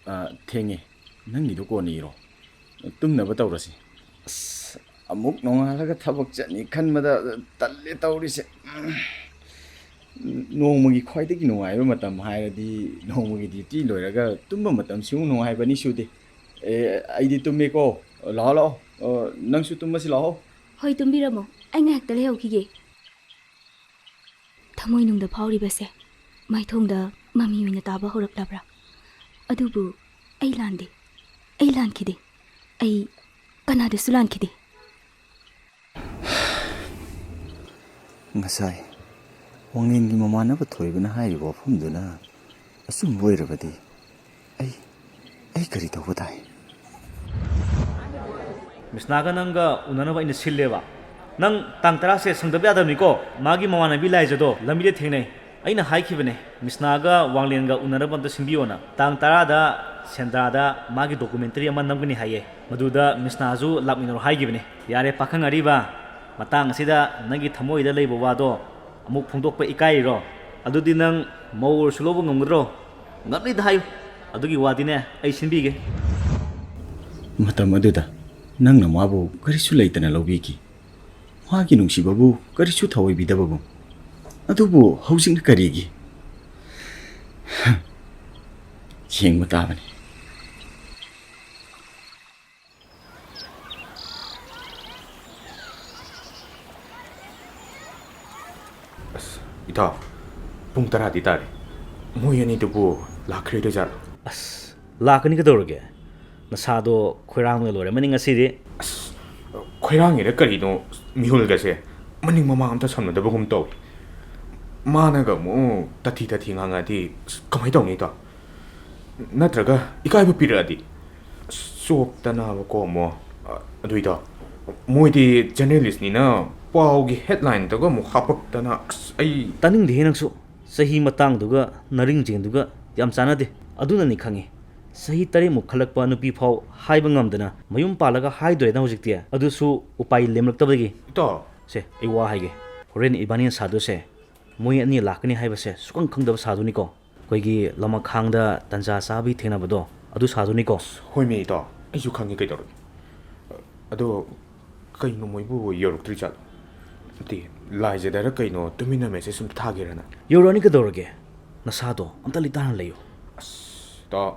ꯑ, ꯊꯦꯡꯉꯦ, ꯅꯪꯒꯤꯗꯣ ꯀꯣꯟꯅ ꯏꯔꯣ꯫ ꯇꯨꯝꯅꯕ ꯇꯧꯔꯁꯤ꯫ ꯑꯁ, ꯑꯃꯨꯛ ꯅꯣꯡꯉꯥꯜꯂꯒ ꯊꯕꯛ ꯆꯠꯅꯤ ꯈꯟꯕꯗ ꯇꯜꯂꯦ ꯇꯧꯔꯤꯁꯦ꯫ ꯎꯝ꯫ ꯅꯣꯡꯃꯒꯤ ꯈ꯭ꯋꯥꯏꯗꯒꯤ ꯅꯨꯡꯉꯥꯏꯕ ꯃꯇꯝ ꯍꯥꯏꯔꯗꯤ ꯅꯣꯡꯃꯒꯤ duty ꯂꯣꯏꯔꯒ ꯇꯨꯝꯕ ꯃꯇꯝꯁꯤꯃꯨꯛ ꯅꯨꯡꯉꯥꯏꯕ ꯑꯅꯤꯁꯨꯗꯦ꯫ ꯑꯦ, ꯑꯩꯗꯤ ꯇꯨꯝꯃꯦꯀꯣ꯫ ꯂꯥꯛꯑꯣ, ꯂꯥꯛꯑꯣ꯫ ꯑ, ꯅꯪꯁꯨ ꯇꯨꯝꯃꯁꯤ ꯂꯥꯛꯑꯣ꯫ ꯍꯣꯏ, ꯇꯨꯝꯕꯤꯔꯝꯃꯣ꯫ ꯑꯩ ꯉꯥꯏꯍꯥꯛꯇ ꯂꯩꯍꯧꯈꯤꯒꯦ꯫ ꯊꯃꯣꯏꯅꯨꯡꯗ ꯐꯥꯎꯔꯤꯕꯁꯦ ꯃꯥꯏꯊꯣꯡꯗ ꯃꯃꯤ ꯑꯣꯏꯅ ꯇꯥꯕ ꯍꯧꯔꯛꯂꯕ꯭ꯔꯥ? ꯑꯗꯨꯕꯨ ꯑꯩ ꯂꯥꯟꯗꯦ꯫ ꯑꯩ ꯂꯥꯟꯈꯤꯗꯦ꯫ ꯑꯩ ꯀꯅꯥꯗꯁꯨ ꯂꯥꯟꯈꯤꯗꯦ꯫ ꯉꯁꯥꯏ ꯋꯥꯡꯂꯦꯟꯒꯤ ꯃꯃꯥꯟꯅꯕ ꯊꯣꯏꯕꯅ ꯍꯥꯏꯔꯤꯕ ꯋꯥꯐꯝꯗꯨꯅ ꯑꯆꯨꯝꯕ ꯑꯣꯏꯔꯕꯗꯤ ꯑꯩ, ꯑꯩ ꯀꯔꯤ ꯇꯧꯕ ꯇꯥꯏ? ꯃꯤꯁꯅꯥꯒ ꯅꯪꯒ ꯎꯅꯅꯕ ꯑꯩꯅ ꯁꯤꯜꯂꯦꯕ꯫ ꯅꯪ ꯇꯥꯡ ꯇꯔꯥꯁꯦ ꯁꯪꯗꯕ ꯌꯥꯗꯕꯅꯤꯀꯣ꯫ ꯃꯥꯒꯤ ꯃꯃꯥꯟꯅꯕꯤ ꯂꯥꯏꯖꯗꯣ ꯂꯝꯕꯤꯗ ꯊꯦꯡꯅꯩ꯫ ꯑꯩꯅ ꯍꯥꯏꯈꯤꯕꯅꯦ, ꯃꯤꯁꯅꯥꯒ ꯋꯥꯡꯂꯦꯟꯒ ꯎꯅꯅꯕ ꯑꯝꯇ ꯁꯤꯟꯕꯤꯌꯣꯅ꯫ ꯇꯥꯡ ꯇꯔꯥꯗ ꯁꯦꯟꯗ꯭ꯔꯥꯗ ꯃꯥꯒꯤ documentary ꯑꯃ ꯅꯝꯒꯅꯤ ꯍꯥꯏꯌꯦ꯫ ꯃꯗꯨꯗ ꯃꯤꯁꯅꯥꯁꯨ ꯂꯥꯛꯃꯤꯟꯅꯔꯣ ꯍꯥꯏꯈꯤꯕꯅꯦ꯫ ꯌꯥꯔꯦ, ꯄꯥꯈꯪ ꯑꯔꯤꯕ, ꯃꯇꯥꯡ ꯑꯁꯤꯗ ꯅꯪꯒꯤ ꯊꯃꯣꯏꯗ ꯂꯩꯕ ꯋꯥꯗꯣ ꯑꯃꯨꯛ ꯐꯣꯡꯗꯣꯛꯄ ꯏꯀꯥꯏꯔꯤꯔꯣ? ꯑꯗꯨꯗꯤ ꯅꯪ ꯃꯧ ꯑꯣꯏꯔꯁꯨ ꯂꯧꯕ ꯉꯝꯒꯗ꯭ꯔꯣ? ꯉꯝꯅꯤꯗ ꯍꯥꯏꯌꯨ꯫ ꯑꯗꯨꯒꯤ ꯋꯥꯗꯤꯅꯦ, ꯑꯩ ꯁꯤꯟꯕꯤꯒꯦ꯫ ꯃꯇꯝ ꯑꯗꯨꯗ ꯅꯪꯅ ꯃꯥꯕꯨ ꯀꯔꯤꯁꯨ ꯂꯩꯇꯅ ꯂꯧꯕꯤꯈꯤ꯫ ꯃꯥꯒꯤ ꯅꯨꯡꯁꯤꯕꯕꯨ ꯀꯔꯤꯁꯨ ꯊꯑꯣꯏꯕꯤꯗꯕꯒꯨꯝ꯫ ꯑꯗꯨꯕꯨ ꯍꯧꯖꯤꯛꯅ ꯀꯔꯤꯒꯤ? ꯌꯦꯡꯕ ꯇꯥꯕꯅꯤ꯫ ꯑꯁ, ꯏꯇꯥꯎ, ꯄꯨꯡ ꯇꯔꯥꯗꯤ ꯇꯥꯔꯦ꯫ ꯃꯣꯏ ꯑꯅꯤꯗꯨꯕꯨ ꯂꯥꯛꯈ꯭ꯔꯤꯗꯣꯏꯖꯥꯠꯂꯣ? ꯑꯁ, ꯂꯥꯛꯀꯅꯤ ꯀꯩꯗꯧꯔꯒꯦ? ꯅꯁꯥꯗꯣ ꯈꯣꯏꯔꯥꯡꯕꯅ ꯂꯣꯏꯔꯝꯃꯅꯤ ꯉꯁꯤꯗꯤ꯫ ꯑꯁ, ꯈꯣꯏꯔꯥꯡꯉꯤꯔ ꯀꯔꯤꯅꯣ ꯃꯤꯍꯨꯜꯒꯁꯦ ꯃꯅꯤꯡ ꯃꯃꯥꯡ ꯑꯝꯇ ꯁꯝꯅꯗꯕꯒꯨꯝ ꯇꯧꯏ꯫ ꯃꯥꯅꯒ ꯑꯃꯨꯛ ꯇꯥꯊꯤ ꯇꯥꯊꯤ ꯉꯥꯡꯉꯛꯑꯗꯤ ꯑꯁ, ꯀꯃꯥꯏ ꯇꯧꯅꯤ ꯏꯇꯥꯎ? ꯅꯠꯇ꯭ꯔꯒ ꯏꯀꯥꯏꯕ ꯄꯤꯔꯛꯑꯗꯤ? ꯑꯁ, ꯆꯣꯞꯇꯅꯕꯀꯣ ꯑꯃꯨꯛ꯫ ꯑ, ꯑꯗꯨ ꯏꯇꯥꯎ, ꯃꯣꯏꯗꯤ ꯖꯔꯅꯦꯂꯤꯁꯅꯤꯅ ꯄꯥꯎꯒꯤ ꯍꯦꯗꯂꯥꯏꯟꯗꯒ ꯑꯃꯨꯛ ꯍꯥꯄꯛꯇꯅ ꯑꯁ, ꯑꯩ ꯇꯥꯅꯤꯡꯗꯦꯍꯦ ꯅꯪꯁꯨ꯫ ꯆꯍꯤ ꯃꯇꯥꯡꯗꯨꯒ ꯅꯔꯤꯡꯖꯦꯟꯗꯨꯒ ꯌꯥꯝ ꯆꯥꯟꯅꯗꯦ꯫ ꯑꯗꯨꯅꯅꯤ ꯈꯪꯉꯤ꯫ ꯆꯍꯤ ꯇꯔꯦꯠꯃꯨꯛ ꯈꯜꯂꯛꯄ ꯅꯨꯄꯤ ꯐꯥꯎ ꯍꯥꯏꯕ ꯉꯝꯗꯅ ꯃꯌꯨꯝ ꯄꯥꯜꯂꯒ ꯍꯥꯏꯗꯣꯔꯦꯅ ꯍꯧꯖꯤꯛꯇꯤ꯫ ꯑꯗꯨꯁꯨ ꯎꯄꯥꯏ ꯂꯦꯝꯂꯛꯇꯕꯗꯒꯤ꯫ ꯏꯇꯥꯎ꯫ ꯁꯦ, ꯑꯩ ꯋꯥ ꯍꯥꯏꯒꯦ꯫ ꯍꯣꯔꯦꯟ ꯏꯕꯥꯅꯤꯅ ꯁꯥꯗꯣꯏꯁꯦ ꯃꯣꯏ ꯑꯅꯤ ꯂꯥꯛꯀꯅꯤ ꯍꯥꯏꯕꯁꯦ ꯁꯨꯛꯈꯪ ꯈꯪꯗꯕ ꯁꯥꯗꯣꯏꯅꯤꯀꯣ꯫ ꯑꯩꯈꯣꯏꯒꯤ ꯂꯃꯈꯥꯡꯗ ꯇꯟꯖꯥ ꯆꯥꯕꯒꯤ ꯊꯦꯡꯅꯕꯗꯣ ꯑꯗꯨ ꯁꯥꯗꯣꯏꯅꯤꯀꯣ꯫ ꯍꯣꯏꯃꯤ ꯏꯇꯥꯎ, ꯑꯩꯁꯨ ꯈꯪꯉꯤ ꯀꯩꯗꯧꯔꯒꯦ꯫ ꯑꯗꯣ ꯀꯩꯅꯣ ꯃꯣꯏꯕꯨ ꯌꯧꯔꯛꯇ꯭ꯔꯤ ꯖꯥꯠꯂꯣ? ꯅꯠꯇꯦ, ꯂꯥꯏꯖꯗꯔ ꯀꯩꯅꯣ ꯇꯨꯃꯤꯟꯅ ꯃꯦꯁꯦꯖ ꯑꯝꯇ ꯊꯥꯒꯦꯔꯅ? ꯌꯧꯔꯛꯑꯅꯤ ꯀꯩꯗꯧꯔꯒꯦ? ꯅꯁꯥꯗꯣ ꯑꯝꯇ ꯂꯤꯇꯥꯅ ꯂꯩꯌꯨ꯫ ꯑꯁ, ꯏꯇꯥꯎ,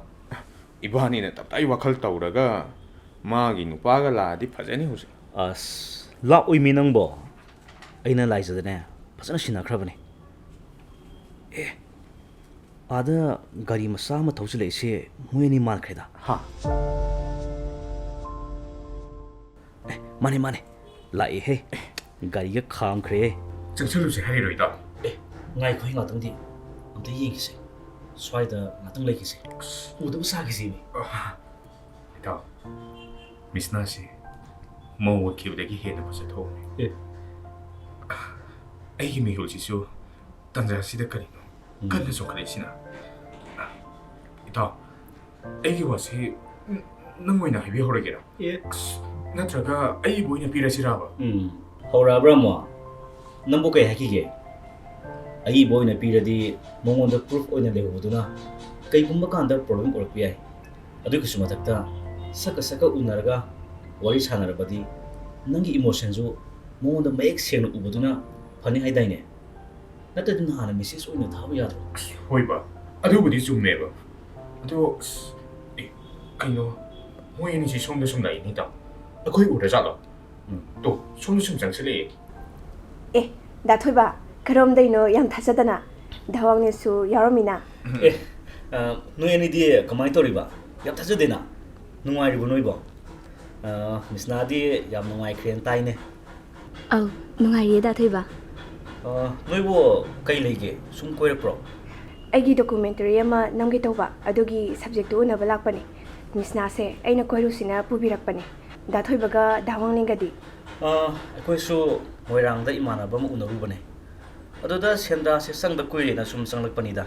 ꯏꯕꯥꯅꯤꯅ ꯇꯞꯇꯥꯏ ꯋꯥꯈꯜ ꯇꯧꯔꯒ ꯃꯥꯒꯤ ꯅꯨꯄꯥꯒ ꯂꯥꯛꯑꯗꯤ ꯐꯖꯅꯤ ꯍꯧꯖꯤꯛ꯫ ꯑꯁ, ꯂꯥꯛꯑꯣꯏꯃꯤ ꯅꯪꯕꯣ꯫ ꯑꯩꯅ ꯂꯥꯏꯖꯗꯅꯦ ꯐꯖꯅ ꯁꯤꯟꯅꯈ꯭ꯔꯕꯅꯤ꯫ ꯑꯦ, ꯑꯥꯗ ꯒꯥꯔꯤ ꯃꯆꯥ ꯑꯃ ꯊꯧꯖꯤꯜꯂꯛꯏꯁꯦ ꯃꯣꯏ ꯑꯅꯤ ꯃꯥꯟꯈ꯭ꯔꯦꯗ꯫ ꯍꯥ? ꯑꯦ, ꯃꯥꯅꯦ, ꯃꯥꯅꯦ꯫ ꯂꯥꯛꯑꯦꯍꯦ꯫ ꯒꯥꯔꯤꯒ ꯈꯥꯝꯈ꯭ꯔꯦ꯫ ꯆꯪꯁꯜꯂꯨꯁꯦ ꯍꯥꯏꯔꯣꯏꯗꯣ? ꯑꯦ, ꯉꯥꯏꯈꯣꯍꯦ ꯉꯥꯛꯇꯪꯗꯤ꯫ ꯑꯝꯇ ꯌꯦꯡꯈꯤꯁꯦ꯫ ꯁ꯭ꯋꯥꯏꯗ ꯉꯥꯛꯇꯪ ꯂꯩꯈꯤꯁꯦ꯫ ꯑꯁ꯫ ꯎꯗꯕ ꯁꯥꯈꯤꯁꯦꯃꯤ꯫ ꯏꯇꯥꯎ, ꯃꯤꯁꯅꯥꯁꯤ ꯃꯧ ꯑꯣꯏꯈꯤꯕꯗꯒꯤ ꯍꯦꯟꯅ ꯐꯖꯊꯣꯛꯈ꯭ꯔꯦ꯫ ꯑꯦ꯫ ꯑꯩꯒꯤ ꯃꯤꯍꯨꯜꯁꯤꯁꯨ ꯇꯟꯖꯥꯁꯤꯗ ꯀꯔꯤꯅꯣ ꯎꯝ꯫ ꯀꯟꯅ ꯆꯣꯡꯈꯠꯂꯛꯏꯁꯤꯅ? ꯏꯇꯥꯎ, ꯑꯩꯒꯤ ꯋꯥꯁꯤ ꯅꯪ ꯑꯣꯏꯅ ꯍꯥꯏꯕꯤꯍꯧꯔꯒꯦꯔꯥ? ꯑꯦ꯫ ꯑꯁ, ꯅꯠꯇ꯭ꯔꯒ ꯑꯏꯕ ꯑꯣꯏꯅ ꯄꯤꯔꯁꯤꯔꯕ? ꯎꯝ, ꯍꯧꯔꯛꯑꯕ꯭ꯔꯥ ꯑꯃꯨꯛ? ꯅꯪꯕꯨ ꯀꯩ ꯍꯥꯏꯈꯤꯒꯦ? ꯑꯏꯕ ꯑꯣꯏꯅ ꯄꯤꯔꯗꯤ ꯃꯉꯣꯟꯗ ꯄ꯭ꯔꯨꯐ ꯑꯣꯏꯅ ꯂꯩꯍꯧꯕꯗꯨꯅ ꯀꯩꯒꯨꯝꯕ ꯀꯥꯟꯗ ꯄ꯭ꯔꯣꯕ꯭ꯂꯦꯝ ꯑꯣꯏꯔꯛꯄ ꯌꯥꯏ꯫ ꯑꯗꯨꯒꯤꯁꯨ ꯃꯊꯛꯇ ꯁꯛꯀ ꯁꯛꯀ ꯎꯅꯔꯒ ꯋꯥꯔꯤ ꯁꯥꯟꯅꯔꯕꯗꯤ ꯅꯪꯒꯤ ꯏꯃꯣꯁꯟꯁꯨ ꯃꯉꯣꯟꯗ ꯃꯌꯦꯛ ꯁꯦꯡꯅ ꯎꯕꯗꯨꯅ ꯐꯅꯤ ꯍꯥꯏꯗꯥꯏꯅꯦ? ꯅꯠꯇ꯭ꯔꯗꯤ ꯅꯍꯥꯟꯅ ꯃꯦꯁꯦꯖ ꯑꯣꯏꯅ ꯊꯥꯕ ꯌꯥꯗ꯭ꯔꯣ? ꯑꯁ, ꯍꯣꯏꯕ, ꯑꯗꯨꯕꯨꯗꯤ ꯆꯨꯝꯃꯦꯕ꯫ ꯑꯗꯣ ꯑꯁ, ꯑꯦ, ꯀꯩꯅꯣ, ꯃꯣꯏ ꯑꯅꯤꯁꯤ ꯁꯣꯝꯗ ꯁꯨꯝ ꯂꯥꯛꯏꯅꯦ, ꯏꯇꯥꯎ꯫ ꯑꯩꯈꯣꯏ ꯎꯔꯖꯥꯠꯂꯣ? ꯎꯝ. ꯇꯣ, ꯁꯣꯝꯗ ꯁꯨꯝ ꯆꯪꯁꯤꯜꯂꯛꯑꯦ꯫ ꯑꯦ, ꯗꯥ ꯊꯣꯏꯕ, ꯀꯔꯣꯝꯗꯩꯅꯣ ꯌꯥꯝ ꯊꯥꯖꯗꯅ? ꯗꯥ ꯋꯥꯡꯂꯦꯟꯁꯨ ꯌꯥꯎꯔꯝꯃꯤꯅ꯫ ꯑꯦ, ꯑ, ꯅꯣꯏ ꯑꯅꯤꯗꯤ ꯀꯃꯥꯏꯅ ꯇꯧꯔꯤꯕ? ꯌꯥꯝ ꯊꯥꯖꯗꯦꯅ꯫ ꯅꯨꯡꯉꯥꯏꯔꯤꯕꯣ ꯅꯣꯏꯕꯣ? ꯑ, ꯃꯤꯁꯅꯥꯗꯤ ꯌꯥꯝ ꯅꯨꯡꯉꯥꯏꯈ꯭ꯔꯦꯅ ꯇꯥꯏꯅꯦ꯫ ꯑꯧ, ꯅꯨꯡꯉꯥꯏꯔꯤꯌꯦ ꯗꯥ ꯊꯣꯏꯕ꯫ ꯑ, ꯅꯣꯏꯕꯨ ꯀꯩ ꯂꯩꯒꯦ? ꯁꯨꯝ ꯀꯣꯏꯔꯛꯄ꯭ꯔꯣ? ꯑꯩꯒꯤ ꯗꯣꯀꯨꯃꯦꯟꯇꯔꯤ ꯑꯃ ꯅꯝꯒꯦ ꯇꯧꯕ, ꯑꯗꯨꯒꯤ ꯁꯕꯖꯦꯛꯇꯨ ꯎꯅꯕ ꯂꯥꯛꯄꯅꯦ꯫ ꯃꯤꯁꯅꯥꯁꯦ ꯑꯩꯅ ꯀꯣꯏꯔꯨꯁꯤꯅ ꯄꯨꯕꯤꯔꯛꯄꯅꯦ꯫ ꯗꯥ ꯊꯣꯏꯕꯒ ꯗꯥ ꯋꯥꯡꯂꯦꯟꯒꯗꯤ? ꯑ, ꯑꯩꯈꯣꯏꯁꯨ ꯃꯣꯏꯔꯥꯡꯗ ꯏꯃꯥꯟꯅꯕ ꯑꯃ ꯎꯅꯔꯨꯕꯅꯦ꯫ ꯑꯗꯨꯗ ꯁꯦꯟꯗ꯭ꯔꯥꯁꯦ ꯆꯪꯗ ꯀꯨꯏꯔꯦꯅ ꯁꯨꯝ ꯆꯪꯂꯛꯄꯅꯤꯗ꯫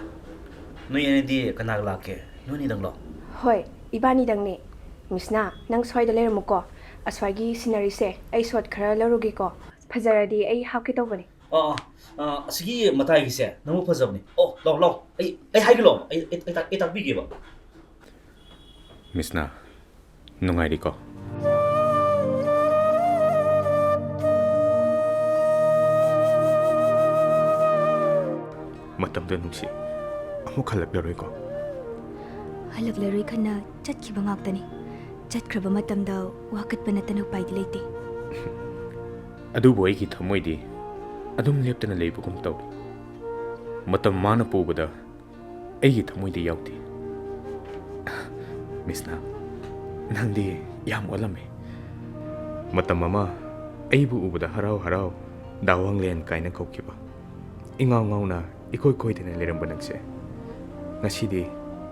ꯅꯣꯏ ꯑꯅꯤꯗꯤ ꯀꯅꯥꯒ ꯂꯥꯛꯀꯦ? ꯅꯣꯏ ꯑꯅꯤꯗꯪꯂꯣ? ꯍꯣꯏ, ꯏꯕꯥꯅꯤꯗꯪꯅꯦ꯫ ꯃꯤꯁꯅꯥ, ꯅꯪ ꯁ꯭ꯋꯥꯏꯗ ꯂꯩꯔꯝꯃꯨꯀꯣ꯫ ꯑꯁ꯭ꯋꯥꯏꯒꯤ ꯁꯤꯅꯔꯤꯁꯦ ꯑꯩ ꯁꯣꯠ ꯈꯔ ꯂꯧꯔꯨꯒꯦꯀꯣ꯫ ꯐꯖꯔꯗꯤ ꯑꯩ ꯍꯥꯞꯀꯦ ꯇꯧꯕꯅꯦ꯫ ꯑꯥ, ꯑꯥ, ꯑꯥ, ꯑꯁꯤꯒꯤ ꯃꯇꯥꯏꯒꯤꯁꯦ ꯅꯪꯕꯨ ꯐꯖꯕꯅꯦ꯫ ꯑꯣ, ꯂꯥꯎ, ꯂꯥꯎ꯫ ꯑꯩ, ꯑꯩ ꯍꯥꯏꯒꯦ ꯂꯥꯎ꯫ ꯑꯩ, ꯑꯩ, ꯑꯩ ꯇꯥꯛ-, ꯑꯩ ꯇꯥꯛꯄꯤꯒꯦꯕ꯫ ꯃꯤꯁꯅꯥ, ꯅꯨꯡꯉꯥꯏꯔꯤꯀꯣ? ꯃꯇꯝꯗꯣ ꯅꯨꯡꯁꯤ, ꯑꯃꯨꯛ ꯍꯜꯂꯛꯂꯔꯣꯏꯀꯣ? ꯍꯜꯂꯛꯂꯔꯣꯏ ꯈꯟꯅ ꯆꯠꯈꯤꯕ ꯉꯥꯛꯇꯅꯤ꯫ ꯆꯠꯈ꯭ꯔꯕ ꯃꯇꯝꯗ ꯋꯥꯀꯠꯄ ꯅꯠꯇꯅ ꯎꯄꯥꯏꯗꯤ ꯂꯩꯇꯦ꯫ ꯑꯗꯨꯕꯨ ꯑꯩꯒꯤ ꯊꯃꯣꯏꯗꯤ ꯑꯗꯨꯝ ꯂꯦꯞꯇꯅ ꯂꯩꯕꯒꯨꯝ ꯇꯧꯔꯤ꯫ ꯃꯇꯝ ꯃꯥꯅ ꯄꯨꯕꯗ ꯑꯩꯒꯤ ꯊꯃꯣꯏꯗꯤ ꯌꯥꯎꯗꯦ꯫ ꯃꯤꯁꯅꯥ, ꯅꯪꯗꯤ ꯌꯥꯝ ꯑꯣꯜꯂꯝꯃꯦ꯫ ꯃꯇꯝ ꯑꯃ ꯑꯩꯕꯨ ꯎꯕꯗ ꯍꯔꯥꯎ ꯍꯔꯥꯎ "ꯗꯥ ꯋꯥꯡꯂꯦꯟ" ꯀꯥꯏꯅ ꯀꯧꯈꯤꯕ, ꯏꯉꯥꯎ ꯉꯥꯎꯅ ꯏꯀꯣꯏ ꯀꯣꯏꯗꯅ ꯂꯩꯔꯝꯕ ꯅꯪꯁꯦ, ꯉꯁꯤꯗꯤ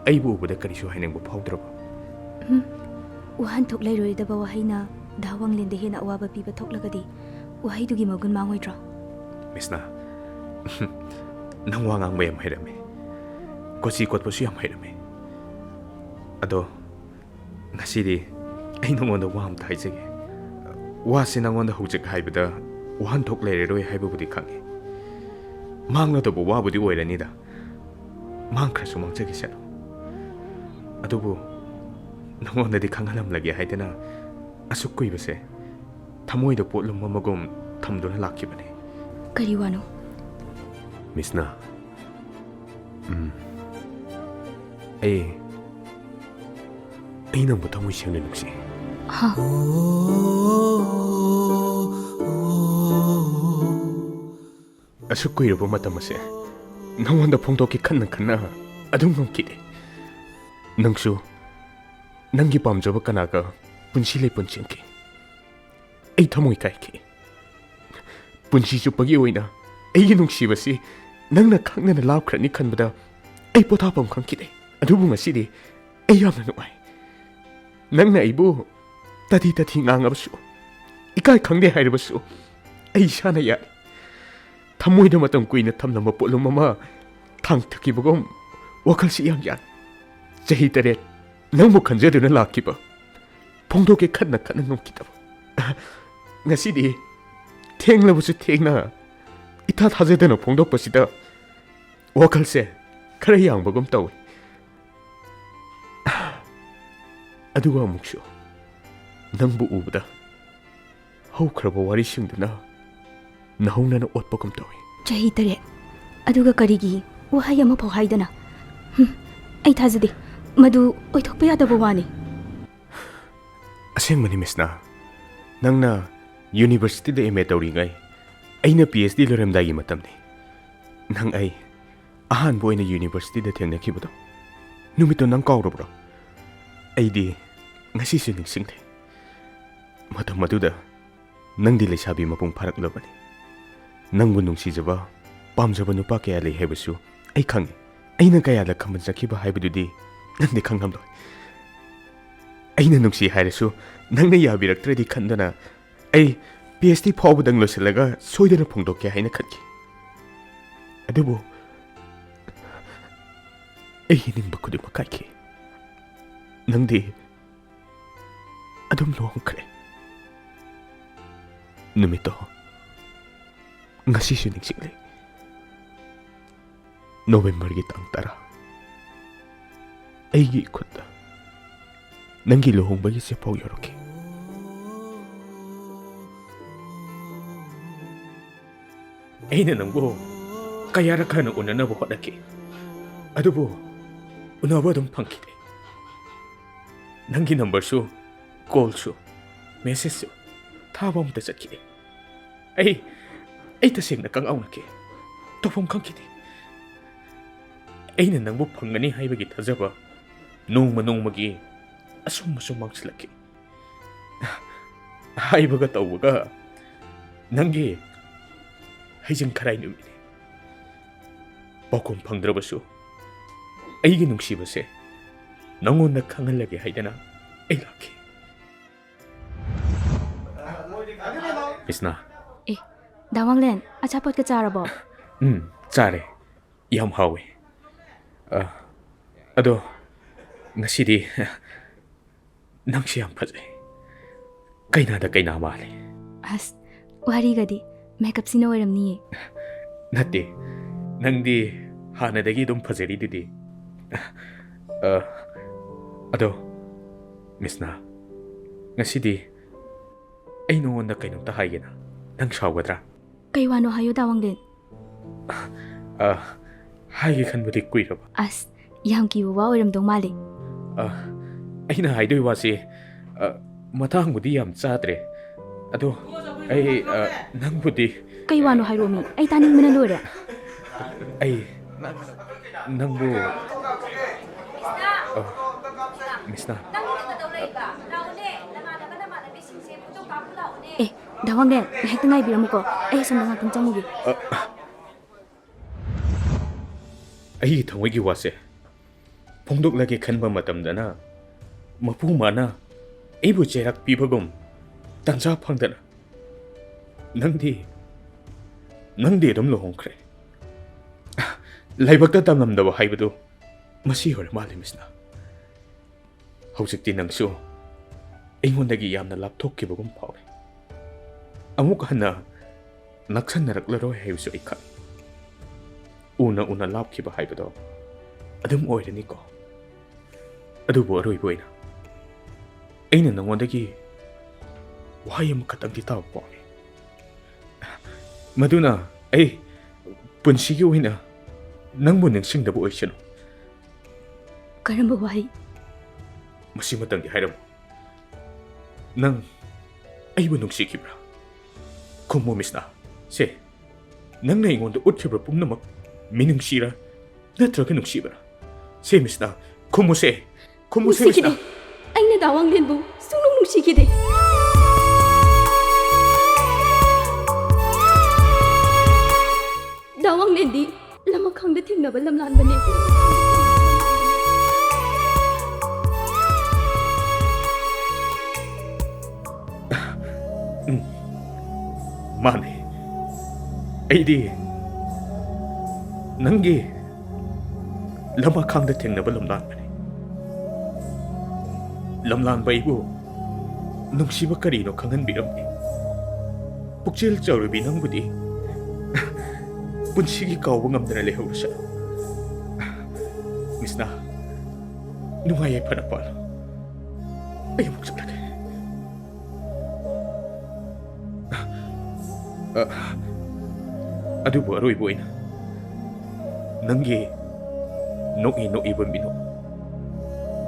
ꯑꯩꯕꯨ ꯎꯕꯗ ꯀꯔꯤꯁꯨ ꯍꯥꯏꯅꯤꯡꯕ ꯐꯥꯎꯗ꯭ꯔꯕꯣ? ꯎꯝ, ꯋꯥꯍꯟꯊꯣꯛ ꯂꯩꯔꯣꯏꯗꯕ ꯋꯥꯍꯩꯅ ꯗꯥ ꯋꯥꯡꯂꯦꯟꯗ ꯍꯦꯟꯅ ꯑꯋꯥꯕ ꯄꯤꯕ ꯊꯣꯛꯂꯒꯗꯤ ꯋꯥꯍꯩꯗꯨꯒꯤ ꯃꯒꯨꯟ ꯃꯥꯡꯉꯣꯏꯗ꯭ꯔꯣ? ꯃꯤꯁꯅꯥ, ꯅꯪ ꯋꯥ ꯉꯥꯡꯕ ꯌꯥꯝ ꯍꯩꯔꯝꯃꯦ, ꯀꯣꯆꯤ ꯀꯣꯠꯄꯁꯨ ꯌꯥꯝ ꯍꯩꯔꯝꯃꯦ꯫ ꯑꯗꯣ ꯉꯁꯤꯗꯤ ꯑꯩ ꯅꯉꯣꯟꯗ ꯋꯥ ꯑꯝꯇ ꯍꯥꯏꯖꯒꯦ꯫ ꯋꯥꯁꯤ ꯅꯉꯣꯟꯗ ꯍꯧꯖꯤꯛ ꯍꯥꯏꯕꯗ ꯋꯥꯍꯟꯊꯣꯛ ꯂꯩꯔꯔꯣꯏ ꯍꯥꯏꯕꯕꯨꯗꯤ ꯈꯪꯉꯤ꯫ ꯃꯥꯡꯂꯗꯕ ꯋꯥꯕꯨꯗꯤ ꯑꯣꯏꯔꯅꯤꯗ, ꯃꯥꯡꯈ꯭ꯔꯁꯨ ꯃꯥꯡꯖꯈꯤꯁꯅꯨ꯫ ꯑꯗꯨꯕꯨ ꯅꯉꯣꯟꯗꯗꯤ ꯈꯪꯍꯜꯂꯝꯂꯒꯦ ꯍꯥꯏꯗꯅ ꯑꯁꯨꯛ ꯀꯨꯏꯕꯁꯦ ꯊꯃꯣꯏꯗ ꯄꯣꯠꯂꯨꯝ ꯑꯃꯒꯨꯝ ꯊꯝꯗꯨꯅ ꯂꯥꯛꯈꯤꯕꯅꯤ꯫ ꯀꯔꯤ ꯋꯥꯅꯣ? ꯃꯤꯁꯅꯥ, ꯎꯝ, ꯑꯩ, ꯑꯩ ꯅꯪꯕꯨ ꯊꯃꯣꯏ ꯁꯦꯡꯅ ꯅꯨꯡꯁꯤ꯫ ꯍꯥ? ꯑꯁꯨꯛ ꯀꯨꯏꯔꯕ ꯃꯇꯝ ꯑꯁꯦ ꯅꯉꯣꯟꯗ ꯐꯣꯡꯗꯣꯛꯀꯦ ꯈꯟꯅ ꯈꯟꯅ ꯑꯗꯨꯝ ꯉꯝꯈꯤꯗꯦ꯫ ꯅꯪꯁꯨ ꯅꯪꯒꯤ ꯄꯥꯝꯖꯕ ꯀꯅꯥꯒ ꯄꯨꯟꯁꯤ ꯂꯩꯄꯨꯟ ꯆꯦꯟꯈꯤ꯫ ꯑꯩ ꯊꯃꯣꯏ ꯀꯥꯏꯈꯤ꯫ ꯄꯨꯟꯁꯤ ꯆꯨꯞꯄꯒꯤ ꯑꯣꯏꯅ ꯑꯩꯒꯤ ꯅꯨꯡꯁꯤꯕꯁꯤ ꯅꯪꯅ ꯈꯪꯅꯅ ꯂꯥꯞꯈ꯭ꯔꯅꯤ ꯈꯟꯕꯗ ꯑꯩ ꯄꯣꯊꯥꯐꯝ ꯈꯪꯈꯤꯗꯦ꯫ ꯑꯗꯨꯕꯨ ꯉꯁꯤꯗꯤ ꯑꯩ ꯌꯥꯝꯅ ꯅꯨꯡꯉꯥꯏ꯫ ꯅꯪꯅ ꯑꯩꯕꯨ ꯇꯊꯤ ꯇꯊꯤ ꯉꯥꯡꯉꯕꯁꯨ, ꯏꯀꯥꯏ ꯈꯪꯗꯦ ꯍꯥꯏꯔꯕꯁꯨ, ꯑꯩ ꯏꯁꯥꯅ ꯌꯥꯏ꯫ ꯊꯃꯣꯏꯗ ꯃꯇꯝ ꯀꯨꯏꯅ ꯊꯝꯂꯝꯕ ꯄꯣꯠꯂꯨꯝ ꯑꯃ ꯊꯥꯡ ꯊꯛꯈꯤꯕꯒꯨꯝ ꯋꯥꯈꯜꯁꯤ ꯌꯥꯝ ꯌꯥꯡ꯫ ꯆꯍꯤ ꯇꯔꯦꯠ ꯅꯪꯕꯨ ꯈꯟꯖꯗꯨꯅ ꯂꯥꯛꯈꯤꯕ, ꯐꯣꯡꯗꯣꯛꯀꯦ ꯈꯟꯅ ꯈꯟꯅ ꯉꯝꯈꯤꯗꯕ꯫ ꯉꯁꯤꯗꯤ ꯊꯦꯡꯂꯕꯁꯨ ꯊꯦꯡꯅ, ꯏꯊꯥ ꯊꯥꯖꯗꯅ ꯐꯣꯡꯗꯣꯛꯄꯁꯤꯗ ꯋꯥꯈꯜꯁꯦ ꯈꯔ ꯌꯥꯡꯕꯒꯨꯝ ꯇꯧꯏ꯫ ꯑꯗꯨꯒ ꯑꯃꯨꯛꯁꯨ ꯅꯪꯕꯨ ꯎꯕꯗ ꯍꯧꯈ꯭ꯔꯕ ꯋꯥꯔꯤꯁꯤꯡꯗꯨꯅ ꯅꯧꯍꯧꯅꯅ ꯑꯣꯠꯄꯒꯨꯝ ꯇꯧꯏ꯫ ꯆꯍꯤ ꯇꯔꯦꯠ, ꯑꯗꯨꯒ ꯀꯔꯤꯒꯤ ꯋꯥꯍꯩ ꯑꯃꯐꯥꯎ ꯍꯥꯏꯗꯅ? ꯍꯨꯝ, ꯑꯩ ꯊꯥꯖꯗꯦ꯫ ꯃꯗꯨ ꯑꯣꯏꯊꯣꯛꯄ ꯌꯥꯗꯕ ꯋꯥꯅꯤ꯫ ꯑꯁꯦꯡꯕꯅꯤ, ꯃꯤꯁꯅꯥ꯫ ꯅꯪꯅ ꯌꯨꯅꯤꯚꯔꯁꯤꯇꯤꯗ ꯑꯦꯝ ꯑꯦ ꯇꯧꯔꯤꯉꯩ, ꯑꯩꯅ ꯄꯤ ꯑꯩꯆ ꯗꯤ ꯂꯣꯏꯔꯝꯗꯥꯏꯒꯤ ꯃꯇꯝꯅꯤ꯫ ꯅꯪ ꯑꯩ ꯑꯍꯥꯟꯕ ꯑꯣꯏꯅ ꯌꯨꯅꯤꯚꯔꯁꯤꯇꯤꯗ ꯊꯦꯡꯅꯈꯤꯕꯗꯣ, ꯅꯨꯃꯤꯠꯇꯣ ꯅꯪ ꯀꯥꯎꯔꯕ꯭ꯔꯣ? ꯑꯩꯗꯤ ꯉꯁꯤꯁꯨ ꯅꯤꯡꯁꯤꯡꯂꯦ꯫ ꯃꯇꯝ ꯑꯗꯨꯗ ꯅꯪꯗꯤ ꯂꯩꯁꯥꯕꯤ ꯃꯄꯨꯡ ꯐꯥꯔꯛꯂꯕꯅꯤ꯫ ꯅꯪꯕꯨ ꯅꯨꯡꯁꯤꯖꯕ, ꯄꯥꯝꯖꯕ ꯅꯨꯄꯥ ꯀꯌꯥ ꯂꯩ ꯍꯥꯏꯕꯁꯨ ꯑꯩ ꯈꯪꯏ꯫ ꯑꯩꯅ ꯀꯌꯥꯗ ꯈꯥꯝꯕꯟ ꯆꯠꯈꯤꯕ ꯍꯥꯏꯕꯗꯨꯗꯤ ꯅꯪꯗꯤ ꯈꯪꯂꯝꯂꯣꯏ꯫ ꯑꯩꯅ ꯅꯨꯡꯁꯤ ꯍꯥꯏꯔꯁꯨ ꯅꯪꯅ ꯌꯥꯕꯤꯔꯛꯇ꯭ꯔꯗꯤ ꯈꯟꯗꯅ ꯑꯩ ꯄꯤ ꯑꯩꯆ ꯗꯤ ꯐꯥꯎꯕꯗꯪ ꯂꯣꯏꯁꯤꯜꯂꯒ ꯁꯣꯏꯗꯅ ꯐꯣꯡꯗꯣꯛꯀꯦ ꯍꯥꯏꯅ ꯈꯟꯈꯤ꯫ ꯑꯗꯨꯕꯨ ꯑꯩꯒꯤ ꯅꯤꯡꯕ ꯈꯨꯗꯤꯡꯃꯛ ꯀꯥꯏꯈꯤ꯫ ꯅꯪꯗꯤ ꯑꯗꯨꯝ ꯂꯨꯍꯣꯡꯈ꯭ꯔꯦ꯫ ꯅꯨꯃꯤꯠꯇꯣ ꯉꯁꯤꯁꯨ ꯅꯤꯡꯁꯤꯡꯂꯤ꯫ ꯅꯣꯕꯦꯝꯕꯔꯒꯤ ꯇꯥꯡ ꯇꯔꯥ꯫ ꯑꯩꯒꯤ ꯏꯈꯨꯠꯇ ꯅꯪꯒꯤ ꯂꯨꯍꯣꯡꯕꯒꯤ ꯆꯦꯐꯥꯎ ꯌꯧꯔꯛꯈꯤ꯫ ꯑꯩꯅ ꯅꯪꯕꯨ ꯀꯌꯥꯔꯛ ꯍꯥꯟꯅ ꯎꯅꯅꯕ ꯍꯣꯠꯅꯈꯤ, ꯑꯗꯨꯕꯨ ꯎꯅꯕ ꯑꯗꯨꯝ ꯐꯪꯈꯤꯗꯦ꯫ ꯅꯪꯒꯤ ꯅꯝꯕꯔꯁꯨ, ꯀꯣꯜꯁꯨ, ꯃꯦꯁꯦꯖꯁꯨ ꯊꯥꯕ ꯑꯃꯠꯇ ꯆꯠꯈꯤꯗꯦ꯫ ꯑꯩ, ꯑꯩ ꯇꯁꯦꯡꯅ ꯀꯪꯉꯥꯎꯅꯈꯤ, ꯇꯧꯐꯝ ꯈꯪꯈꯤꯗꯦ꯫ ꯑꯩꯅ ꯅꯪꯕꯨ ꯐꯪꯒꯅꯤ ꯍꯥꯏꯕꯒꯤ ꯊꯥꯖꯕ ꯅꯣꯡꯃ ꯅꯣꯡꯃꯒꯤ ꯑꯁꯨꯝ ꯑꯁꯨꯝ ꯃꯥꯡꯁꯤꯜꯂꯛꯈꯤ꯫ ꯍꯥꯏꯕꯒ ꯇꯧꯕꯒ ꯅꯪꯒꯤ ꯍꯩꯖꯤꯡ ꯈꯔꯥꯏ ꯅꯨꯃꯤꯠꯅꯤ꯫ ꯄꯥꯎꯈꯨꯝ ꯐꯪꯗ꯭ꯔꯕꯁꯨ ꯑꯩꯒꯤ ꯅꯨꯡꯁꯤꯕꯁꯦ ꯅꯉꯣꯟꯗ ꯈꯪꯍꯜꯂꯒꯦ ꯍꯥꯏꯗꯅ ꯑꯩ ꯂꯥꯛꯈꯤ꯫ ꯃꯤꯁꯅꯥ꯫ ꯑꯦ, ꯗꯥ ꯋꯥꯡꯂꯦꯟ, ꯑꯆꯥꯄꯣꯠꯀ ꯆꯥꯔꯕꯣ? ꯎꯝ, ꯆꯥꯔꯦ꯫ ꯌꯥꯝ ꯍꯥꯎꯋꯦ꯫ ꯑ, ꯑꯗꯣ ꯉꯁꯤꯗꯤ ꯅꯪꯁꯦ ꯌꯥꯝ ꯐꯖꯩ꯫ ꯀꯩꯅꯥꯗ ꯀꯩꯅꯥ ꯃꯥꯜꯂꯤ꯫ ꯑꯁ, ꯋꯥꯔꯤꯒꯗꯤ꯫ ꯃꯦꯀꯞꯁꯤꯅ ꯑꯣꯏꯔꯝꯅꯤꯌꯦ꯫ ꯅꯠꯇꯦ, ꯅꯪꯗꯤ ꯍꯥꯟꯅꯗꯒꯤ ꯑꯗꯨꯝ ꯐꯖꯔꯤꯗꯨꯗꯤ꯫ ꯑ, ꯑꯗꯣ, ꯃꯤꯁꯅꯥ, ꯉꯁꯤꯗꯤ ꯑꯩ ꯅꯉꯣꯟꯗ ꯀꯩꯅꯣꯝꯇ ꯍꯥꯏꯒꯦꯅ꯫ ꯅꯪ ꯁꯥꯎꯒꯗ꯭ꯔꯥ? ꯀꯩ ꯋꯥꯅꯣ ꯍꯥꯏꯌꯨ, ꯗꯥ ꯋꯥꯡꯂꯦꯟ꯫ ꯑ, ꯍꯥꯏꯒꯦ ꯈꯟꯕꯗꯤ ꯀꯨꯏꯔꯕ꯫ ꯑꯁ, ꯌꯥꯝ ꯀꯤꯕ ꯋꯥ ꯑꯣꯏꯔꯝꯗꯧ ꯃꯥꯜꯂꯤ꯫ ꯑ, ꯑꯩꯅ ꯍꯥꯏꯗꯣꯏ ꯋꯥꯁꯤ, ꯑ, ꯃꯇꯥꯡꯕꯨꯗꯤ ꯌꯥꯝ ꯆꯥꯗ꯭ꯔꯦ꯫ ꯑꯗꯣ ꯑꯩ, ꯑ, ꯅꯪꯕꯨꯗꯤ ꯀꯩ ꯋꯥꯅꯣ ꯍꯥꯏꯔꯛꯑꯣꯃꯤ? ꯑꯩ ꯇꯥꯅꯤꯡꯕꯅ ꯂꯣꯏꯔꯦ꯫ ꯑꯩ ꯅꯪꯕꯨ, ꯑ, ꯃꯤꯁꯅꯥ꯫ ꯅꯪꯒꯤꯗꯤ ꯀꯩꯗꯧ ꯂꯩꯕ? ꯂꯥꯛꯑꯣꯅꯦ, ꯅꯃꯥꯟꯅꯕ ꯅꯃꯥꯟꯅꯕꯤꯁꯤꯡꯁꯦ ꯐꯣꯇꯣ ꯀꯥꯞꯄꯨ ꯂꯥꯛꯑꯣꯅꯦ꯫ ꯑꯦ, ꯗꯥ ꯋꯥꯡꯂꯦꯟ, ꯉꯥꯏꯍꯥꯛꯇ ꯉꯥꯏꯕꯤꯔꯝꯃꯨꯀꯣ, ꯑꯩ ꯑꯁꯣꯝꯗ ꯉꯥꯛꯇꯪ ꯆꯪꯉꯨꯒꯦ꯫ ꯑ, ꯑꯩꯒꯤ ꯊꯃꯣꯏꯒꯤ ꯋꯥꯁꯦ ꯐꯣꯡꯗꯣꯛꯂꯒꯦ ꯈꯟꯕ ꯃꯇꯝꯗꯅ ꯃꯄꯨ ꯃꯥꯅ ꯑꯩꯕꯨ ꯆꯩꯔꯥꯛ ꯄꯤꯕꯒꯨꯝ ꯇꯟꯖꯥ ꯐꯪꯗꯅ, "ꯅꯪꯗꯤ, ꯅꯪꯗꯤ ꯑꯗꯨꯝ ꯂꯨꯍꯣꯡꯈ꯭ꯔꯦ꯫ ꯂꯥꯏꯕꯛꯇ ꯇꯝꯂꯝꯗꯕ ꯍꯥꯏꯕꯗꯨ ꯃꯁꯤ ꯑꯣꯏꯔ ꯃꯥꯜꯂꯦ, ꯃꯤꯁꯅꯥ꯫ ꯍꯧꯖꯤꯛꯇꯤ ꯅꯪꯁꯨ ꯑꯩꯉꯣꯟꯗꯒꯤ ꯌꯥꯝꯅ ꯂꯥꯞꯊꯣꯛꯈꯤꯕꯒꯨꯝ ꯐꯥꯎꯔꯦ꯫ ꯑꯃꯨꯛ ꯍꯟꯅ ꯅꯛꯁꯟꯅꯔꯛꯂꯔꯣꯏ ꯍꯥꯏꯕꯁꯨ ꯑꯩ ꯈꯪꯏ꯫ ꯎꯅ ꯎꯅ ꯂꯥꯞꯈꯤꯕ ꯍꯥꯏꯕꯗꯣ ꯑꯗꯨꯝ ꯑꯣꯏꯔꯅꯤꯀꯣ꯫ ꯑꯗꯨꯕꯨ ꯑꯔꯣꯏꯕ ꯑꯣꯏꯅ ꯑꯩꯅ ꯅꯉꯣꯟꯗꯒꯤ ꯋꯥꯍꯩ ꯑꯃꯈꯛꯇꯪꯗꯤ ꯇꯥꯕ ꯄꯥꯝꯃꯤ꯫ ꯃꯗꯨꯅ ꯑꯩ ꯄꯨꯟꯁꯤꯒꯤ ꯑꯣꯏꯅ ꯅꯪꯕꯨ ꯅꯤꯡꯁꯤꯡꯗꯕ ꯑꯣꯏꯁꯅꯨ꯫ ꯀꯔꯝꯕ ꯋꯥꯍꯩ? ꯃꯁꯤꯃꯇꯪꯗꯤ ꯍꯥꯏꯔꯝꯃꯨ꯫ ꯅꯪ ꯑꯩꯕꯨ ꯅꯨꯡꯁꯤꯈꯤꯕ꯭ꯔꯥ? ꯈꯨꯝꯃꯨ, ꯃꯤꯁꯅꯥ꯫ ꯁꯦ, ꯅꯪꯅ ꯑꯩꯉꯣꯟꯗ ꯎꯠꯈꯤꯕ ꯄꯨꯝꯅꯃꯛ ꯃꯤꯅꯨꯡꯁꯤꯔꯥ ꯅꯠꯇ꯭ꯔꯒ ꯅꯨꯡꯁꯤꯕꯔꯥ? ꯁꯦ, ꯃꯤꯁꯅꯥ, ꯈꯨꯝꯃꯨꯁꯦ꯫ ꯈꯨꯝꯃꯨꯁꯦ, ꯅꯨꯡꯁꯤꯈꯤꯗꯦ꯫ ꯃꯤꯁꯅꯥ꯫ ꯑꯩꯅ ꯗꯥ ꯋꯥꯡꯂꯦꯟꯕꯨ ꯁꯨꯡꯅꯨꯡ ꯅꯨꯡꯁꯤꯈꯤꯗꯦ꯫ ꯗꯥ ꯋꯥꯡꯂꯦꯟꯗꯤ ꯂꯃꯈꯥꯡꯗ ꯊꯦꯡꯅꯕ ꯂꯝꯂꯥꯟꯕꯅꯦ꯫ ꯎꯝ, ꯃꯥꯅꯦ꯫ ꯑꯩꯗꯤ ꯅꯪꯒꯤ ꯂꯃꯈꯥꯡꯗ ꯊꯦꯡꯅꯕ ꯂꯝꯂꯥꯟꯕꯅꯤ꯫ ꯂꯝꯂꯥꯟꯕ ꯑꯩꯕꯨ ꯅꯨꯡꯁꯤꯕ ꯀꯔꯤꯅꯣ ꯈꯪꯍꯟꯕꯤꯔꯝꯃꯤ꯫ ꯄꯨꯛꯆꯦꯜ ꯆꯥꯎꯔꯕꯤ ꯅꯪꯕꯨꯗꯤ ꯄꯨꯟꯁꯤꯒꯤ ꯀꯥꯎꯕ ꯉꯝꯗꯅ ꯂꯩꯍꯧꯔꯁꯅꯨ꯫ ꯃꯤꯁꯅꯥ, ꯅꯨꯡꯉꯥꯏ ꯌꯥꯏꯐꯅ ꯄꯥꯜꯂꯨ꯫ ꯑꯩ ꯑꯃꯨꯛ ꯆꯠꯂꯒꯦ꯫ ꯑ, ꯑꯗꯨꯕꯨ ꯑꯔꯣꯏꯕ ꯑꯣꯏꯅ ꯅꯪꯒꯤ ꯅꯣꯛꯏ ꯅꯣꯛꯏꯕ ꯃꯤꯅꯣꯛ,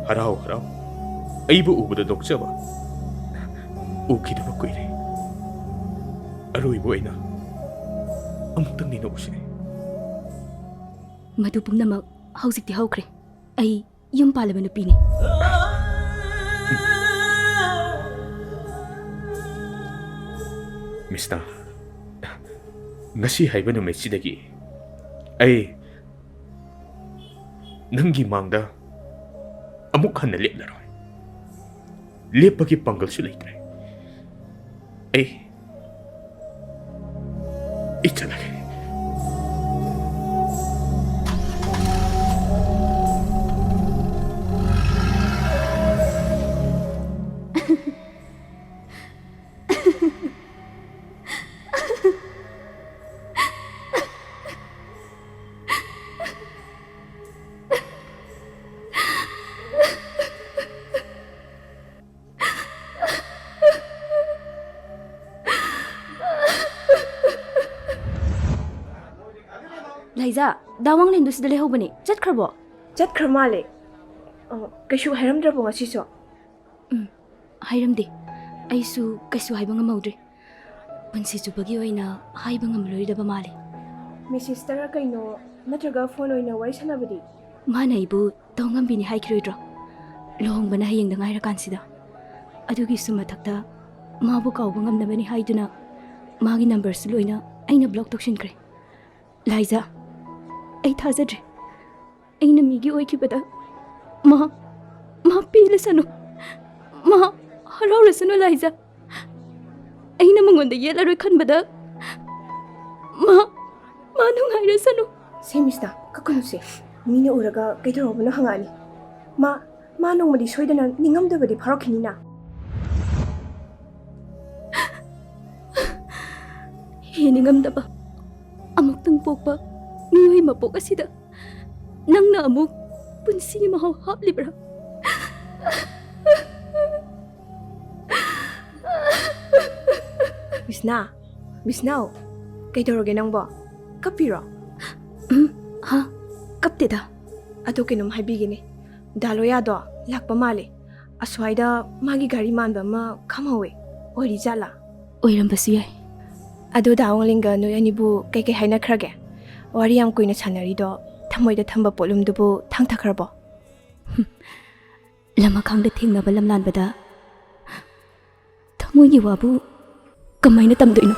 ꯍꯔꯥꯎ ꯍꯔꯥꯎ ꯑꯩꯕꯨ ꯎꯕꯗ ꯅꯣꯛꯆꯕ ꯎꯈꯤꯗꯕ ꯀꯨꯏꯔꯦ꯫ ꯑꯔꯣꯏꯕ ꯑꯣꯏꯅ ꯑꯃꯨꯛꯇꯪꯗꯤ ꯅꯣꯛꯎꯁꯦ꯫ ꯃꯗꯨ ꯄꯨꯝꯅꯃꯛ ꯍꯧꯖꯤꯛꯇꯤ ꯍꯧꯈ꯭ꯔꯦ꯫ ꯑꯩ ꯌꯨꯝ ꯄꯥꯜꯂꯕ ꯅꯨꯄꯤꯅꯤ꯫ ꯃꯤꯁꯅꯥ, ꯉꯁꯤ ꯍꯥꯏꯕ ꯅꯨꯃꯤꯠꯁꯤꯗꯒꯤ ꯑꯩ ꯅꯪꯒꯤ ꯃꯥꯡꯗ ꯑꯃꯨꯛ ꯍꯟꯅ ꯂꯦꯞꯂꯔꯣꯏ꯫ ꯂꯦꯞꯄꯒꯤ ꯄꯥꯡꯒꯜꯁꯨ ꯂꯩꯇ꯭ꯔꯦ꯫ ꯑꯩ, ꯑꯩ ꯆꯠꯂꯒꯦ꯫ ꯂꯥꯏꯖꯥ, ꯗꯥ ꯋꯥꯡꯂꯦꯟꯗꯨ ꯁꯤꯗ ꯂꯩꯍꯧꯕꯅꯤ꯫ ꯆꯠꯈ꯭ꯔꯕꯣ? ꯆꯠꯈ꯭ꯔ ꯃꯥꯜꯂꯦ꯫ ꯑ, ꯀꯩꯁꯨ ꯍꯥꯏꯔꯝꯗ꯭ꯔꯕꯣ ꯉꯁꯤꯁꯨ? ꯎꯝ, ꯍꯥꯏꯔꯝꯗꯦ꯫ ꯑꯩꯁꯨ ꯀꯩꯁꯨ ꯍꯥꯏꯕ ꯉꯝꯍꯧꯗ꯭ꯔꯦ꯫ ꯄꯨꯟꯁꯤ ꯆꯨꯞꯄꯒꯤ ꯑꯣꯏꯅ ꯍꯥꯏꯕ ꯉꯝꯂꯔꯣꯏꯗꯕ ꯃꯥꯜꯂꯦ꯫ ꯃꯦꯁꯦꯖꯇꯔ ꯀꯩꯅꯣ, ꯅꯠꯇ꯭ꯔꯒ ꯐꯣꯟ ꯑꯣꯏꯅ ꯋꯥꯔꯤ ꯁꯥꯟꯅꯕꯗꯤ? ꯃꯥꯅ ꯑꯩꯕꯨ ꯇꯧꯉꯝꯕꯤꯅꯤ ꯍꯥꯏꯈꯤꯔꯣꯏꯗ꯭ꯔꯣ? ꯂꯨꯍꯣꯡꯕꯅ ꯍꯌꯦꯡꯗ ꯉꯥꯏꯔꯀꯥꯟꯁꯤꯗ꯫ ꯑꯗꯨꯒꯤꯁꯨ ꯃꯊꯛꯇ ꯃꯥꯕꯨ ꯀꯥꯎꯕ ꯉꯝꯅꯕꯅꯤ ꯍꯥꯏꯗꯨꯅ ꯃꯥꯒꯤ ꯅꯝꯕꯔꯁꯨ ꯂꯣꯏꯅ ꯑꯩꯅ ꯕ꯭ꯂꯣꯛ ꯇꯧꯁꯤꯟꯈ꯭ꯔꯦ꯫ ꯂꯥꯏꯖꯥ, ꯑꯩ ꯊꯥꯖꯗ꯭ꯔꯦ꯫ ꯑꯩꯅ ꯃꯤꯒꯤ ꯑꯣꯏꯈꯤꯕꯗ ꯃꯥ, ꯃꯥ ꯄꯦꯜꯂꯁꯅꯨ, ꯃꯥ ꯍꯔꯥꯎꯔꯁꯅꯨ ꯂꯥꯏꯖꯥ꯫ ꯑꯩꯅ ꯃꯉꯣꯟꯗ ꯌꯦꯠꯂꯔꯣꯏ ꯈꯟꯕꯗ ꯃꯥ, ꯃꯥ ꯅꯨꯡꯉꯥꯏꯔꯁꯅꯨ꯫ ꯁꯦ ꯃꯤꯁꯅꯥ, ꯀꯛꯀꯅꯨꯁꯦ꯫ ꯃꯤꯅ ꯎꯔꯒ ꯀꯩꯗꯧꯔꯕꯅꯣ ꯍꯪꯉꯛꯑꯅꯤ꯫ ꯃꯥ, ꯃꯥ ꯅꯣꯡꯃꯗꯤ ꯁꯣꯏꯗꯅ ꯅꯤꯡꯉꯝꯗꯕꯗꯤ ꯐꯥꯎꯔꯛꯈꯤꯅꯤꯅ꯫ ꯍꯦ ꯅꯤꯡꯉꯝꯗꯕ, ꯑꯃꯨꯛꯇꯪ ꯄꯣꯛꯄ ꯃꯤꯑꯣꯏ ꯃꯄꯣꯛ ꯑꯁꯤꯗ ꯅꯪꯅ ꯑꯃꯨꯛ ꯄꯨꯟꯁꯤꯒꯤ ꯃꯍꯥꯎ ꯍꯥꯞꯂꯤꯕ꯭ꯔꯥ? ꯕꯤꯁꯅꯥ, ꯕꯤꯁꯅꯥꯎ, ꯀꯩꯗꯧꯔꯒꯦ ꯅꯪꯕꯣ? ꯀꯞꯄꯤꯔꯣ? ꯎꯝ, ꯍꯥ, ꯀꯞꯇꯦꯗ꯫ ꯑꯗꯣ ꯀꯩꯅꯣꯝ ꯍꯥꯏꯕꯤꯒꯦꯅꯦ, ꯗꯥ ꯂꯣꯌꯥꯗꯣ ꯂꯥꯛꯄ ꯃꯥꯜꯂꯦ꯫ ꯑꯁ꯭ꯋꯥꯏꯗ ꯃꯥꯒꯤ ꯒꯥꯔꯤ ꯃꯥꯟꯕ ꯑꯃ ꯈꯝꯍꯧꯋꯦ꯫ ꯑꯣꯏꯔꯤꯖꯥꯠꯂꯥ? ꯑꯣꯏꯔꯝꯕꯁꯨ ꯌꯥꯏ꯫ ꯑꯗꯣ ꯗꯥ ꯋꯥꯡꯂꯦꯟꯒ ꯅꯣꯏ ꯑꯅꯤꯕꯨ ꯀꯩꯀꯩ ꯍꯥꯏꯅꯈ꯭ꯔꯒꯦ? ꯋꯥꯔꯤ ꯌꯥꯝ ꯀꯨꯏꯅ ꯁꯥꯟꯅꯔꯤꯗꯣ ꯊꯃꯣꯏꯗ ꯊꯝꯕ ꯄꯣꯠꯂꯨꯝꯗꯨꯕꯨ ꯊꯥꯡꯊꯈ꯭ꯔꯕꯣ? ꯂꯃꯈꯥꯡꯗ ꯊꯦꯡꯅꯕ ꯂꯝꯂꯥꯟꯕꯗ ꯊꯃꯣꯏꯒꯤ ꯋꯥꯕꯨ ꯀꯃꯥꯏꯅ ꯇꯝꯗꯣꯏꯅꯣ?